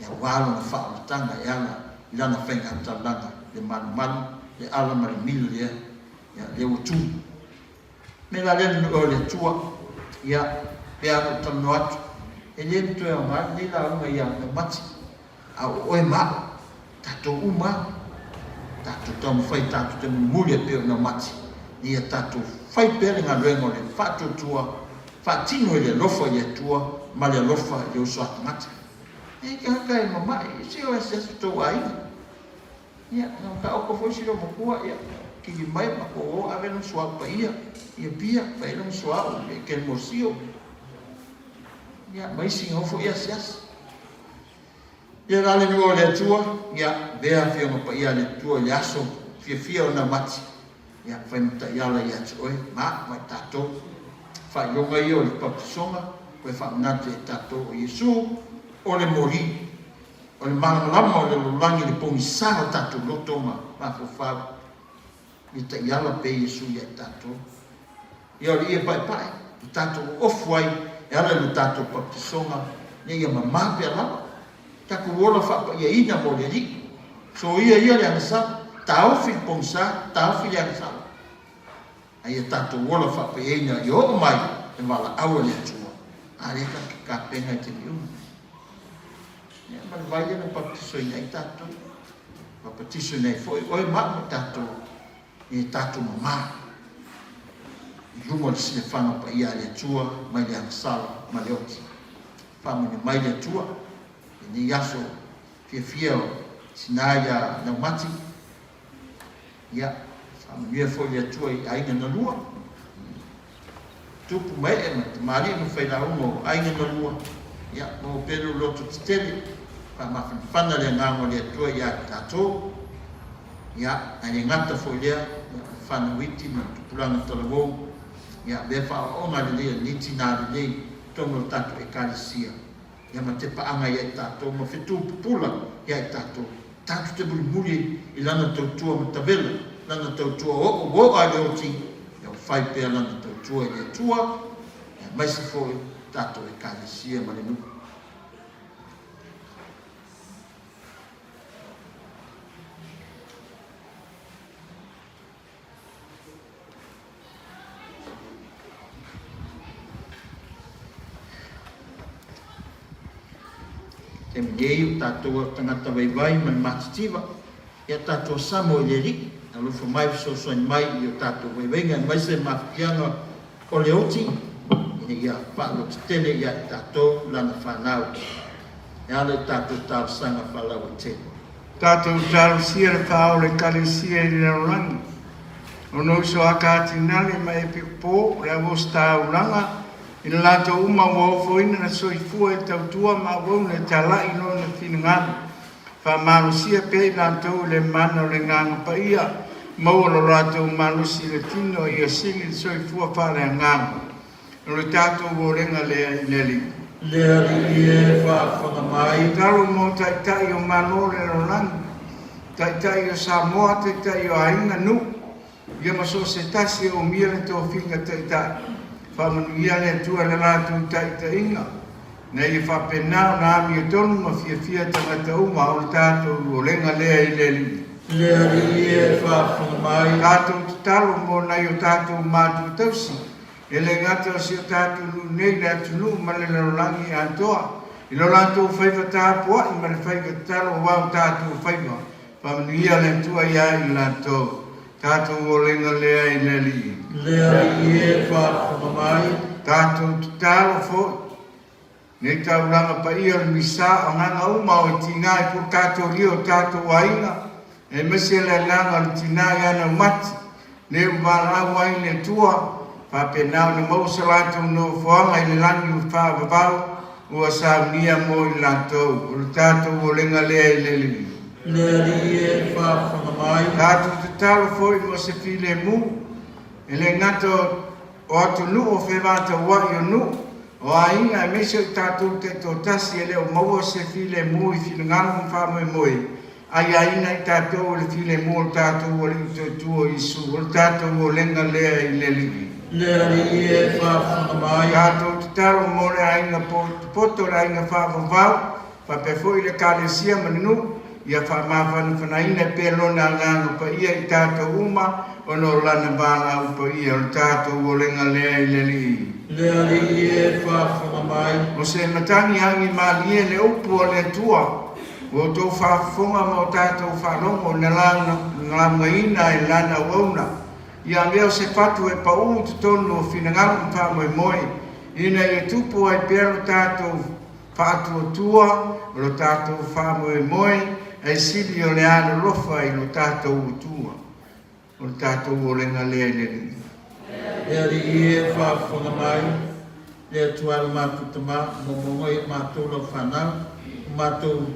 aua lona faaolataga e ala i lana faiga taulaga, le malumalu, le ala ma le mila lea, ia, lea ua tu. Me la lea le nuu o le Atua, ia, pe a ona ou talanoa atu, e le ma toe aoga lenei lauga ia Naumati, a o oe ma au, tatou uma lava, tatou taumafai tatou te mulimuli e pei o Naumati, ina ia tatou fai pea le galuega o le faatuatua, faatino i le alofa i le Atua ma le alofa i le uso a tagata. E tagata e mamae, se o asiasi tou aiga. Ia, na taoto foi si loomatua, ia, kili mai matou o ave lona suauu paia i Apia, fai ai lona suauu i Kelemosio, ia, ma isi na o foi asiasi. Ia la le nuu o le Atua, ia, avea Afioga Paia a le Atua i le aso fiafia o Naumati, ia, fai ma taiala ia te oe, ma, ma i tatou. Faailoga ia o le Papatisoga, toe faamanatu ia i tatou o Iesu, o le moli, o le malamalama o le lalolagi i le pogisa o tatou loto ma mafaufau, ia taiala pea Iesu ia i tatou. Ia o le ie paepae, ua tatou oofu ai e ala i lo tatou papatisoga, ina ia mama pea lava, tatou ola faapaiaina mo le Alii. Soia ia le agasala, taofi le pogisa, taofi le agasala. A ia tatou ola faapaiaina ia oo mai le valaau a le Atua, a lea tatou te tapena i taimi uma. Ia ma le vai lea na papatisoina ai tatou, papatisoina ai foi oe ma au ma tatou Ia tatou mamā i luma o le silafaga paia a le Atua mai le agasala ma le oti. Faamanuia mai le Atua i lenei aso fiafia o Sina ia Naumati. Ia, faamanuia foi le Atua i aiga na lua, tupu ma ee ma tamalii ma failauga o aiga na lua. Ia, maua pea le loto tetele, faamafanafana le agaga o le Atua ia te tatou. Ia, ae le gata foi lea, ia, o le whanau iti ma le tupulaga talavou, ia, mea whaaoaoga lelei a lenei tinā lelei i totonu o le tatou Ekalesia, ia ma te paaga ia i tatou, ma whetū pupula ia i tatou, tatou te mulimuli i lana tautua matavela, lana tautua oo ua oo a le oti, ia ua whai pea lana tautua i le Atua, ia aemaise foi tatou Ekalesia ma le nuu. Taimi nei o tatou au tagata vaivai ma le matitiva, ia tatou samo i le Alii, alofa mai fesoasoani mai i o tatou vaivaiga aemaise mafatiaga o le oti, ina ia faalototele ia i tatou lana fanau e ala i tatou talosaga faalauaitele. Tatou talosia le Faa o le Ekalesia i le lalolagi, ona uso a Katinale ma Epikopo, le Auositaulaga, i le latou uma ua ofoina le soifua i le tautua ma auauna e talai Lona finagalo. Faamalosia pea i latou i le mana o le Agaga Paia, maua lo latou malosi i le tino, ia sili le soifua faaleagaga. O le tatou olega lea i le Alii. Le Alii e faafofoga mai. Tatalo mo Taitai o Malo o le lalolagi, Taitai o Samoa, Taitai o aiga, nuu, ia ma so o se tasi e umia le tofiga Taitai. Faamanuia le Atua i le latou taitaiga, ina ia faapena ona amiotonu ma fiafia tagata uma. O le tatou olega lea i le Alii. Le Alii e faafofoga mai. Tatou tatalo mo nai o tatou matua tausi, E le gata o si o tatou nuu nei, le atunuu ma le lalolagi atoa, i lo latou faiva tapuai ma le faiva tatalo aua o tatou faiva. Faamanuia le Atua iā i latou. Tatou olega lea i le Alii. Le Alii e faafofoga mai. Tatou tatalo foi. Nei taulaga paia o le Misa, o agaga uma o e tiga i purukatolia o tatou aiga, aemaise le agaga o le tina i ana umati, le ua valaau ai le Atua, faapena ona maua so latou nofoaga i le lagi ua faavavau, ua saunia mo i latou. O le tatou olega lea i le Alii. Le Alii e faafofoga mai. Tatou tatalo foi mo se filemu, e le gata o O atunuu o fevataua'i o nuu, o aiga aemaise o i tatou taitoatasi e le o maua se filemu i finagalo ma faamoemoe, aiaina i tatou e le filemu o le tatou Alii Toetua o Iesu, o le tatou olega lea i le Alii. Le Alii e faafofoga mai. Tatou tatalo mo le aiga potopoto, le aiga faavavau, faapea foi le Ekalesia ma le nuu, ia faamafanafanaina pea Lona Agaga Paia i tatou uma, ona o Lana valaau paia, o le tatou olega lea i le Alii. Le Alii e faafofoga mai. O se matagi agi malie le upu a le Atua, ua outou faafofoga ma o tatou faalogo na laugaina e Lana auauna, ia avea o se fatu e paū i totonu o finagalo ma faamoemoe, ina ia tupu ai pea lo tatou Faatuatua o lo tatou faamoemoe ae sili o le alolofa i lo tatou Atua. O le tatou olega lea i le Alii. Le Alii e faafofoga mai, le Atua e lo matou Tama, momoga ia matou lau fanau, o matou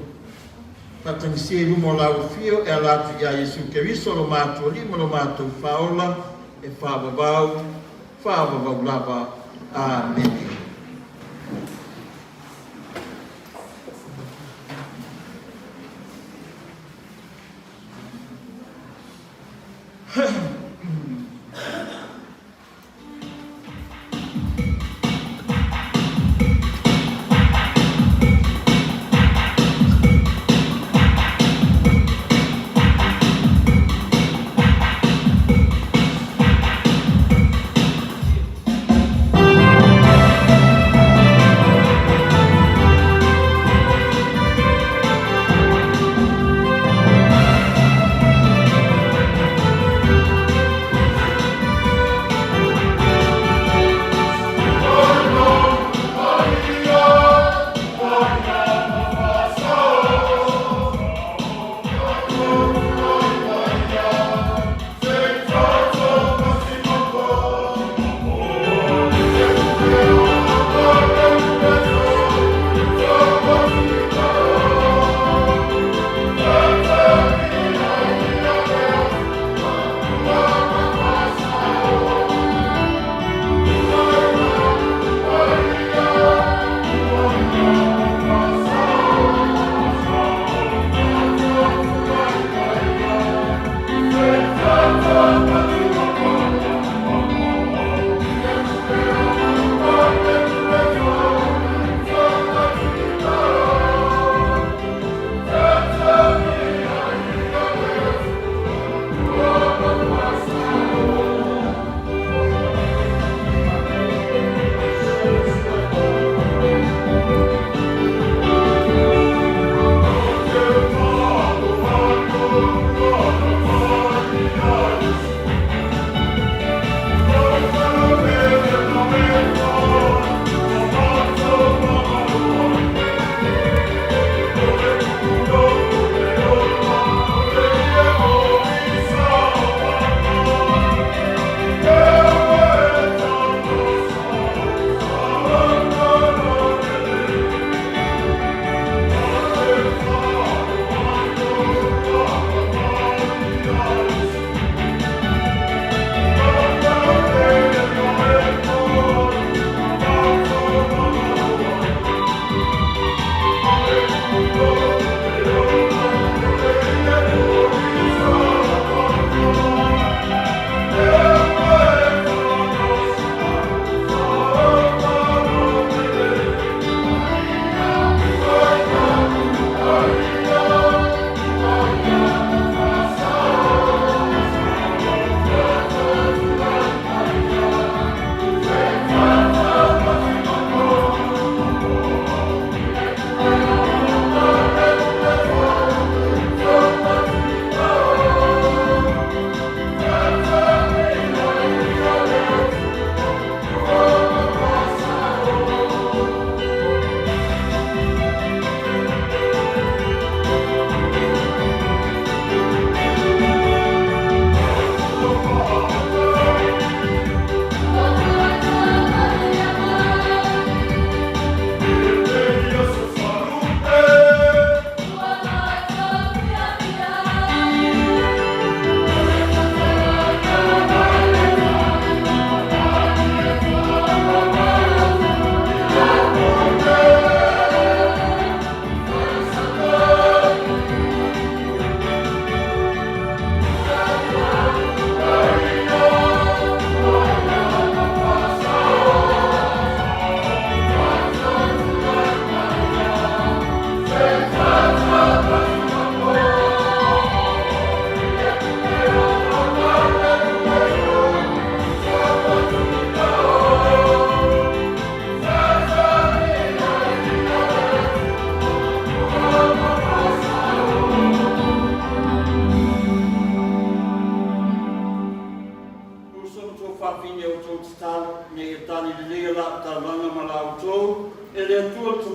faatagisia i luma o lau afio e ala atu ia Iesu Keriso lo matou Alii ma lo matou Faaola, e faavavau, faavavau lava. Amene.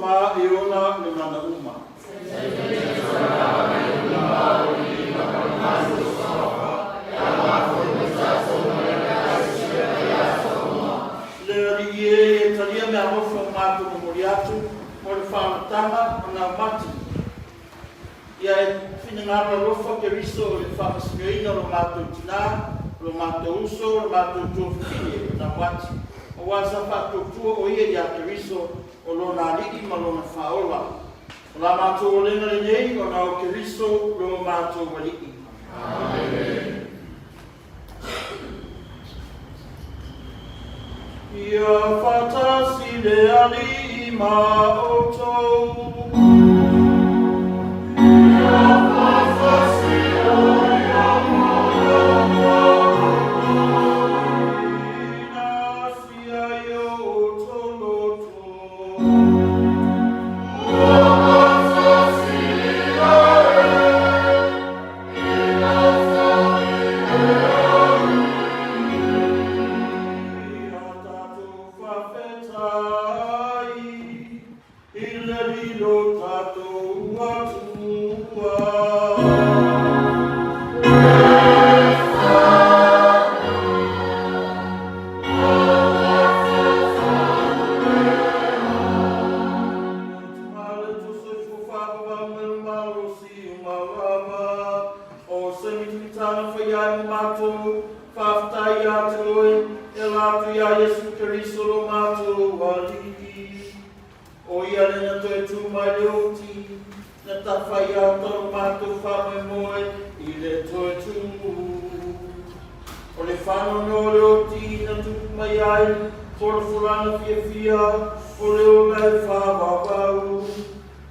Tama e ola le mana uma. Le Alii e, e talia mealofa o matou momoli atu mo le faaolataga o Naumati. Ia e finagalo alofa Keriso i le faamasinoina o lo matou tinā, o lo matou uso, o lo matou tuafafine, o Naumati, auā sa faatuatua o ia iā Keriso o lona Alii ma lona Faaola. O la matou olega lenei ona o Keriso lo matou Alii. Amene. Ia faatasi le Alii ma outou. Ia faatasi ai ma outou. Ina sia i o outou loto. Ua faatasi ai. Ia tatou faafetai i le lilo tatou Atua. O se mitamitana fai ai mo matou, faafetai ia te oe, e ala atu iā Iesu Keriso lo matou Alii. O ia le na toe tū mai le oti, na tawhai ata lo matou faamoemoe i le toe tū. O le whanono o le oti na tupu mai ai, folafolanga fiafia, o le ola e whāwāwau.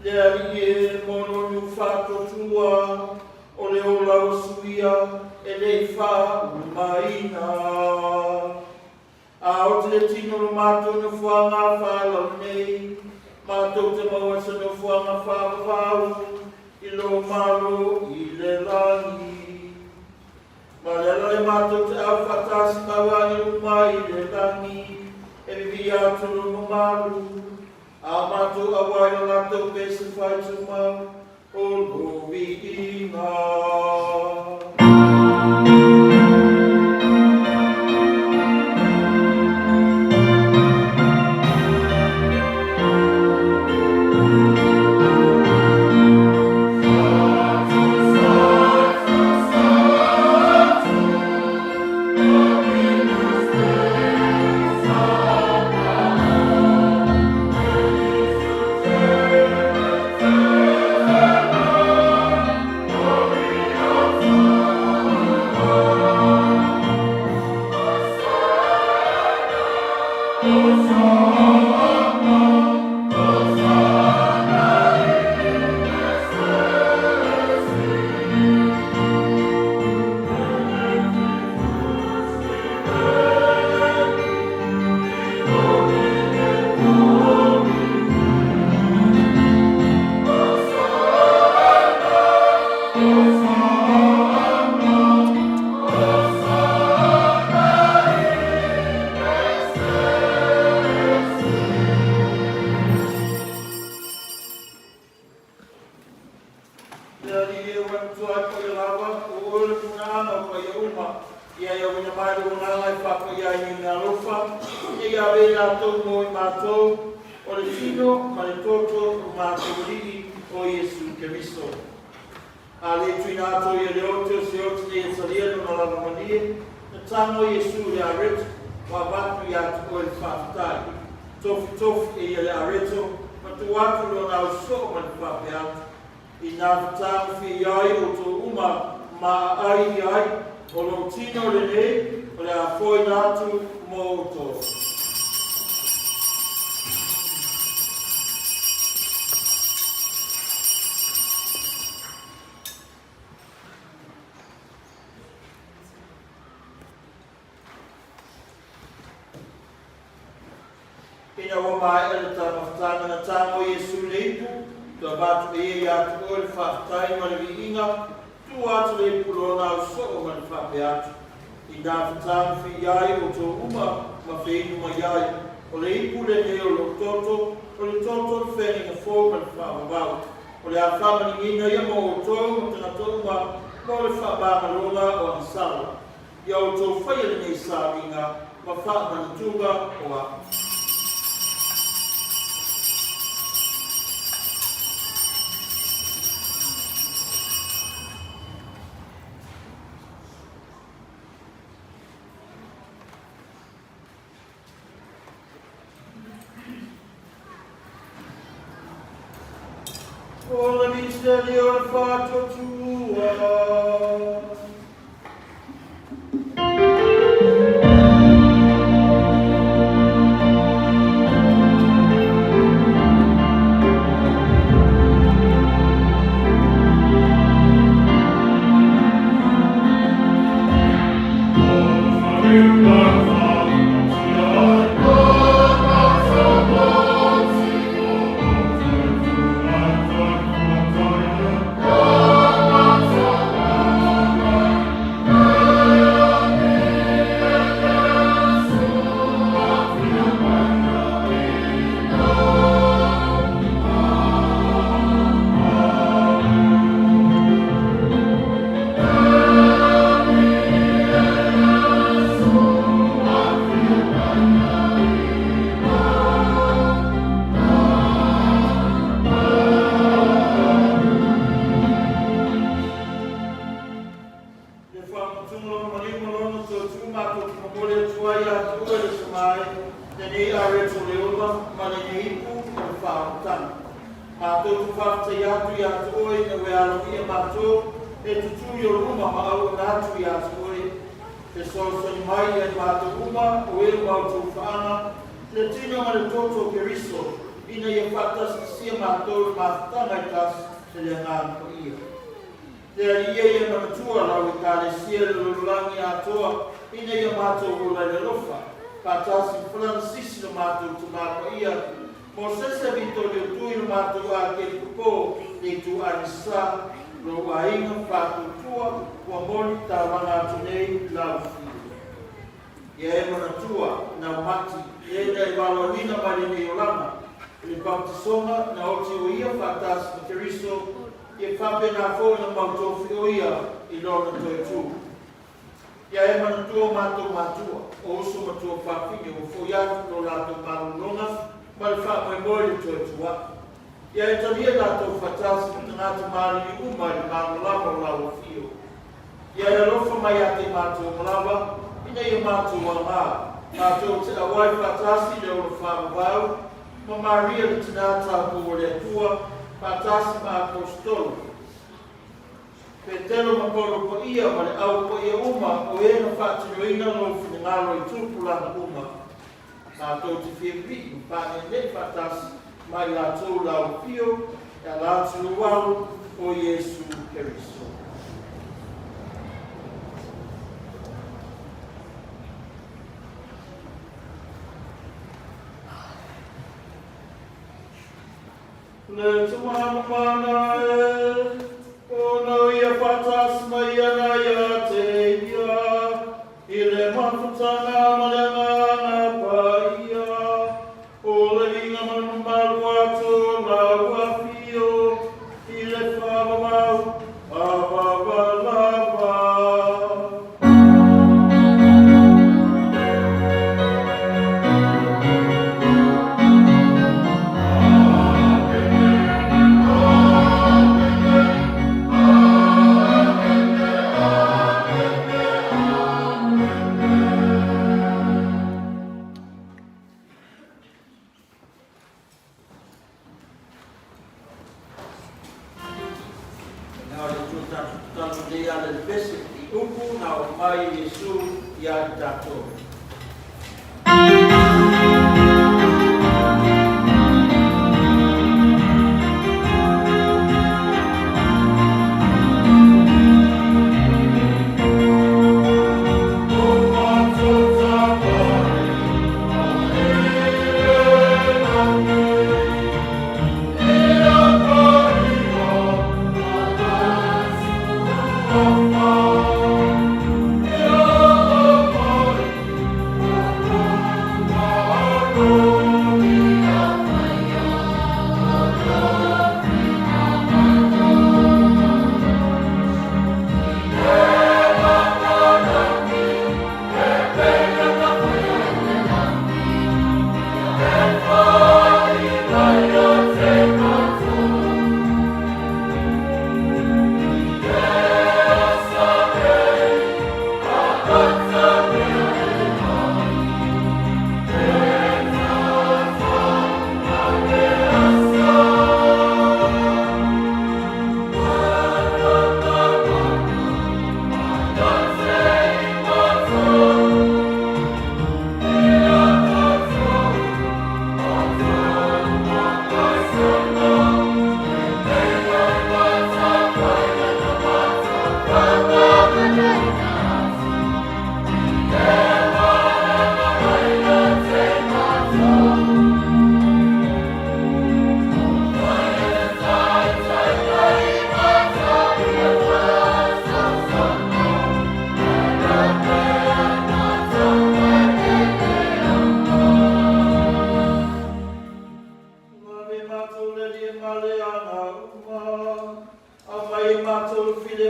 Le Alii e mononu faatotua, o le ola o suia e le i faaumaina. A oti le tino lo matou nofoaga whālau nei, matou te maua se nofoaga whāwawau i lo malo i le langi. Ma le ala le matou te au whaatasi mauangi uma i le langi, e vivi atu lo mamalu, A matou auai o latou pese fai tumau o lo viiga. Le Alii e ua matua ai paia lava, o oe le puna-ana o paia uma, ia e auina mai lou agaga e faapaia ai nei meaalofa, ina ia ave i latou mo i matou, o le tino ma le toto o matou Alii o Iesu Keriso. A le tuuina atu ia le ote o se ote nei e talia lona lava malie, na tago Iesu i le areto, ua avatu ia te oe le faafetai. Tofitofi e ia le areto, ma tuu atu lona au soo ma le faapea atu. Inā fetagofi ai outou uma ma aai i ai, o lou tino lenei o le a foina atu mo outou. Ina ua maea le taumafataga na tago Iesu le ipu, toe avatu e ia ia te oe le faafetai ma le viiga, tuu atu le ipu lona au soo ma le faapea atu, Inā fetagofi ai outou uma ma feinu mai ai, o le ipu lenei o lou toto, o le toto o le feagaiga fou ma le faavavau. O le a faamaligiina ia mo outou ma tagata uma mo le faamagaloga o agasala. Ia outou faia lenei sauniga ma faamanatuga o a'u. O le misteri o le faatuatua. Le faamutuga lona ma lima lona toe tu matou te momoli atu ai ia te oe le Tama e, lenei areto o le ola ma lenei ipu o le faaolataga. Matou te faafetai atu ia te oe ina ua e aloaia matou e tutū i o luma ma auauna atu ia te oe. Fesoasoani mai ia i matou uma o e ua outou faaga le tino ma le toto o Keriso ina ia faatasitasia matou i le mafutaga e tasi e le Agaga Paia. Le Alii e ia manatua lau Ekalesia i le lalolagi atoa ina ia matou ola i le alofa, faatasi ma Faransisi lo matou Tama Paia, Mosese Vitolio Tui lo matou Akelikopō le Ituaini Sa, lou aiga faatuatua ua moli taulaga atu nei lau fili. Ia e manatua, nau mati, e na e valaauina mai lenei olaga, i le baptisoga na oti o ia faatasi ma Keriso, ia faapena foi ona mautofi o ia i lona toe tu. Ia e manatua o matou matua, o uso ma tuafafine ua foi atu lo latou malologa ma le faamoemoe i le toe tu aʻe. Ia e talia latou faatasi ma tagata maliliu uma i le malamalama o lau afio. Ia e alofa mai ia te matou uma lava, ina ia matou aoga, matou te auai faatasi i le ola faavavau, ma Maria le Tina taupou o le Atua, faatasi ma Aposetolo, Petelo ma Paulo paia ma le au paia uma o e na faatinoina lou finagalo i tupulaga uma. Matou te fia pii ma paneneʻe faatasi ma i latou lau afio e ala atu i lou alo o Iesu Keriso. Le Tama mana e, ona ia faatasi mai ana ia te ia, i le mafutaga ma le Agaga Paia, o le viiga ma le mamalu atu o lau afio, i le faavavau, avava lava. Na o le Atua tatou tatalo nei ala i le pese i upu na oo mai e Iesu ia i tatou.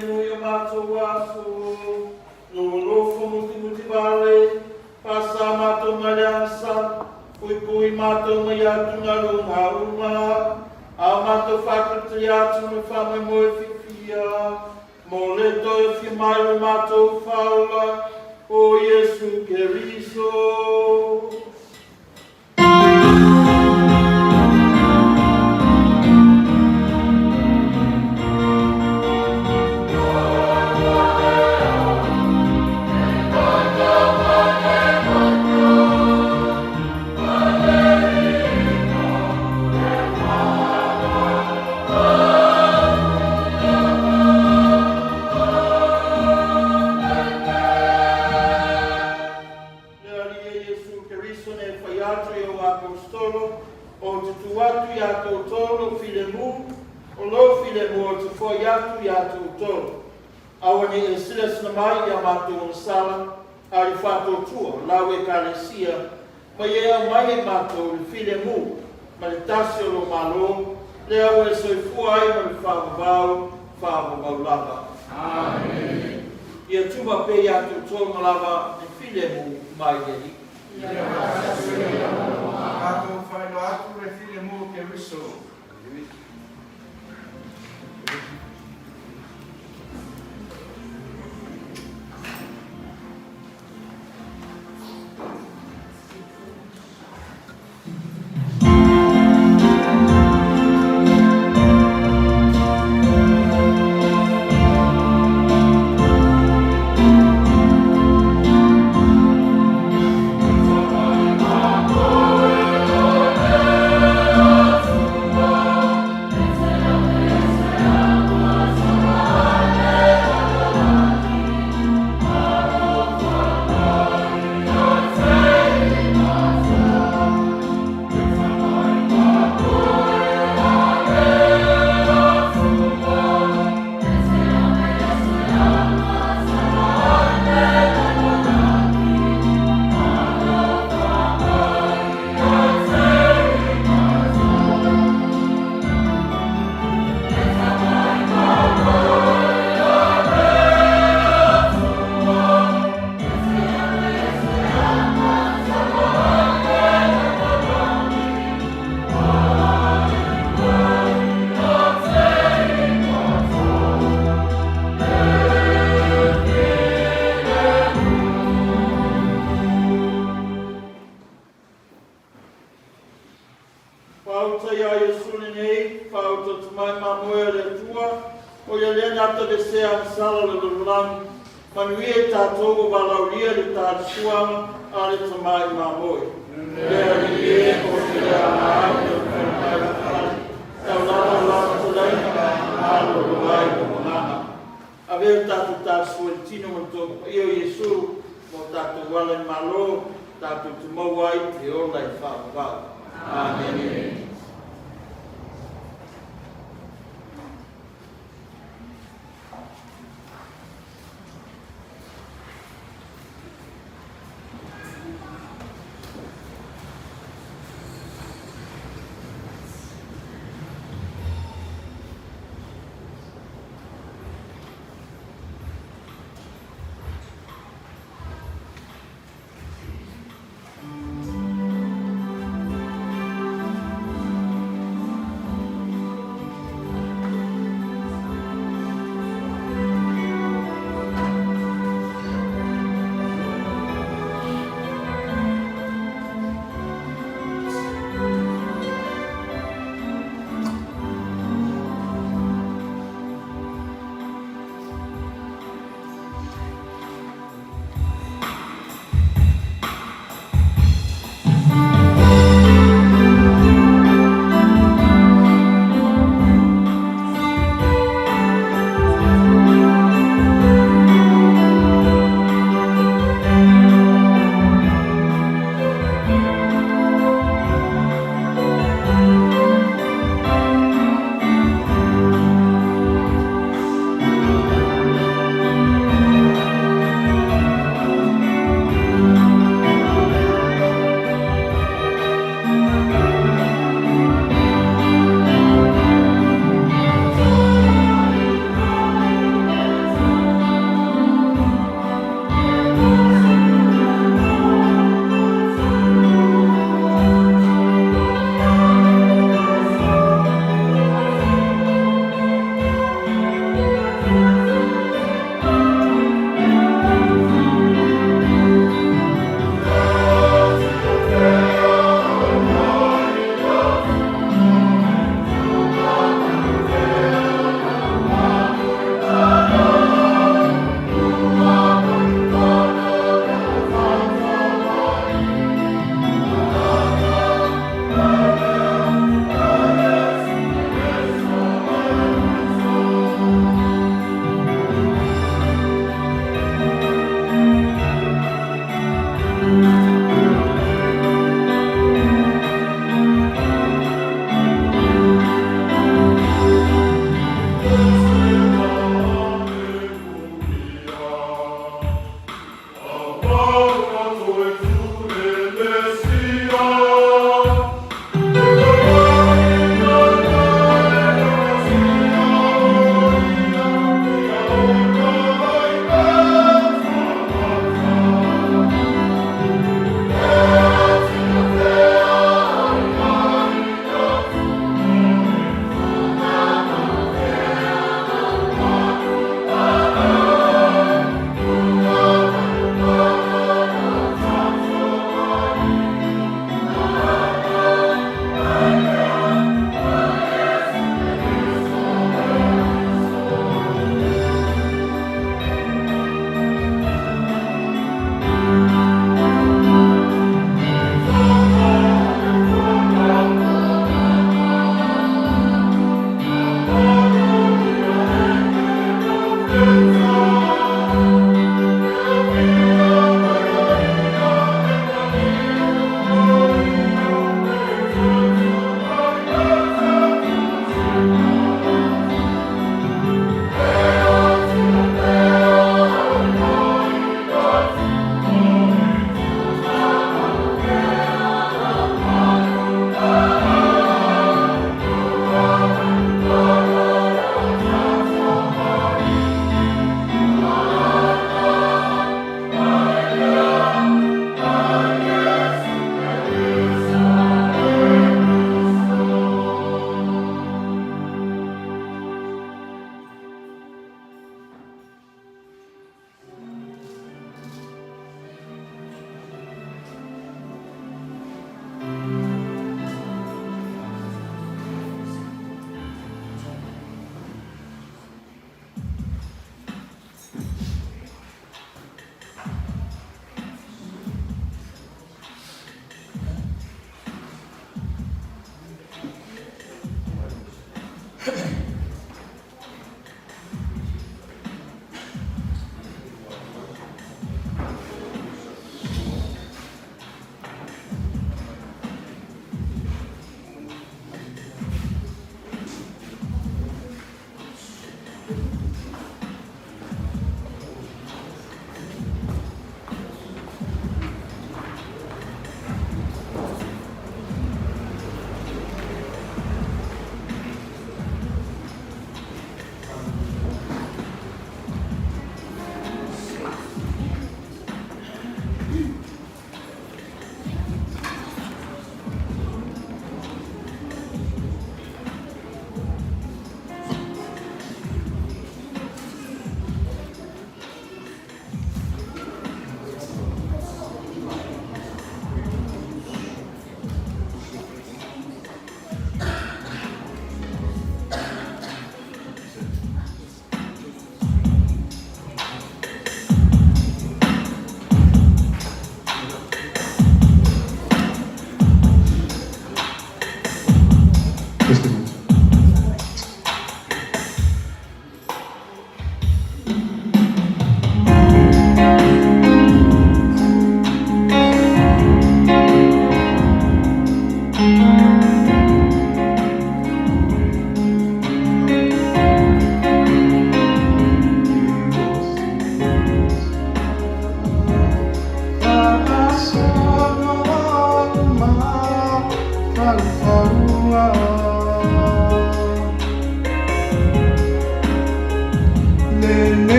filemu i o matou aso, Lou alofa mutimuti vale, faasa matou mai le agasala, Puipui matou mai atugaluga uma, A o matou faatalitali atu ma le faamoemoe fiafia, Mo le toe afio mai o le matou Faaola, o Iesu Keriso. Le Alii e Iesu Keriso na e fai atu i ou Aposetolo, Ou te tuu atu iā toutou lou filemu, o lou filemu ou te fo'i atu iā toutou. Aua ne i e silasila mai i a matou agasala, a i le faatuatua o lau Ekalesia, ma ia e aumai e matou le filemu ma le tasi o lou Malo, lea ua e soifua ai ma le faavavau, faavavau lava. Amene. Ia tuva pea iā toutou ma lava le filemu mai le Alii. Ia faatasi ai ma lou agaga. Tatou faailoa atu le filemu o Keriso. Faauta iā Iesu lenei, faauta tamai mamoe a le Atua, o ia lea na tavesea agasala o le lalolagi, manuia i tatou ua valaaulia i le talisuaga a le tamai mamoe. Le Alii e, ou te le aoga ai i lau fai mai le fale, taulala o lau fetalaiga, malolo ai lou agaga. Avea le tatou talisua i le tino ma le toga paia o Iesu ma o tatou ala i Malo, tatou te maua ai le ola e faavavau. Amene.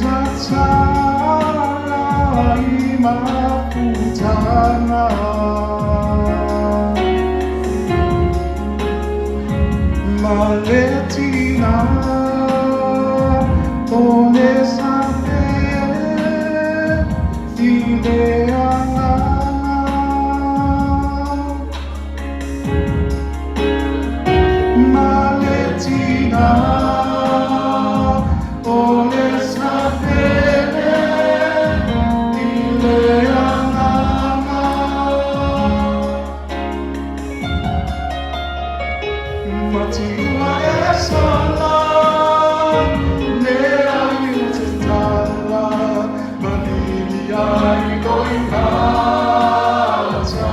tatala i mafutaga. Ma le tina o le sa pele i le agaga. Ma le tina o le sa pele i le agaga. Matua e sola, le ai o te tala, malili ai loi mata.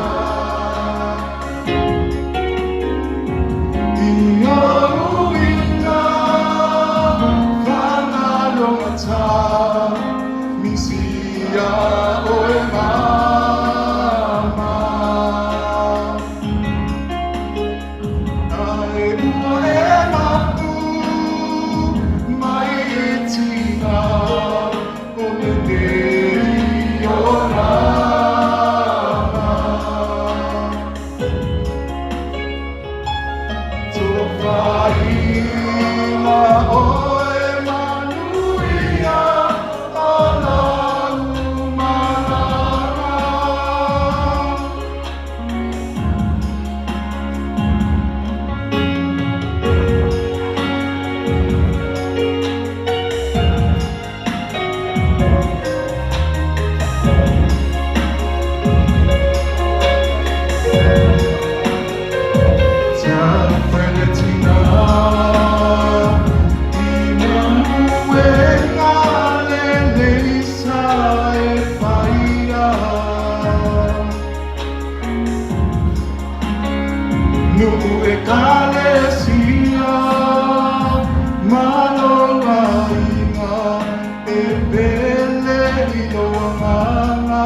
I ou uiga fagalogata, misia oe mama. Ae ua e mapu mai e tina o lenei olaga. Tofaina oe manuia o lau malaga. Taufa le tina i manuega lelei sa e faia. Nuu ekalesia ma lou aiga e pele i lou agaga.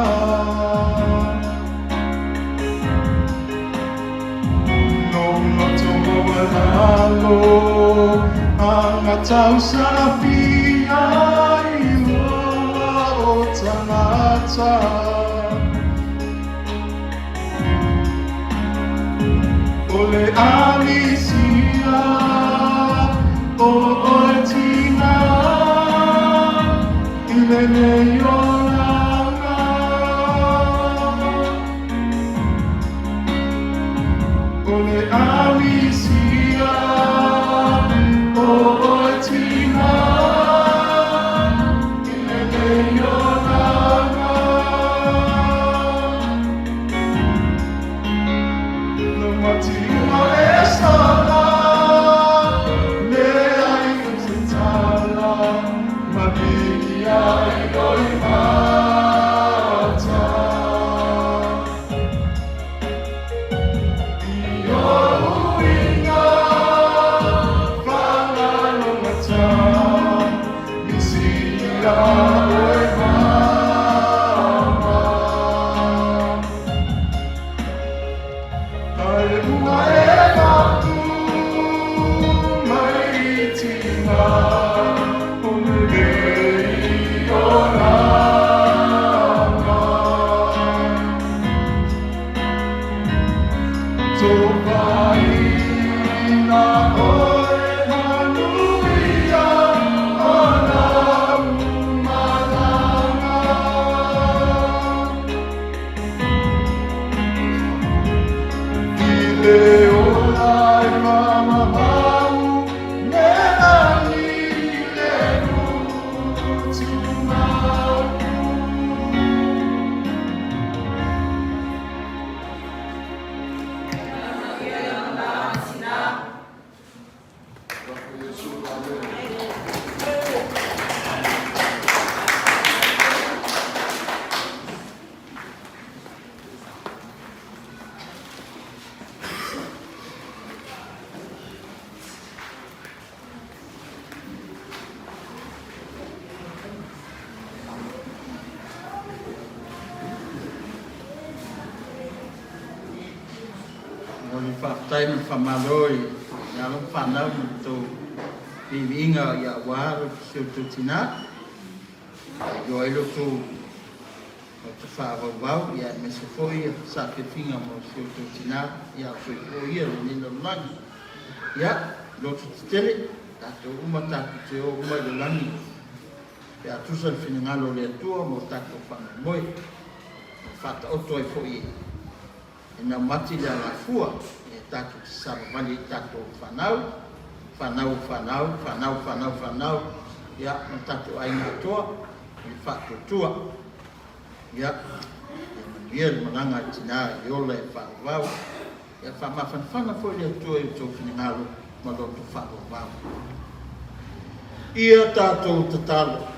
Lou loto maualalo aga tausaga fia i luma o tagata. O le amisia o oe tina i lenei olaga. O le amisia o oe tina i lenei olaga. Matua e sola, le ai o te tala, malili ai loi mata. I ou uiga fagalogata, misia oe mama. Ae ua e mapu mai tina o lenei olaga. Tofaina oe manuia o lau malaga. I le ola e faamamau le lagi i le utumau. O le faafetai ma le faamalo i alo ma fanau ma le tou viiviiga aua si o outou tinā. Faailoa ai lo outou maota faavauvau, ia aemaise foi saafiafiga mo si outou tina, ia a o soifua ia i lenei lalolagi. Ia, loto tetele, tatou uma tatou te o uma i le lagi pe a tusa le finagalo o le Atua mo tatou faamoemoe, ma faataoto ai foi e naumati le alafua e tatou te savavali ai i tatou fanau, fanau o fanau, fanau fanau fanau, ia, ma le tatou aiga atoa i le faatuatua. Ia, ia manuia le malaga a le tina i le ola e faavavau. Ia faamafanafana foi le Atua i outou finagalo ma loto faavauvau. Ia tatou tatalo.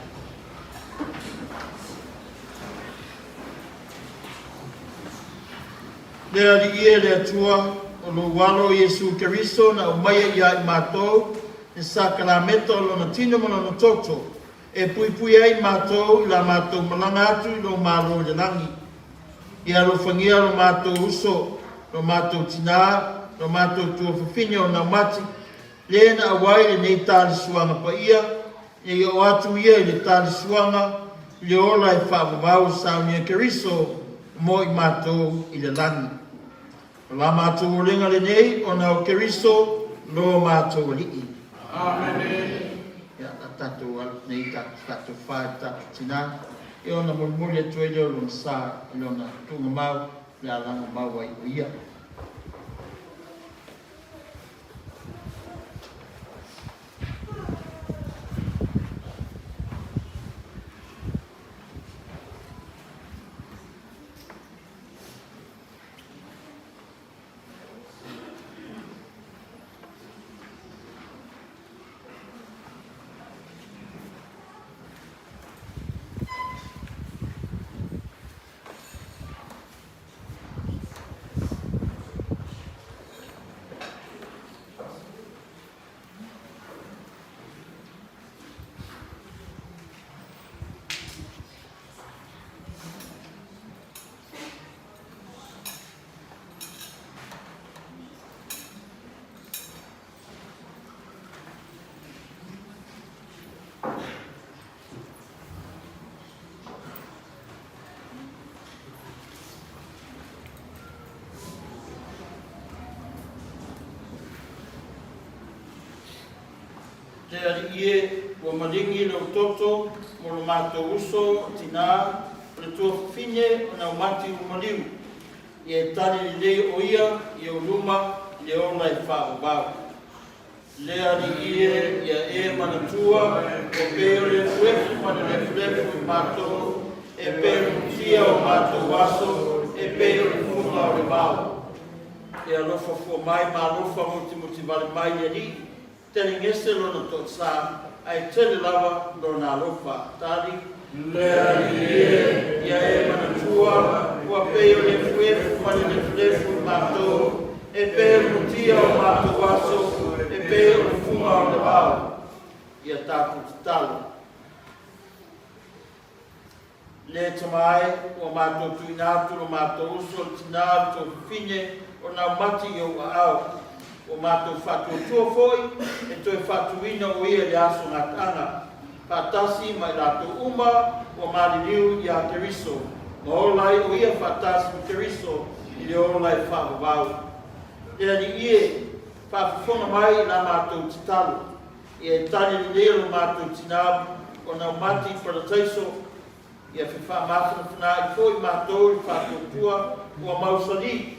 Le Alii e le Atua, o lou Alo Iesu Keriso na aumaia ia i matou le sakalameta o Lona tino ma Lona toto, e puipui ai matou i la matou malaga atu i lou Malo i le lagi. Ia alofagia lo matou uso, lo matou tina, lo matou tuafafine o naumati, le na auai lenei talisuaga paia, ne i oo atu ia i le talisuaga i le ola e faavavau o saunia Keriso mo i matou i le lagi. O la matou olega lenei ona o Keriso lo matou Alii. Amene. Ia, la tatou alu nei tatou faatofa i le tatou tina, ia ona molimoli atu ai lea o lona sa i lona tuugamau le alaga mau ai o ia. Le Alii e, ua maligi lou toto mo lo matou uso o tina, o le tuafafine o naumati ua maliu. Ia e tali lelei o ia i ou luma i le ola e faavavau. Le Alii e, ia e manatua, ua pei o le efuefu ma le lefulefu i matou, e pei o le mutia o matou aso, e pei o le fuga o le vao. E alofa fua mai ma alofa mutimoti vale mai le Alii, Telegese lona toatsa, ae tele lava lona alofa. Tali. Le Alii e, ia e manatua, ua pei o le efuefu ma le lefulefu i matou, e pei o le mutia o matou aso, e pei o le fuga o le vao. Ia tatou tatalo. Le Tama e, ua matou tuuina atu lo matou uso le tina o le tuafafine o naumati i ou aao. Ua matou faatuatua foi e toe faatuina o ia i le aso gataaga, faatasi ma i latou uma ua maliliu ia Keriso, ma ola ai o ia faatasi ma Keriso i le ola e faavavau. Le Alii e, faafofoga mai i la matou tatalo. Ia e tali lelei lo matou tina o naumati i Parataiso, ia fefaamafanafanaai foi matou i le faatuatua ua mausali,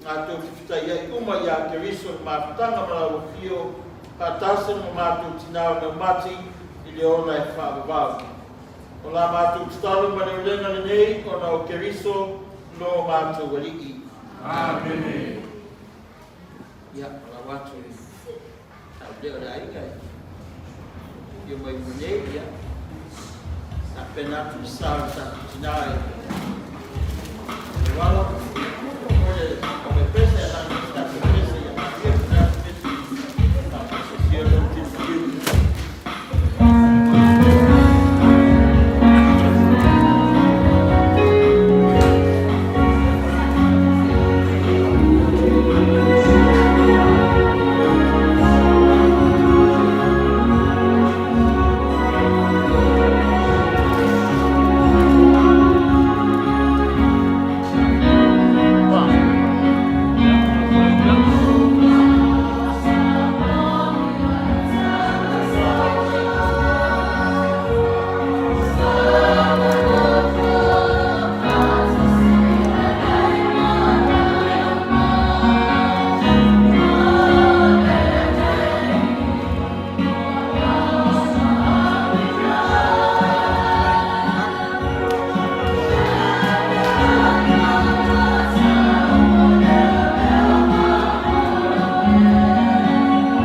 matou te fetaiai uma ia Keriso i le mafutaga ma lau afio, faatasi ma matou tina o naumati i le ola e faavavau. O la matou tatalo ma le olega lenei ona o Keriso lo matou Alii. Amene. Ia, o lau atu i saolea o le aiga e afio mai uma nei, ia, tapena atu le sa o le tatou tina e Ioala.